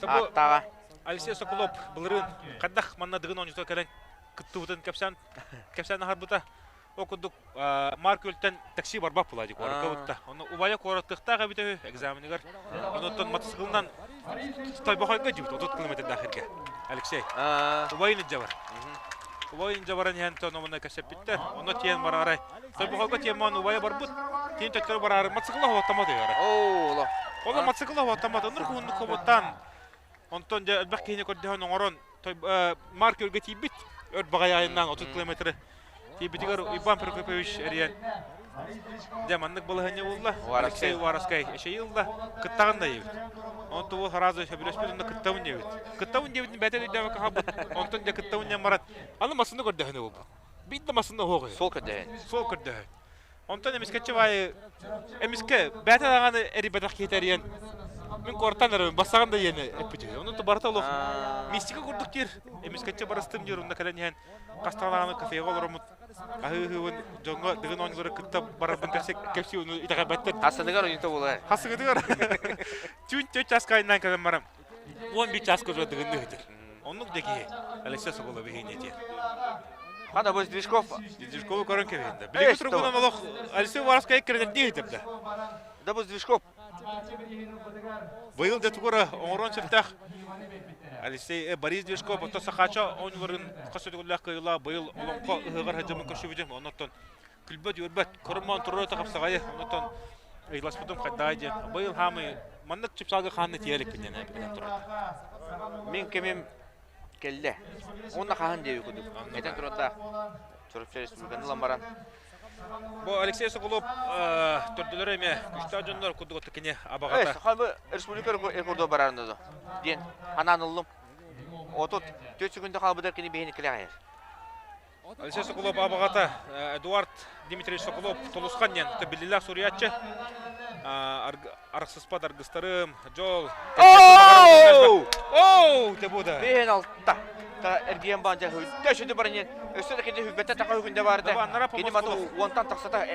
ааттааҕа. Алексей Соколов былырыын хайдах манна Дыгын оонньуутугар кэлэн кыттыбытын кэпсээн кэпсээн аһарбыта. Ол курдук Маар Күөлтэн такси барбат буолаа дии куоракка бутта. Ону убайа куораттыахтаах эбитэ үһү экзаменыгар. Онуттан мотоциклынан Тойбохойго дьибит 30 километрдаах сиргэ. Алексей. Убайын илдьэ бар. Убайын илдьэ баран иһэн тономуна кэпсэппиттэр. Онно тиэн бараарай. Тойбохойго тиэммон убайа барбыт. Тиэн төттөрү бараары мотоцикла хоботтаммат ыйара. Оо, Ол мотоцикла хоботтаммат. Оннук уһуннук хоботтаан онтон дьэ элбэх киһини көрдөһөн оҥорон Маар Күөлгэ тиийбит. Өр баҕайы айаннаан 30 километры тиийбитигэр Иван Прокопьевич эрийэн дьэ маннык балаһыанньа буолла. Алексей Уваровскай эчэйи ылла. Кыттаҕын да диэбит. Онтон уол сразу сөбүлэспит онно кыттабын диэбит. Кыттабын диэбитин бэйэтэ өйдөөбөккө хаалбыт. Онтон дьэ кыттабын диэн баран аны массыына көрдөһүнэ буолбут. Биир да массыына оһуох үһү. Суол көрдөһөн. Суол көрдөһөн. Онтон эмискэччи баайы эмискэ бэйэтэ даҕаны эрийбэтэх киһитэ эрийэн мин куораттан эрэбин бассаҕын да диэни эппит үһү. Онон барыта олох мистика курдук диир. Эмискэччи барыстым диир онно кэлэн иһэн хастаҕын даҕаны кафеҕа олороммут аһыы-аһыыбын дьоҥҥо Дыгын оонньуулары кытта барарбын кэпсии ону итэҕэйбэттэр. Хасыныгар ойуута буолар. Хасыгытыгар түүн төрт чааска айаннаан кэлэн баран 11 чааска уже Дыгынны ыһытыр. Оннук да киһи Алексей Соколов иһине диэн. Хана бу Движков. Движкову көрөн кэбиһинде. Билиги тургунан олох Алексей Уваровскай кирдердии ыһытырда. Да бу Движков. Быйыл да тугура оҥорон сөптөөх Алексей Борис Движков ото Сахача оонньууларын хас өтүгүллээх кыайыылаах быйыл олоҥхо ыһыаҕар сылдьаммын көрсүбүтүм. Оннуттан күлбэт-үөрбэт, көрүммөөн турар хапсаҕайы. Оннуттан ыйыласпытым хайдаҕай диэн. Быйыл хаамый маннык чыпчаалга хаанны тиийэ иликпин диэн эппитин турар. Мин кэмим кэллэ. Уонна хаһан диэби курдук. Этэн турардаах. Чурапчы республиканы ылан баран. Бу Алексей Соколов төрдүлөрө эмиэ күчтээх дьоннор курдук кини абаҕата. Хабы республика рекорду барарын да диэн анаан ыллым. Отут төрт секунда хаалбыта кини биһини килэҕэр. Алексей Соколов абаҕата Эдуард Дмитриевич Соколов Толусхан диэн биллилээх суруйааччы. Арахсыспат аргыстарым, дьол. Оу! Те буда. Бэһин алта. Та эргиэн баан дьэ хүддэ сүдү баран өссө да кини хүббэтэ таха хүндэ баарда. Кини маты уонтан тахсата.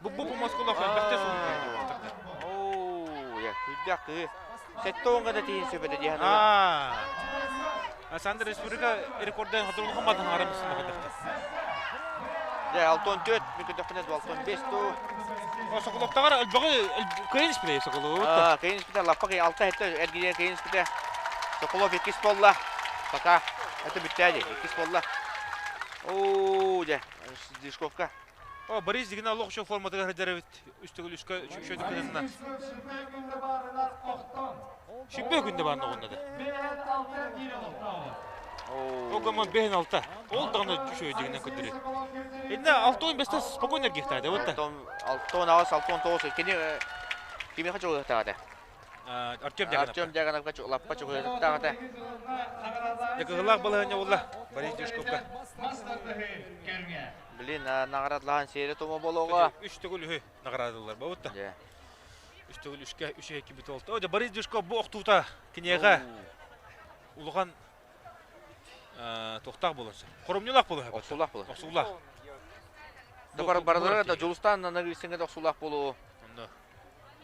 Бу бу Москулов элбэхтэ суруйда. Оу, я хүддэ кыы. Сетте онга да тиин сөбөтө диэн. Аа. Александр республика рекордын хатырулхан батын арамысын бахадахта. Дьэ, алтон төрт. Мин көрдөхпүнэ 25 туу. Соколовтаҕар элбэҕи кыайын испитэ Соколову. Кыайын испитэ лаппа кый алта хетте эргийэн кыайын испитэ. Соколов иккис буолла. Пока. Это бүттэ дии. Иккис буолла. Оо, дьэ, Дишковка. О, Борис дигин олох үчүгэй форматыгар сылдьар эбит. Үс төгүл үскэ үчүгэйдик кытынна. Сүбэ күндэ баар ноҕунна да. Ол бэһин алта. Ол даҕаны үчүгэй дигинэн көрдөрөр. Инна алта он бэстэ спокойно эргиэхтаата вот Алтон аҕыс, алтон тоҕус. Кини кимиэхэ чугаһыахтаах этэ? Артем Дьаганов. Артем Дьагановка лаппа чугаһыахтаах этэ. Дьакыгылаах балаһыанньа буолла Борис Дюшковка. Блин, наҕараадалаһан сиэри тума болоҕо. Үс төгүл үһү наҕараадалар бабытта. Үс төгүл үскэ үс кибит олта. О, Борис Дюшков бу охтуута киниэхэ улахан туохтаах буолан сөп. Хоромньулаах буолуо. Охсуулаах буолуо. Охсуулаах. Да барылара да Дьулустаан Нанагыйсыҥҥа да охсуулаах буолуо.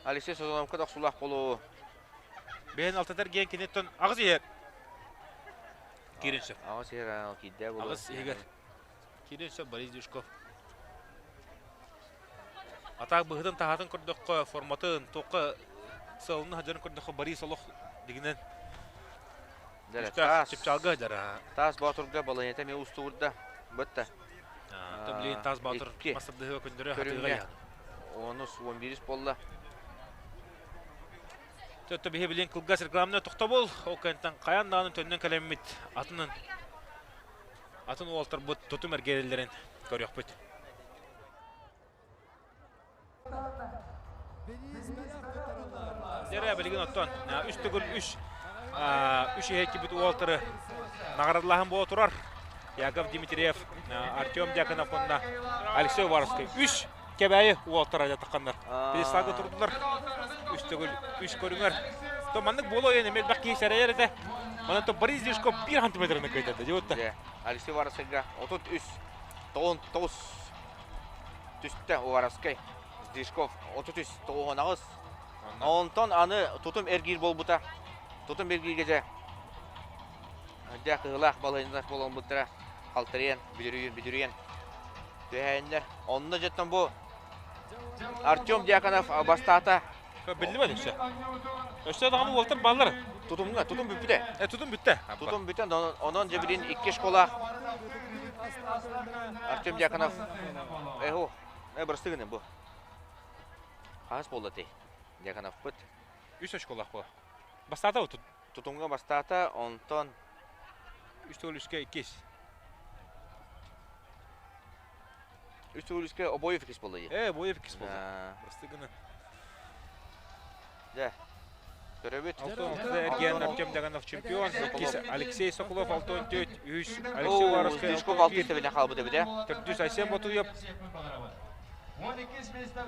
Алексей Созоновка да охсуулаах буолуо. Бэйэн алтатар гиэн киниттэн аҕыс иһэр. Киирин сөп. Аҕыс иһэр киирдэ буолуо. Аҕыс иһигэр. Киирин сөп Борис Дюшков. Атаак быһытын таһаатын көрдөххө, форматын, туохха сыалын сылдьарын көрдөххө, Борис олох дигинэн Таас чыпчаалга сылдьар. Таас Боотурга балаһыанньата эмиэ устугурда. Бытта. Блин, Таас Боотур мастардыһыга күндөрө хатыыга Онус 11 буолла. Төттө биһи билин кылгас рекламная тохтобул. Ол кэнтэн хайан даҕаны төннөн кэлэммит атынын атын уолтарбыт тутум эргэрэллэрин көрүөхпүт. Дэрэ билигин оттон үс төгүл үс үс иһэккибит уолтары наҕараадалаһан буола турар. Яков Дмитриев, Артем Дьяконов уонна Алексей Уваровский үс Кэбээйи уолтара дьатахханнар пьедесталга турдулар. Үс төгүл үс көрүҥэр. То маннык буолуо диэн эмиэ элбэх киһи сэрэйэр этэ. Манан то Борис Дюшков биир сантиметрынан кыайтарда дии отта. Алексей Уваровскайга 33 99 түстэ Уваровскай. Дюшков 33 98. Онтон аны тутум эргиир буолбута. Тутум эргииргэ дьэ дьэ кыһылаах балаһыанньалаах буолан халтарыйан, бүдүрүйэн, бүдүрүйэн түһээннэр. Онно дьэттэн бу Артем Дьяконов бастаата. Биллибэт өссө. Өссө даҕаны уолтар бааллар. Тутумҥа, тутум бүппүтэ. Э, тутум бүттэ. Тутум бүтэн, онон дьэ билин икки школа Артем Дьяконов эху, э, бырастыы гынын бу. Хаһыс буолла ти? Дьяконовпыт. Үс очколаах була. Бастаата тут. Тутумҥа бастаата, онтон Үс төгүл үскэ иккис. Үс төгүл үскэ обоев иккис буолла дии. Э, обоев иккис буолла. Бырастыы гына. Дьэ, көрөбүт. Алтон алтыда эргиэн Артем Даганов чемпион, иккис Алексей Соколов алтон төрт, үһүс Алексей Уваровскай Дишков алты тэбинэ хаалбыт эбит ээ. Төрдүс Айсен Ботуев.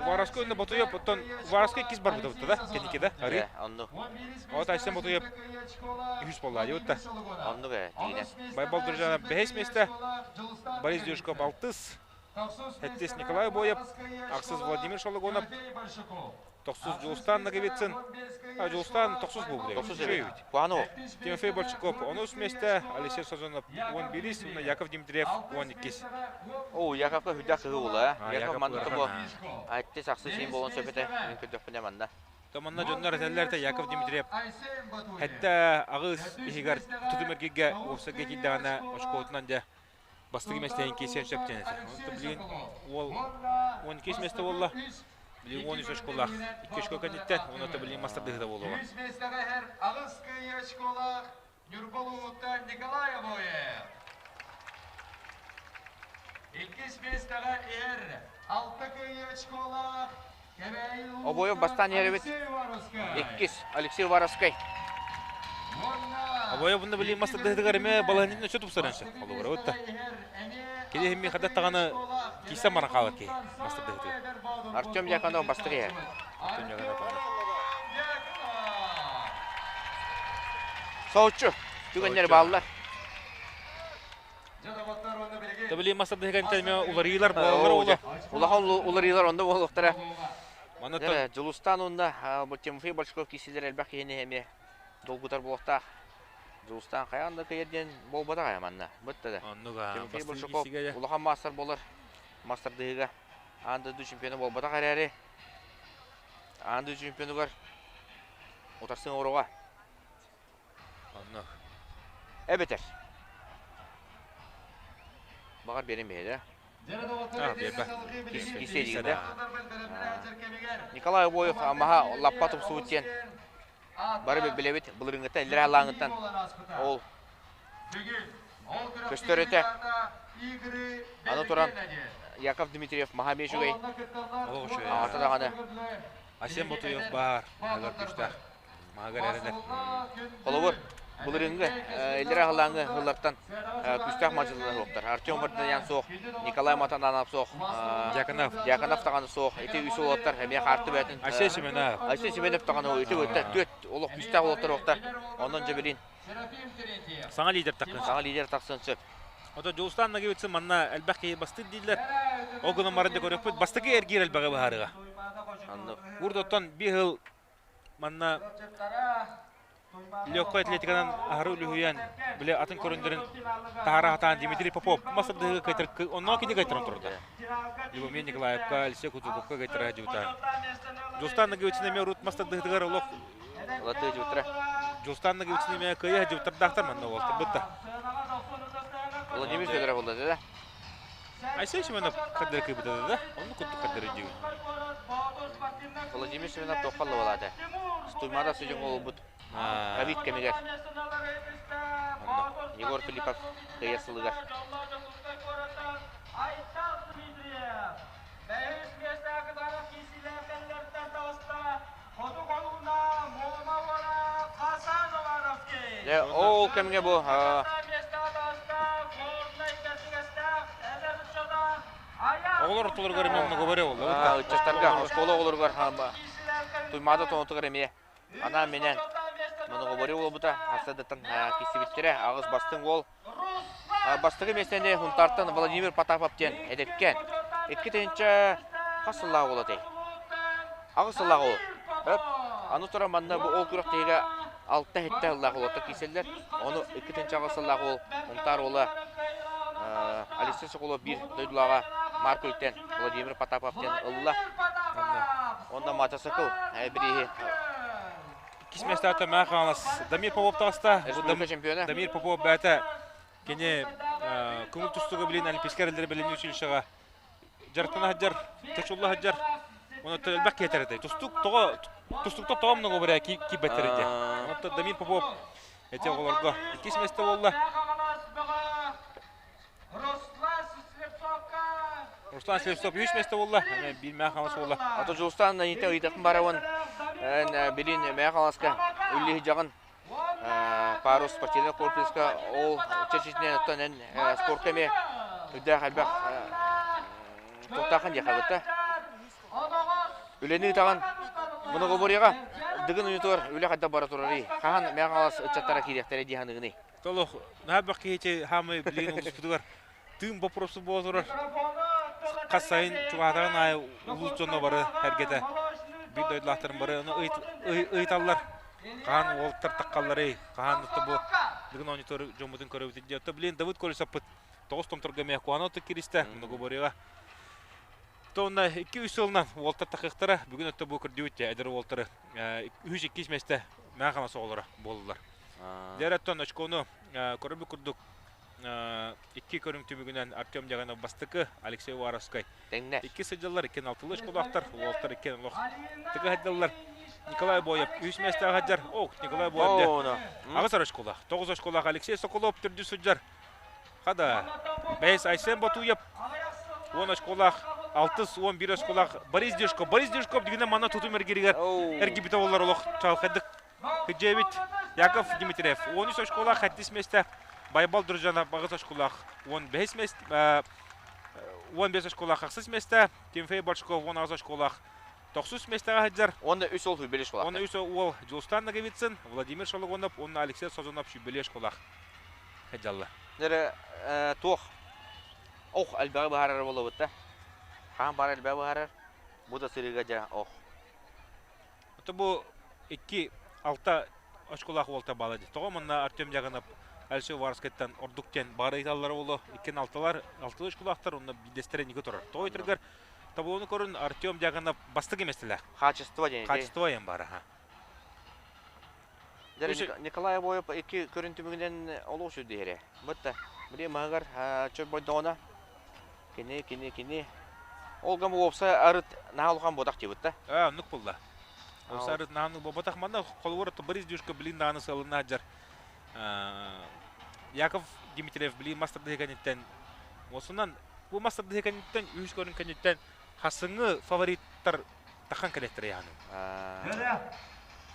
Уваровскай уонна Ботуев, оттон Уваровскай иккис барбыта бутта да, кэнники да, арыы. Онну. Вот Айсен Ботуев үһүс буолла, дии Оннук ээ, дигинэ. Байбал Дружанов бэһис миэстэ, Борис Дюшков алтыс, сэттис Николай Боев, ахсыс Владимир Шологонов, тохсус Дьулустан Ноговицын, а Дьулустан тохсус буолбут Тохсус эбит. Куану. Тимофей Большаков онус миэстэ, Алексей Сазонов 11 уонна Яков Дмитриев 12. Оо, Яковка хүдэх кыһы була. Яков манна бу айтты сахсы син болон сөпөтө. Мен көрдөхпүнэ манна. То манна дьоннор этэллэр этэ Яков Дмитриев хэттэ аҕыс иһигэр тутум эргигэ уопсайга киирдэҕинэ очкотунан дьэ бастакы миэстэһин киирсиэн сөп диэн этэ. Онто билигин уол 12 миэстэ буолла. Билигин 13 очколаах. 2 очко кэнниттэн, онно билигин мастардыһыта буолуоҕа. Үс миэстэҕэ иһэр аҕыс кыайыы очколаах Ньурба улууһуттан Николай Обоев. Иккис миэстэҕэ иһэр алта кыайыы очколаах Обоев бастаан иһэр эбит. Иккис Алексей Уваровскай. Обоев бұнда билим мастардыһытыгар эме балаһынын өссө тупсаран сөп. Холобура бутта. Кини химми хадат таҕаны кисэн баран хаалар киһи мастардыһытыгар. Артем Дьяконов бастык иһэр. Артем Дьяконов Соуччу түгэннэр бааллар. Табили мастардыһыгар эмэ уларыылар буолаллар ула. Улахан уларыылар онно буолуохтара. Манна Дьулустан уонна Тимофей Большаков киисилэр элбэх киһини эмиэ долгутар буолуохтаах. Дьулустан хайаан да кыайар диэн буолбатах ээ манна. Бытта да. Оннук Тимофей Большаков улахан маастар буолар. Маастардыһыга. Аан дойду чемпиона буолбатах эрээри, аан дойду чемпионугар утарсыҥ оруга. Онно. Эбэтэр. Баҕар биэрэн биһиэдэ. Кисиэ да. Николай Обоев Амаха лаппа тупсубут диэн бары билэбит былырыҥҥыттан иллэрээ лааҥыттан ол көстөр этэ. Аны туран Яков Дмитриев маһа эмиэ үчүгэй. Олох үчүгэй. Аҕата даҕаны. Асен Ботуев баар. Маһыгар күүстээх. Маһыгар эрэнэр. Холобур, былырыыҥҥы иллэрээ аһылааҥҥы сыллартан күүстээх мадьыллар суохтар. Артем Мартынян суох, Николай Матананов суох, Дьяконов. Дьяконов даҕаны суох. Ити үс уолаттар эмиэ хаарты бэйэтин. Айсен Семенов. Айсен Семенов даҕаны ити түөрт олох күүстээх уолаттар уохтар. Онон дьэ билин Саҥа лидер тахсан. Саҥа лидер тахсан сөп. Ото Дьулустаан Ноговицын манна элбэх киһи бастыыр дииллэр. Ол гынан баран да көрүөхпүт. Бастакы эргиир элбэҕи быһаарыга. Аннык. Урдоттон биир сыл манна легкой атлетиканан аһары үлүһүйэн, били атын көрүндэрин таһара хатаан Дмитрий Попов мас тардыһыга кайтар, онно кини кайтаран турда. Любомир Николаевка, Алексей Кутуковка кайтара дьута. Дьулустаан Ноговицын эмиэ урут мас тардыһытыгар олох Латыы дьуутра. Дьулустаан Ноговицын эмиэ кыайа дьуутардаахтар манна уолтарбыт да. Владимир Федоров буолла да? Айсен Семенов кардары кыйбыта да, онну курдук кардары дии. Владимир Семенов туохха балаата. Стуймада сыдьыҥ олбут. Ковид кэмигэр. Егор Филиппов кыйар сылыгар. Дьэ, ол кэмҥэ бу Оҕолор ортолоругар эмиэ многоборье буолла. Ыччаттарга, оскуола оҕолоругар Туймаада тонотугар эмиэ анаан-минээн многоборье буолбута. Хастадыттан киирсибиттэрэ. Аҕыс бастыҥ уол. Бастакы миэстэни Хунтаартан Владимир Потапов диэн эдэркээн. 2 тыһыынча хас сыллаах уол этэй? Аҕыс сыллаах уол. Аны туран манна бу ол күрэхтэһиигэ алта сэттэ сыллаах уолаттар киирсэллэр. Ону 2008 сыллаах уол Хунтаар уола Алексей Соколов биир дойдулааҕа Марк Үлтэн Владимир Потапов диэн ылла. Онно мотоцикл бирииһи Иккис миэстэҕэ Мэҥэ Хаҥалас Дамир Попов таҕыста. Республика чемпиона. Дамир Попов бэйэтэ кини көҥүл тустууга билин Олимпийскай эрэллэри бэлэмниир училищеҕа дьарыктана сылдьар, чочулла сылдьар. Онон элбэх киһи этэр Тустуук тоҕо тустууктар тоҕо много бэрэ киирбэттэр диye. Онон Дамир Попов эти оҕолорго иккис миэстэ буолла. Руслан Слепцов үс миэстэ буолла. Биир Мэҥэ Хаҥалас буолла. Ато Дьулустаан ыйыта ыйытахпын барабын. Билин Мэҥэ Хаҥаласка үллиһи дьаҕын Парус спортивнай комплекска ол чэрчитинэн оттон эн спортка эмиэ үрдээх элбэх туохтааххын диэхэ да үлэни ыытаҕын многоборьеҕа Дыгын уйутугар үлэ хайдах бара турарый хаһан Мэҥэ Хаҥалас ыччаттара киириэхтэрэ дии саныыгыный Толох наһаа элбэх киһи хаамай билигин улууспутугар тыын боппуруоса буола турар. Хас сайын чугаһатаҕын аайы улуус дьоно бары эргэтэ биир дойдулаахтарын бары ону ыйыталлар. Хаһан уолаттар таххалларый, хаһан бу бүгүн оонньотор дьоммутун көрөбүт дии. Оттон билигин Давыд Колесовпыт тоҕус томторго эмиэ куһаҕан оту киристэ, многоборьеҕа. То онно 2-3 сылынан уолаттар тахыахтара. Бүгүн өттө бу көрдүбүт эдэр уолаттары үһүс иккис миэстэ Мэҥэ Хаҥалас оҕолоро буоллулар. Дьэ оттон очкону көрөрбүт курдук икки көрүҥ түмүгүнэн Артем Дьаганов бастакы, Алексей Уваровскай Тэҥнэ. икки сылдьаллар, икки алтылыы очколоохтор, уолаттар икки олох тыгы сылдьаллар. Николай Боев үс миэстэҕэ сылдьар. Ох, Николай Боев дьэ аҕыс очколоох. Тоҕус очколоох Алексей Соколов төрдүс сылдьар. Хада, бэйэс Айсен Батуев 10 очколоох, алтыс 11 очколоох Борис Дежков. Борис Дежков дигинэ манна тутум эргиригэр эргибитэ олар олох чалхайдык Кыдьэбит Яков Дмитриев 13 очколаах сэттис миэстэ, Байбал Дружанов аҕыс очколаах 15 миэстэ, 15 очколаах ахсыс миэстэ, Тимофей Бочков 18 очколаах тохсус миэстэҕэ сылдьар. Уонна үс уол сүүрбэлии школаах. Уонна үс уол Дьулустан Ноговицын, Владимир Шологонов уонна Алексей Созонов сүүрбэлии школаах сылдьаллар. Дere туох ох элбэҕи быһаарар буолабыт да. Хаһан баар элбэҕи быһаарар. Бу да сырыыга дьэ ох. Это бу икки алта очколаах уолта баала дии. Тоҕо манна Артем Дьаганов Алексей Уваровскайтан ордук диэн баара ыйыталлара буолуо. Иккин алталар, алтылыы очколаахтар, онно биирдэстэрэ инники турар. Тоҕо ыйытаргар таблону көрүн Артем Дьяконов бастык эместилэ. Качество диэн. Качество ем бара. Николай Обоев икки көрүн түмүгүнэн олох сүрдүһэрэ. Бытта. Били маһыгар чорбойдоҕуна кини кини кини ол гам уопса арыт наһаа улахан буотах диэбит да. Аа, оннук булла. Уопса арыт наһаа буотах манна холобур Борис Дюшка блин даҕаны сыалына сылдьар. Яков Дмитриев блин мастер кэнниттэн осунан бу мастер кэнниттэн үһүс көрүн кэнниттэн хасыҥы фавориттар тахан кэлэттэр яаны.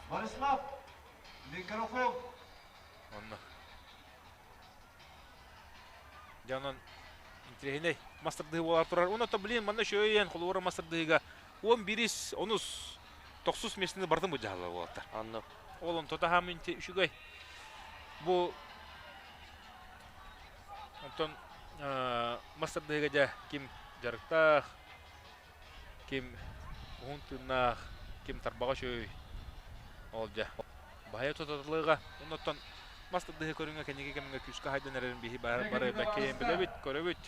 Борислав Микрофон. Онно. Дьэ онон интириэһинэй мастардыһы буолар турар. Уонна то блин манна үчүгэйэн холобура мастардыһыга 11 онус тохсус миэстэни бардым бу дьаһаллар буолаттар. Оннук. Ол онто таһаам инти үчүгэй. Бу онтон мастардыһыга дьэ ким дьарыктаах, ким уһун тыыннаах, ким тарбаҕа үчүгэй. Ол дьэ баһыйа тутатылыга оннуттан мас тардыһыы көрүҥэ кэнники кэмҥэ күүскэ хайдан эрэрин биһи бары бэккэйэн билэбит, көрөбүт.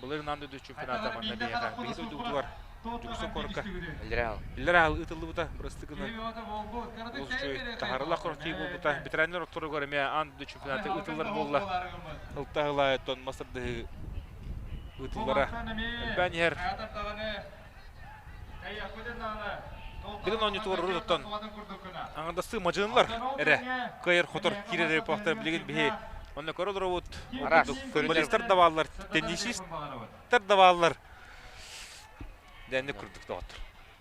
Былырыын аан дойду чемпионата манна биһиэхэ биһи дойдубутугар Дьокуускай куоракка Иллэрээ ыытыллыбыта бырастыы гынан олус үчүгэй таһаарыылаах күрэхтэһии буолбута. Ветераннар ортолоругар эмиэ аан дойду чемпионата ыытыллар буолла. Ылта-ылаайыттан мас тардыһыы ыытыллара элбээн иһэр. Билин оонньуутугар урут оттон аҥардастыы мадьынылар эрэ кыайар-хотор киирэр эпохтар билигин биһи онно көрө олоробут. Футболистар да бааллар, теннисистэр да бааллар. Дэнник курдук доҕоттор.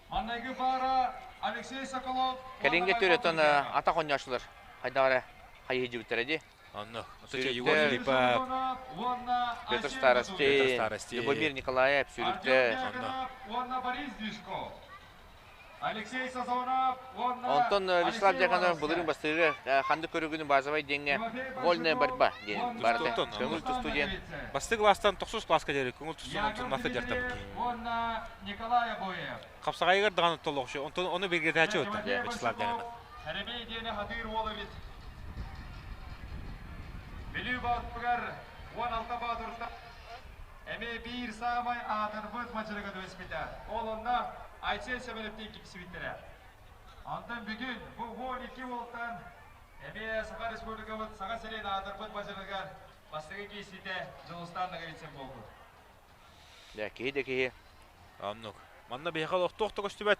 Манныгы баара Алексей Соколов. Кэлиҥҥи төрөтөн атах оонньооччулар хайдах эрэ хайыһыйдьыбыттара дии. Онно. Егор Филиппов, Петр Старостин, Любомир Николаев, Сүрүктэ. Уонна Борис Дишко. Алексей Сазонов уонна Онтон Вячеслав Дьяконов былырыын бастыыры ханнык көрүгүнү базовай диэҥҥэ вольная борьба диэн барыта көҥүл тустуу диэн. Бастык класстан тохсус класска диэри көҥүл тустуу онтун дьартаммыт. Уонна Николай Обоев. Хапсаҕайыгар даҕаны толоҕучу, онтон ону бигэргэтээччи отта Вячеслав Дьяконов. Эремей диэни хатыыр уол эбит. Бүлүү баатыгар 16 баатырта эмиэ биир саамай аатырбыт мадьырыга түбэспитэ. Ол онно Айсен Семеновтыын киксибиттэрэ. Онтон бүгүн бу 12 уолтан эмиэ Саха Республикабыт Саха сирин аатырбыт мадьырыгар бастакы киирсиитэ Дьулустаан Ноговицын буолбут. Дьэ, киһи да киһи. Оннук. Манна биһиэхэ олохтоох да көстүбэт.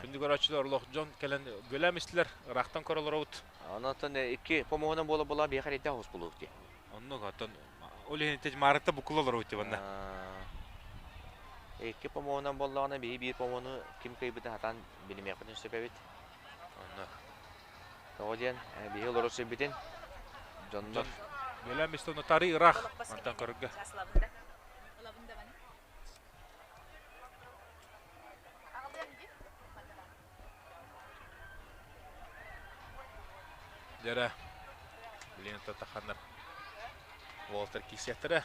Күндү көрөөччүлэр олох дьон кэлэн бүөлээн истилэр, ыраахтан көрө олоробут. Онон икки помоһунан буола буола биһиэхэ эрэйдээх оҕус буолуох дии. Оннук, оттон ол иһин ити маарытта буккула олоробут дии манна. Икки помоһунан буоллаҕына биһи биир помону ким кыайбытын сатаан билимиэхпитин сөп эбит. Оннук. Тоҕо диэн биһи олорор сирбитин дьоннор Бүөлээн истэ онно ыраах мантан көрөргө. Дьэрэ, билигин таханнар уолаттар киирсиэхтэрэ.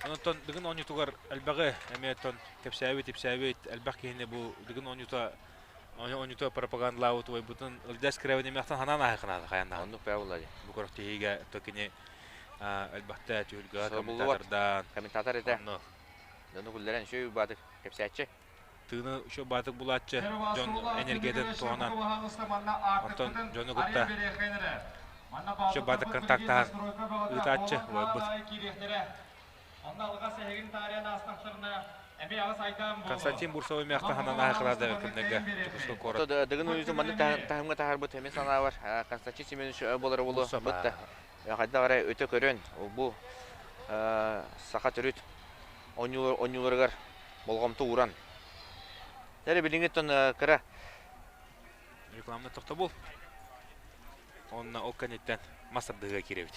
Онтон Дыгын оонньуутугар элбэҕи эмиэ оттон кэпсээбит, ипсээбит элбэх киһини бу Дыгын оонньуута оонньуута пропагандалаабыт убайбытын Ылдьаас Кирэбин эмиэхтэн ханаан ааһыаххынаада хайаан даҕаны. Оннук бээ буолла дии. Бу күрэхтэһиигэ то кини элбэхтэ түһүлгэҕэ комментатордаан. Комментатор этэ. Онно. Дьону күллэрэн үчүгэй баатык кэпсээччи. Тыыны үчүгэй баатык булааччы дьон энергиятын туһанан онтон дьону кытта үчүгэй баатык контактаһан ыытааччы убайбыт. Константин Бурцевы миэхэ ханан аһыкылаада күннэргэ Дьокуускай куорат. Дыгын уйутун маннык таһымҥа таһаарбыт эмиэ санаабар Константин Семенович буолара буолуо бытта. Хайдах эрэ өтө көрөн бу саха төрүт оонньууларыгар болҕомто ууран. Дьэ билиҥҥиттэн кыра рекламный тохтобул. Онно ол кэнниттэн мас тардыһыыга киирэбит.